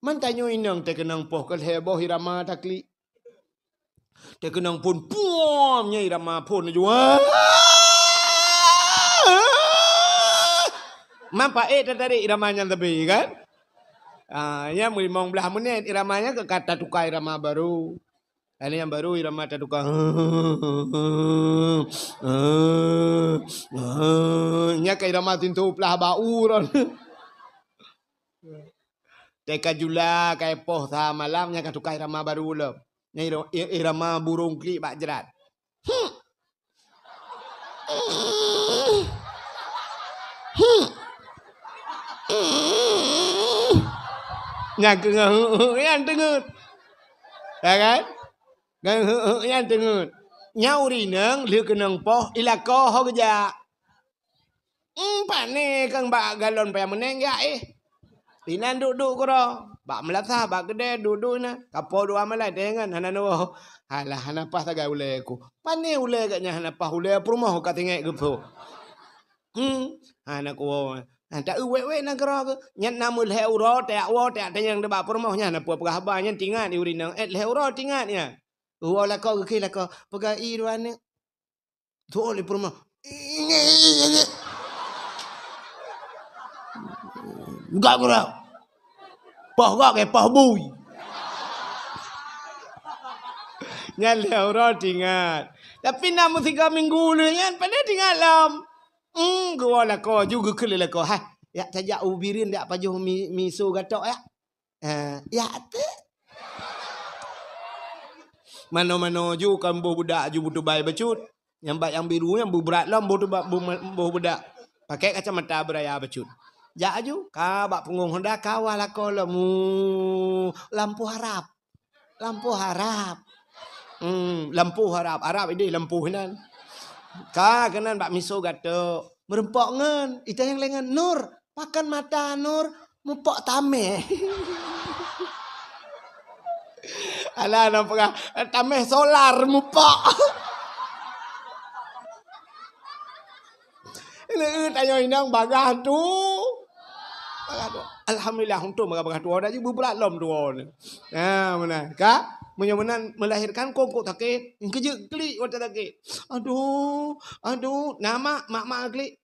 Man tanyoe inong teukeunong poh keu lhèe boh irama taklik. Teukeunong phôn, puam, nyan irama phôn laju. Man paék tatarék irama nyan sabe kan? Ah, nyan meulimong blaih menit irama nyan keu ka tatuka irama baru. Lalu nyang baru irama tatuka. Nyan ka irama sintoe plah bak uroe. Teuka jula, ka poh sa malam, nyan ka tuka irama baru lom. Nyan ira-, i-, irama burông klik bak jrat. Hmm. Hmm. Hmm. Nyan keu ngon, nyan teungeut. Ya kan? Ngon, nyan teungeut. Nyan ureueng inong lheueh keunong poh, ilakoe ho geujak. Hmm, pane kang bak galon payah meuneng jak éh. Inan duek-duek keudroe, bak meulasah, bak keudè, duek-duek inan. Kapoe dua malai teuh ngon hana neuwoe. Alah, hana paih sagai ulèe ku. Pane ulèe gak nyan hana paih, ulèe peurumoh ka tinggai geupeu. Hmm, hana kuwoe. Ha, ta-eu wèk-wèk nanggroe keuh. Nyan na meulhèe uroe, tajak woe, tajak tanyong bak peurumoh nyan, hana peue peugah haba nyan tingat di ureueng inong. Eh, lhèe uroe tingat nyan. Woe lakoe geukheun lakoe, peugah i dua aneuk. Tu'oh lé peurumoh. Gak gura. Poh gak ke poh bui. Nyan lhèe uroe tingat. Tapi na meusigoe minggu lheueh nyan, padahai tingat lom. Hmm, geuwoe lakoe ju geukheun lé lakoe. Hai, jak tajak u Bireuen, jak pajoh mi, miso gatok, ya. Eh, ya, teuh. Mano-mano ju kan boh beudak ju beutubai bacut. Nyang bak nyang biru nyan beubrat lom boh tuba-, boh, boh beudak. Pakai kacamata beuraya bacut. Jak aju, ka bak punggong honda, ka wa lakoe lom. Mu, lampu harap. Lampu harap. Hmm, lampu harap. Harap idéh lampu inan. Ka keunan bak miso gatok. Meureumpok ngon. Itanyong lé ngon, "Nur, pakon mata Nur mupok tamèh?" Alah, na peugah, "Tamèh solar mupok." Ini, eh, tanyoe inong bagaih tu. Bagaih tu. Alhamdulillah, untông bagaih-bagaih tuwoe dah, ji beubrat lom tuwoe ni. Ha, meunan. Ka? Meunyoe meunan melahirkan kok-kok sakét, keujeuet klik watèe sakét. Aduh, aduh, na mak, mak-mak klik.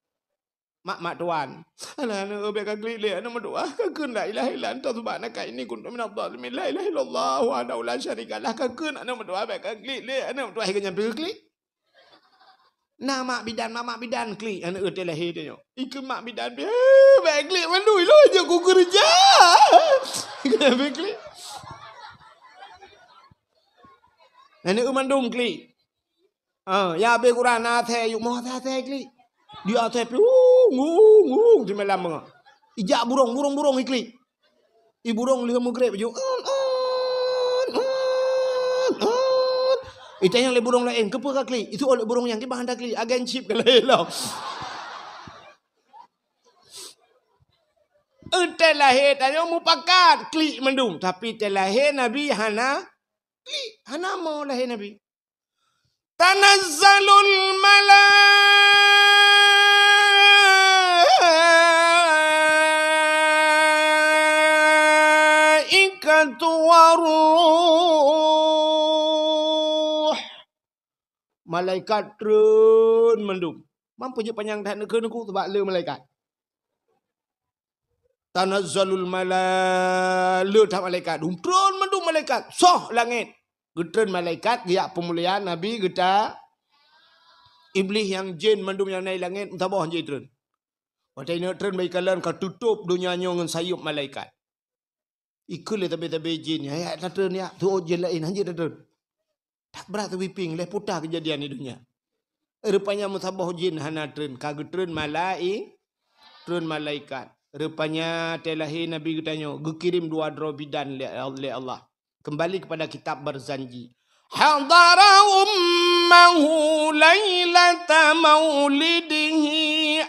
Mak-mak tuan. Alah, aneuk, bèk ka klik lé, aneuk meudoa. Ka kheun la ilaha illa anta subhanaka inni kuntu minadh dhalimin. La ilaha illallah wahdahu la syarika lah. Ka kheun aneuk meudoa, bèk ka klik lé, aneuk meudoa. Hai ka nyan klik. Na mak bidan, mak, mak bidan klik aneuk teuh lahé tanyoe. Ikheun mak bidan pih, "Eh, bèk klik mandum, ilôn jeuet kukeureuja." Bèk klik. Aneuk mandum klik. Ah, ya abéh kurang na asèe, yuk moh asèe, asèe klik. Di asèe pih, ung, ung, ung, di malam mangat. Ijak burông, burông, burông iklik. I burông lheueh meugreb ju. Un, un, un, un. Itanyong lé burông laén, "Keupeue ka klik?" Itu oleh burông nyan kiban hana klik, agen chip ka lahé lom. Eunteuk lahé tanyoe mupakat klik mandum, tapi teulahé Nabi hana klik, hana mo lahé Nabi. Tanazzalul malaikatu waruh. Malaikat treun mandum. Mampu jeuet panyang that neukheun ku, sabab le malaikat. Tanazzalul mala-, le that malaikat. Dum treun mandum malaikat. Soh langét. Geutreun malaikat, geujak peumuliaan Nabi geuta. Iblih nyang jén mandum nyang na i langét, meusaboh jitreun. Watèe inong treun bak ikalon ka tutôp donya nyoe ngon sayeup malaikat. Ikheun lé tabé-tabé jén, "Ya, ya, tatreun ya, tuôt jén laén, hanjeuet tatreun." Tak brat teubipieng, lhèe puta keujadian di donya. Rupanya meusaboh jén hana treun, ka geutreun malai-, treun malaikat. Rupanya watèe lahé Nabi geutanyoe, geukirém dua droe bidan lé, lé Allah. Kembali kepada kitab Barzanji. Hadara ummahu lailata maulidihi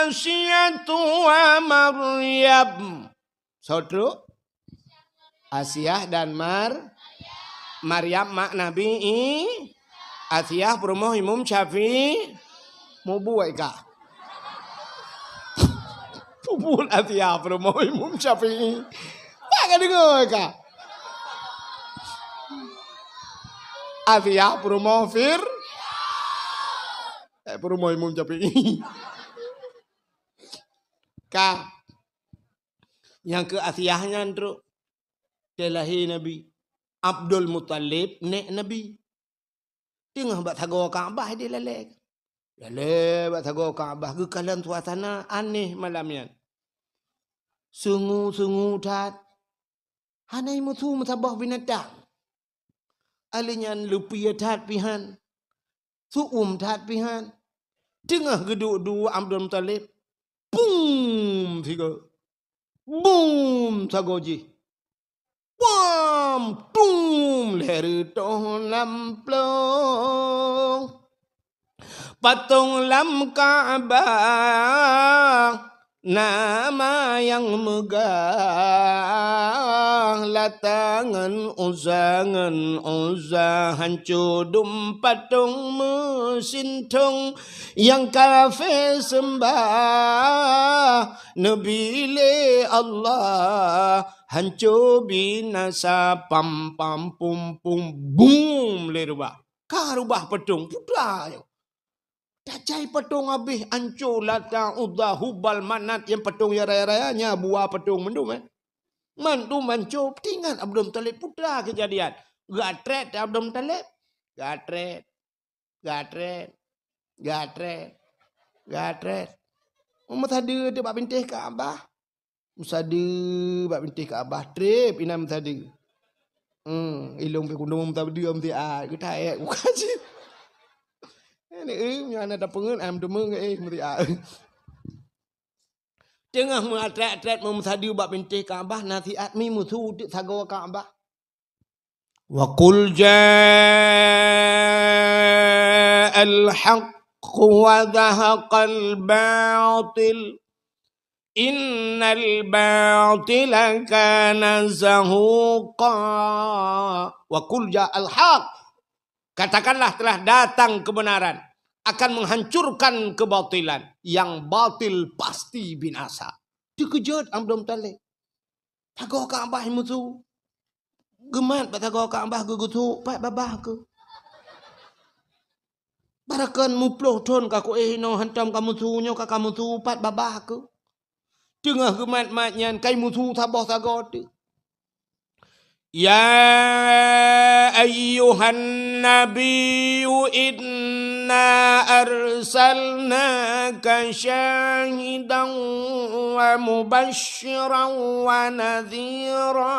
Asiyatu wa Maryam. Soe trok? Asiah dan Mar-, Maryam mak Nabi I-, Asiah peurumoh Imum Syafi'i. Mubuet ka. Mubuet Asiah peurumoh Imum Syafi'i. Bak ka deungoe ka. Asiah peurumoh Fir-, eh, peurumoh Imum Syafi'i. Ka. Nyang keu Asiah nyan trok. Watèe lahé Nabi, Abdul Muthalib nèk Nabi. Teungoh bak sagoe Ka'bah idéh lalè. Lalè bak sagoe Ka'bah, geukalon suasana aneh malam nyan. Sungu-sungu that. Hana meusu meusaboh binatang. Alèh nyan leupie that pih han. Su'um that pih han. Teungoh geuduek-duek Abdul Muthalib. Pum! Sigoe. Bum! Sagoe jih. Pam! Tum! Lhèe reutôh lam plông. Patông lam Ka'bah, nama nyang meugah, Lata ngon Uzza, ngon Uzza, hanco dum patông meusintông, nyang kafé seumbah Nabi lé Allah, hanco binasa, pam, pam, pum, pum, bum, lé rubah. Ka rubah patông, putra nyoe. Tajai patông habéh, anco Lata, Uzza, Hubal, Manat, nyang patông nyang raya-raya, nyan buah patông mandum, eh. Mandum anco, teuingat Abdul Muthalib, putra keujadian. Gatrét Abdul Muthalib. Gatrét. Gatrét. Gatrét. Gatrét. Meusadeue teuh bak bintéh Ka'bah. Meusadeue bak bintéh Ka'bah, trép inan meusadeue. Hmm, ilông pih kundong meusadeue meusiat, geutaék bukan cit. Ini, eh, nyan na tapeungeut, am teumeueng, eh, meusiat. Teungoh meuatrét-atrét meumeusadeue bak bintéh Ka'bah, nasihat mi meusu teuk sagoe Ka'bah. Wa qul ja'al haqq wa zahaqal batil. Innal batila kana zahuqa. Wa qul ja'al haqq. Katakanlah, telah datang kebenaran, akan menghancurkan kebatilan. Yang batil pasti binasa. Teukeujot Abdul Muthalib. Sagoe Ka'bah meusu. Geumat bak sagoe Ka'bah geugeusu, pat babah keuh. Barakan muploh thon ka kuéh inoe hantom ka meusu, nyoe ka, ka meusu, pat babah keuh. Teungoh geumat-mat nyan, kai meusu saboh sagoe teuh. Ya ayyuhan nabiyyu inna arsalnaka syahidan wa mubasysyiran wa nadhira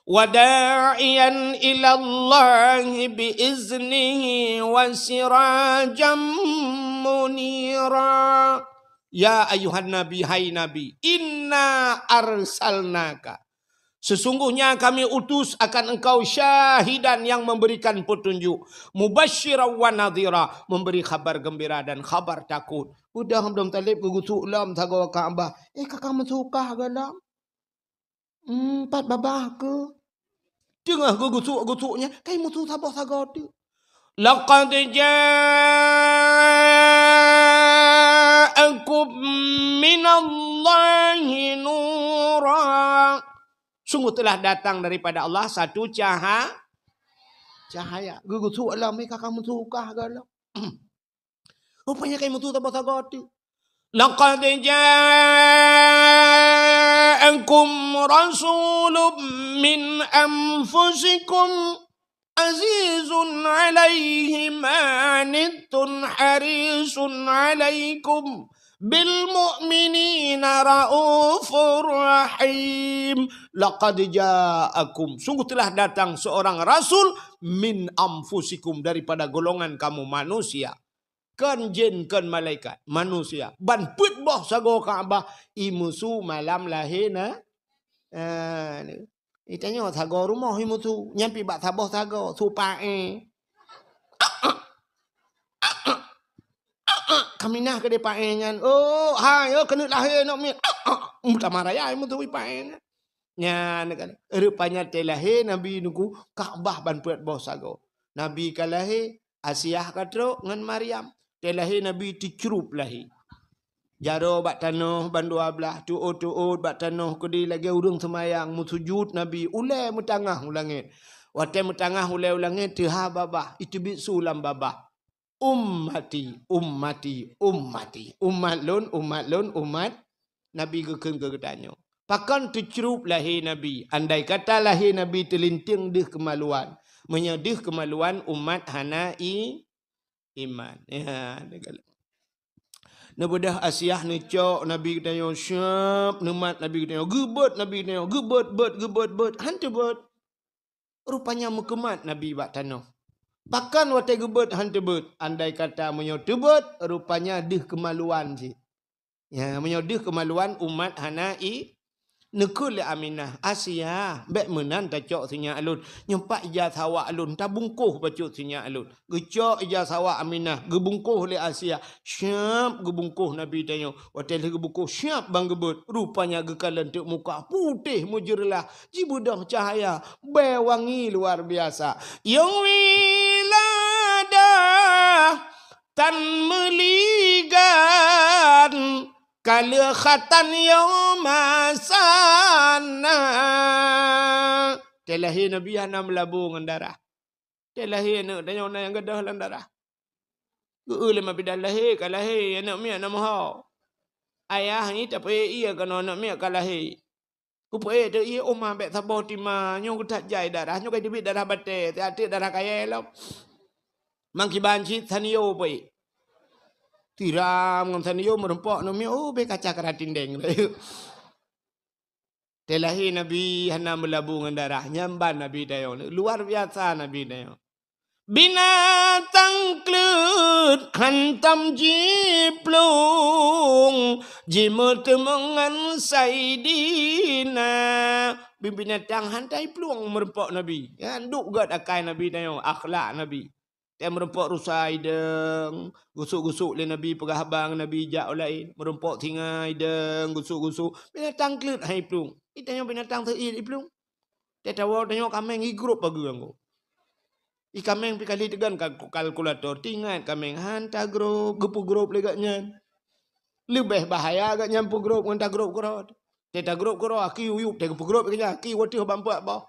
wa da'iyan ilallahi bi iznihi wa sirajan munira. Ya ayyuhan nabi, hai Nabi, inna arsalnaka, sesungguhnya Kami utus akan engkau syahidan, yang memberikan petunjuk, mubasysyiran wa nadhira, memberi khabar gembira dan khabar takut. Udah Abdul Muthalib geugusuk lom sagoe Ka'bah. Eh, ka ka meusu kah gohlom? Hmm, pat babah keuh. Teungoh geugusuk-gusuk nyan, kai meusu saboh sagoe teuh. Laqad ja'akum minallahi nura. Sungguh telah datang daripada Allah satu caha-, cahaya. Geugusuk lom, eh, ka ka meusu kah gohlom? Rupanya kai meusu saboh sagoe teuh. لقد جاءكم رسول من أنفسكم عزيز عليه ما عنتم حريص عليكم بالمؤمنين رءوف رحيم. لقد جاءكم, sungguh telah datang seorang rasul, min anfusikum, daripada golongan kamu manusia. Kon jin, kon malaikat, manusia. Ban peuet boh sagoe Ka'bah, imusu malam lahé na. Ah, ni. Itanyoe sagoe rumoh imusu, nyan pi bak saboh sagoe, su paéh. Kaminah keudéh paéh nyan. Oh, hai, oh, keuneuk lahé aneuk miet. Meutamah raya imusu paéh nyan. Nyan kan. Rupanya teulahé Nabi nunggu Ka'bah ban peuet boh sagoe. Nabi ka lahé, Asiah ka trok ngon Maryam. Teulahé Nabi teucrup lahé. Jaroe bak tanoh ban dua blaih, tuôt-tuôt bak tanoh keudéh lagée ureuëng seumayang, meusujut Nabi, ulée meutangah u langét. Watée meutangah ulée u langét, teuhah babah, iteubiet su lam babah. Ummati, ummati, ummati. Umat lôn, umat lôn, umat. Nabi geukheun keu geutanyoe. Pakon teucrup lahé Nabi? Andai kata lahé Nabi teulinteung deuh keumaluan. Meunyoe deuh keumaluan, umat hana i-, iman. Ya, neubeudôh Asiah neucok Nabi geutanyoe, siab neumat Nabi geutanyoe, geubeuet Nabi geutanyoe, geubeuet-beuet, geubeuet-beuet, han teubeuet. Rupanya meukeumat Nabi bak tanoh. Pakon watée geubeuet han teubeuet? Andai kata meunyoe teubeuet, rupanya deuh keumaluan cit. Ya, meunyoe deuh keumaluan umat hana i-, neukheun lé Aminah, "Asiah, bék meunan tacok sinyak lôn. Nyoe pat ija sawak lôn, tabungkôh bacut sinyak lôn." Geucok ija sawak Aminah, geubungkôh lé Asiah. Siab geubungkôh Nabi tanyoe. Watée lheueh geubungkôh siab ban geubeuet, rupanya geukalon teuk muka putéh meujeureulah, jibeudôh cahya, bée wangi luar biasa. Yong wiladah tan meuligan, ka lheueh khatan yong masana. Teulahé Nabi hana meulabô ngon darah. Teulahé aneuk tanyoe na nyang gadôh lam darah. Geu-eu lé ma bidan lahé, ka lahé, aneuk miet na meuho. Ayah nyan tapeuék ié keunoe aneuk miet ka lahé. Kupeuék teuk ié, "Oh ma, bék saboh tima, nyoe geutat jai darah, nyoe ka teubiet darah batée, siat teuk darah kayée lom." Mangkiban cit sanio peuék. Tiram ngon sanio meurumpok aneuk miet, oh, bék kaca kara tindeng. Teulahé Nabi hana meulabô ngon darah, nyan ban Nabi tanyoe. Luar biasa Nabi tanyoe. Binatang kleuet hantom jiplueng, jimeuteumeung ngon Saidina. Bin-, binatang han ta jiplueng meurumpok Nabi. Nyan duek gét akai Nabi tanyoe, akhlak Nabi. Watée meurumpok rusa idong, gusuk-gusuk lé Nabi, peugah haba ngon Nabi jak u laén. Meurumpok singa idong, gusuk-gusuk. Binatang kleuet han jiplueng. Itanyoe binatang seuiet jiplueng. Teuh tawoe tanyoe kaméng igrôp bagoe anggô. I kaméng pi kali teugan kal-, kalkulator, tingat kaméng han tagrôp, geupeugrôp lé gobnyan. Leubeh bahaya gobnyan peugrôp ngon tagrôp keudroe. Teuh tagrôp keudroe, aki uyueb teuh geupeugrôp lé gobnyan, aki wateuh ban peuet boh.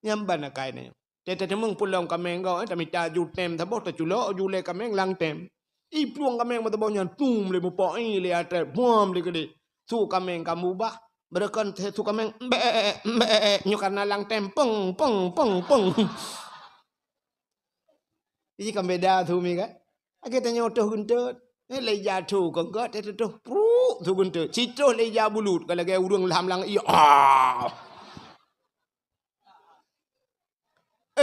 Nyan ban akai nyoe. Teuh tateumeung pulang kaméng gob, eh, tamita ju tem saboh, taculok ju lé kaméng lam tem. Iplueng kaméng meusaboh nyan, tum lé mupok i lé até, buam lé keudéh. Su kaméng ka mubah, beureukan su kaméng, "Mbek, mbek," nyoe karena lam tem, peng, peng, peng, peng. Iji kan beda su mi kan? Lagée tanyoe toh geuntot. Eh, lé ija su kon gét, teuh toh pruk su geuntot. Sitoh lé ija bulut, ka lagée ureuëng lam langét, iya. Ah!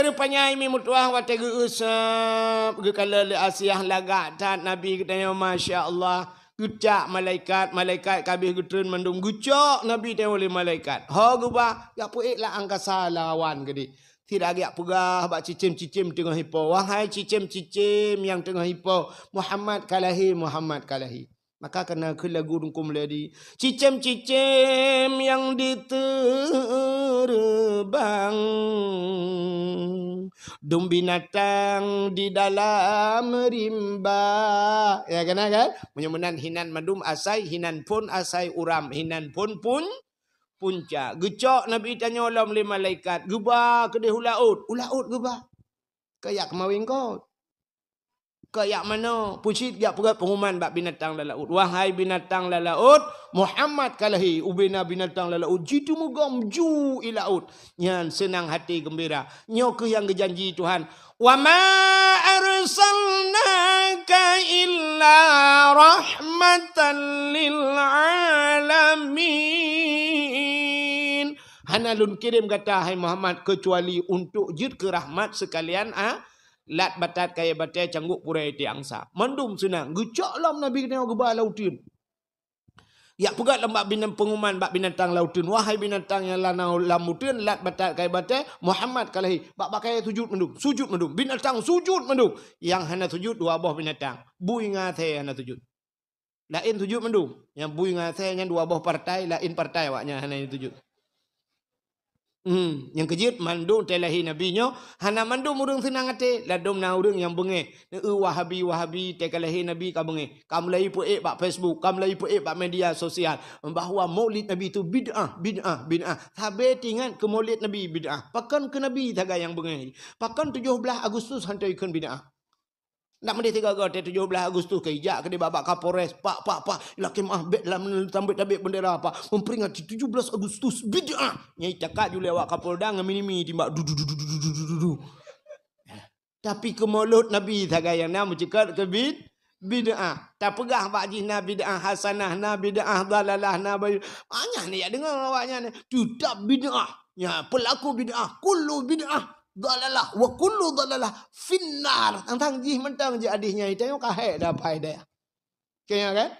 Rupanya mi meutuah watée geu-eu sab, geukalon lé Asiah lagak that Nabi geutanyoe, masya Allah. Geucak malaikat, malaikat ka habéh geutreun mandum, geucok Nabi tanyoe lé malaikat. Ho geuba, jak peuék lam angkasa lawan keudéh. Sira geujak peugah bak cicém-cicém teungoh ipo, "Wahai cicém-cicém nyang teungoh ipo, Muhammad ka lahé, Muhammad ka lahé." Maka kana kheun lagu Teungku Mulyadi, "Cicém-cicém nyang diteureumbang, dum binatang di dalam rimba." Ya, kana kan? Meunyoe meunan hinan mandum asai, hinan phon asai uram, hinan phon pun-, punca. Geucok Nabi tanyoe lom lé malaikat, geuba keudéh u laôt, u laôt geuba. Keu jak keumawén kot. Kajak manoe, peucit jak peugah pengumuman bak binatang lam laôt. Wahai binatang lam laôt, Muhammad ka lahé. Ubena binatang lam laôt jiteumeugom ju i laôt. Nyan seunang hati geumbira. Nyoe keuh nyang geujanji Tuhan. "Wa ma arsalnaka illa rahmatan lil alamin." Hana lôn kirém gata, hai Muhammad, keucuali untuk jeuet keu rahmat seukalian, a, lat batat kayée batée canggôk purée tiang sa. Mandum seunang geucok lom Nabi nyoe geuba lam uteuen. Jak peugah lom bak binan-, pengumuman bak binatang lam uteuen, "Wahai binatang nyang lana lam uteuen, lat batat kayée batée, Muhammad ka lahé." Bak-bak kayée sujut mandum, sujut mandum. Binatang sujut mandum. Nyang hana sujut dua boh binatang. Bui ngon asée hana sujut. Laén sujut mandum. Nyang bui ngon asée nyan dua boh partai, laén partai awaknyan hana sujut. Hmm, nyang keujeuet mandum watée lahé Nabi nyoe, hana mandum ureuëng seunang até, ladôm na ureuëng nyang beungéh. Neu-eu Wahabi-Wahabi, watée ka lahé Nabi ka beungéh. Ka mulai peuék bak Facebook, ka mulai peuék bak media sosial bahwa Maulid Nabi itu bid'ah, bid'ah, bid'ah. Sabe teuingat keu Maulid Nabi bid'ah. Pakon keu Nabi sagai nyang beungéh. Pakon tujoh blaih Agustus han ikheun bid'ah. Ndak meudeh tiga go teuh tujoh blaih Agustus keu ijak keudeh bak Kapolres, "Pak, pak, pak, lakée meuáh, bék lam sambét tabek bendera, Pak. Memperingati tujuh belas Agustus bid'ah." Nyai cakak julée awak Kapolda ngon mini-mini timbak du, du, du. Tapi keu Maulud Nabi sagai nyang na meuceukat keu bid-, bid'ah. Tapeugah bak jih na bid'ah hasanah, na bid'ah dalalah, na ba-, banyak ni jak deungoe awaknyan. Teutap bid'ah. Nya, pelaku bid'ah, kullu bid'ah dalalah, wa kullu dalalah finnar. Tang-tang jih mantong jih hadih nyan, tanyoe ka hék dah pai daya. Kaya kan?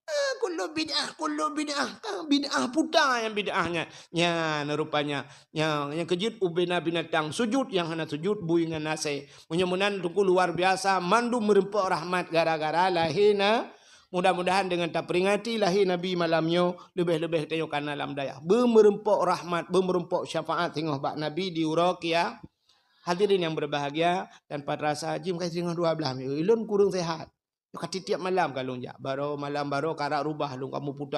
Ah, kullu bid'ah, kullu bid'ah. Kan bid'ah puta nyang bid'ah nyan. Nyan rupanya. Nyang, nyang keujeuet ubena binatang sujud, nyang hana sujud bui ngon asée. Meunyoe meunan teungku luar biasa, mandum meureumpok rahmat gara-gara lahé na. Mudah-mudahan dengan taperingati lahé Nabi malam nyoe, leubeh-leubeh tanyoe kana lam dayah. Beumeurumpok rahmat, beumeurumpok syafaat singoh bak Nabi di uroe kia. Hadirin yang berbahagia, tanpa terasa, jeuem ka singoh dua blaih minggu. Ulôn kureueng sehat. Ka tiep-tiep malam ka lôn jak. Baroe malam baroe karak rubah lôn ka muputa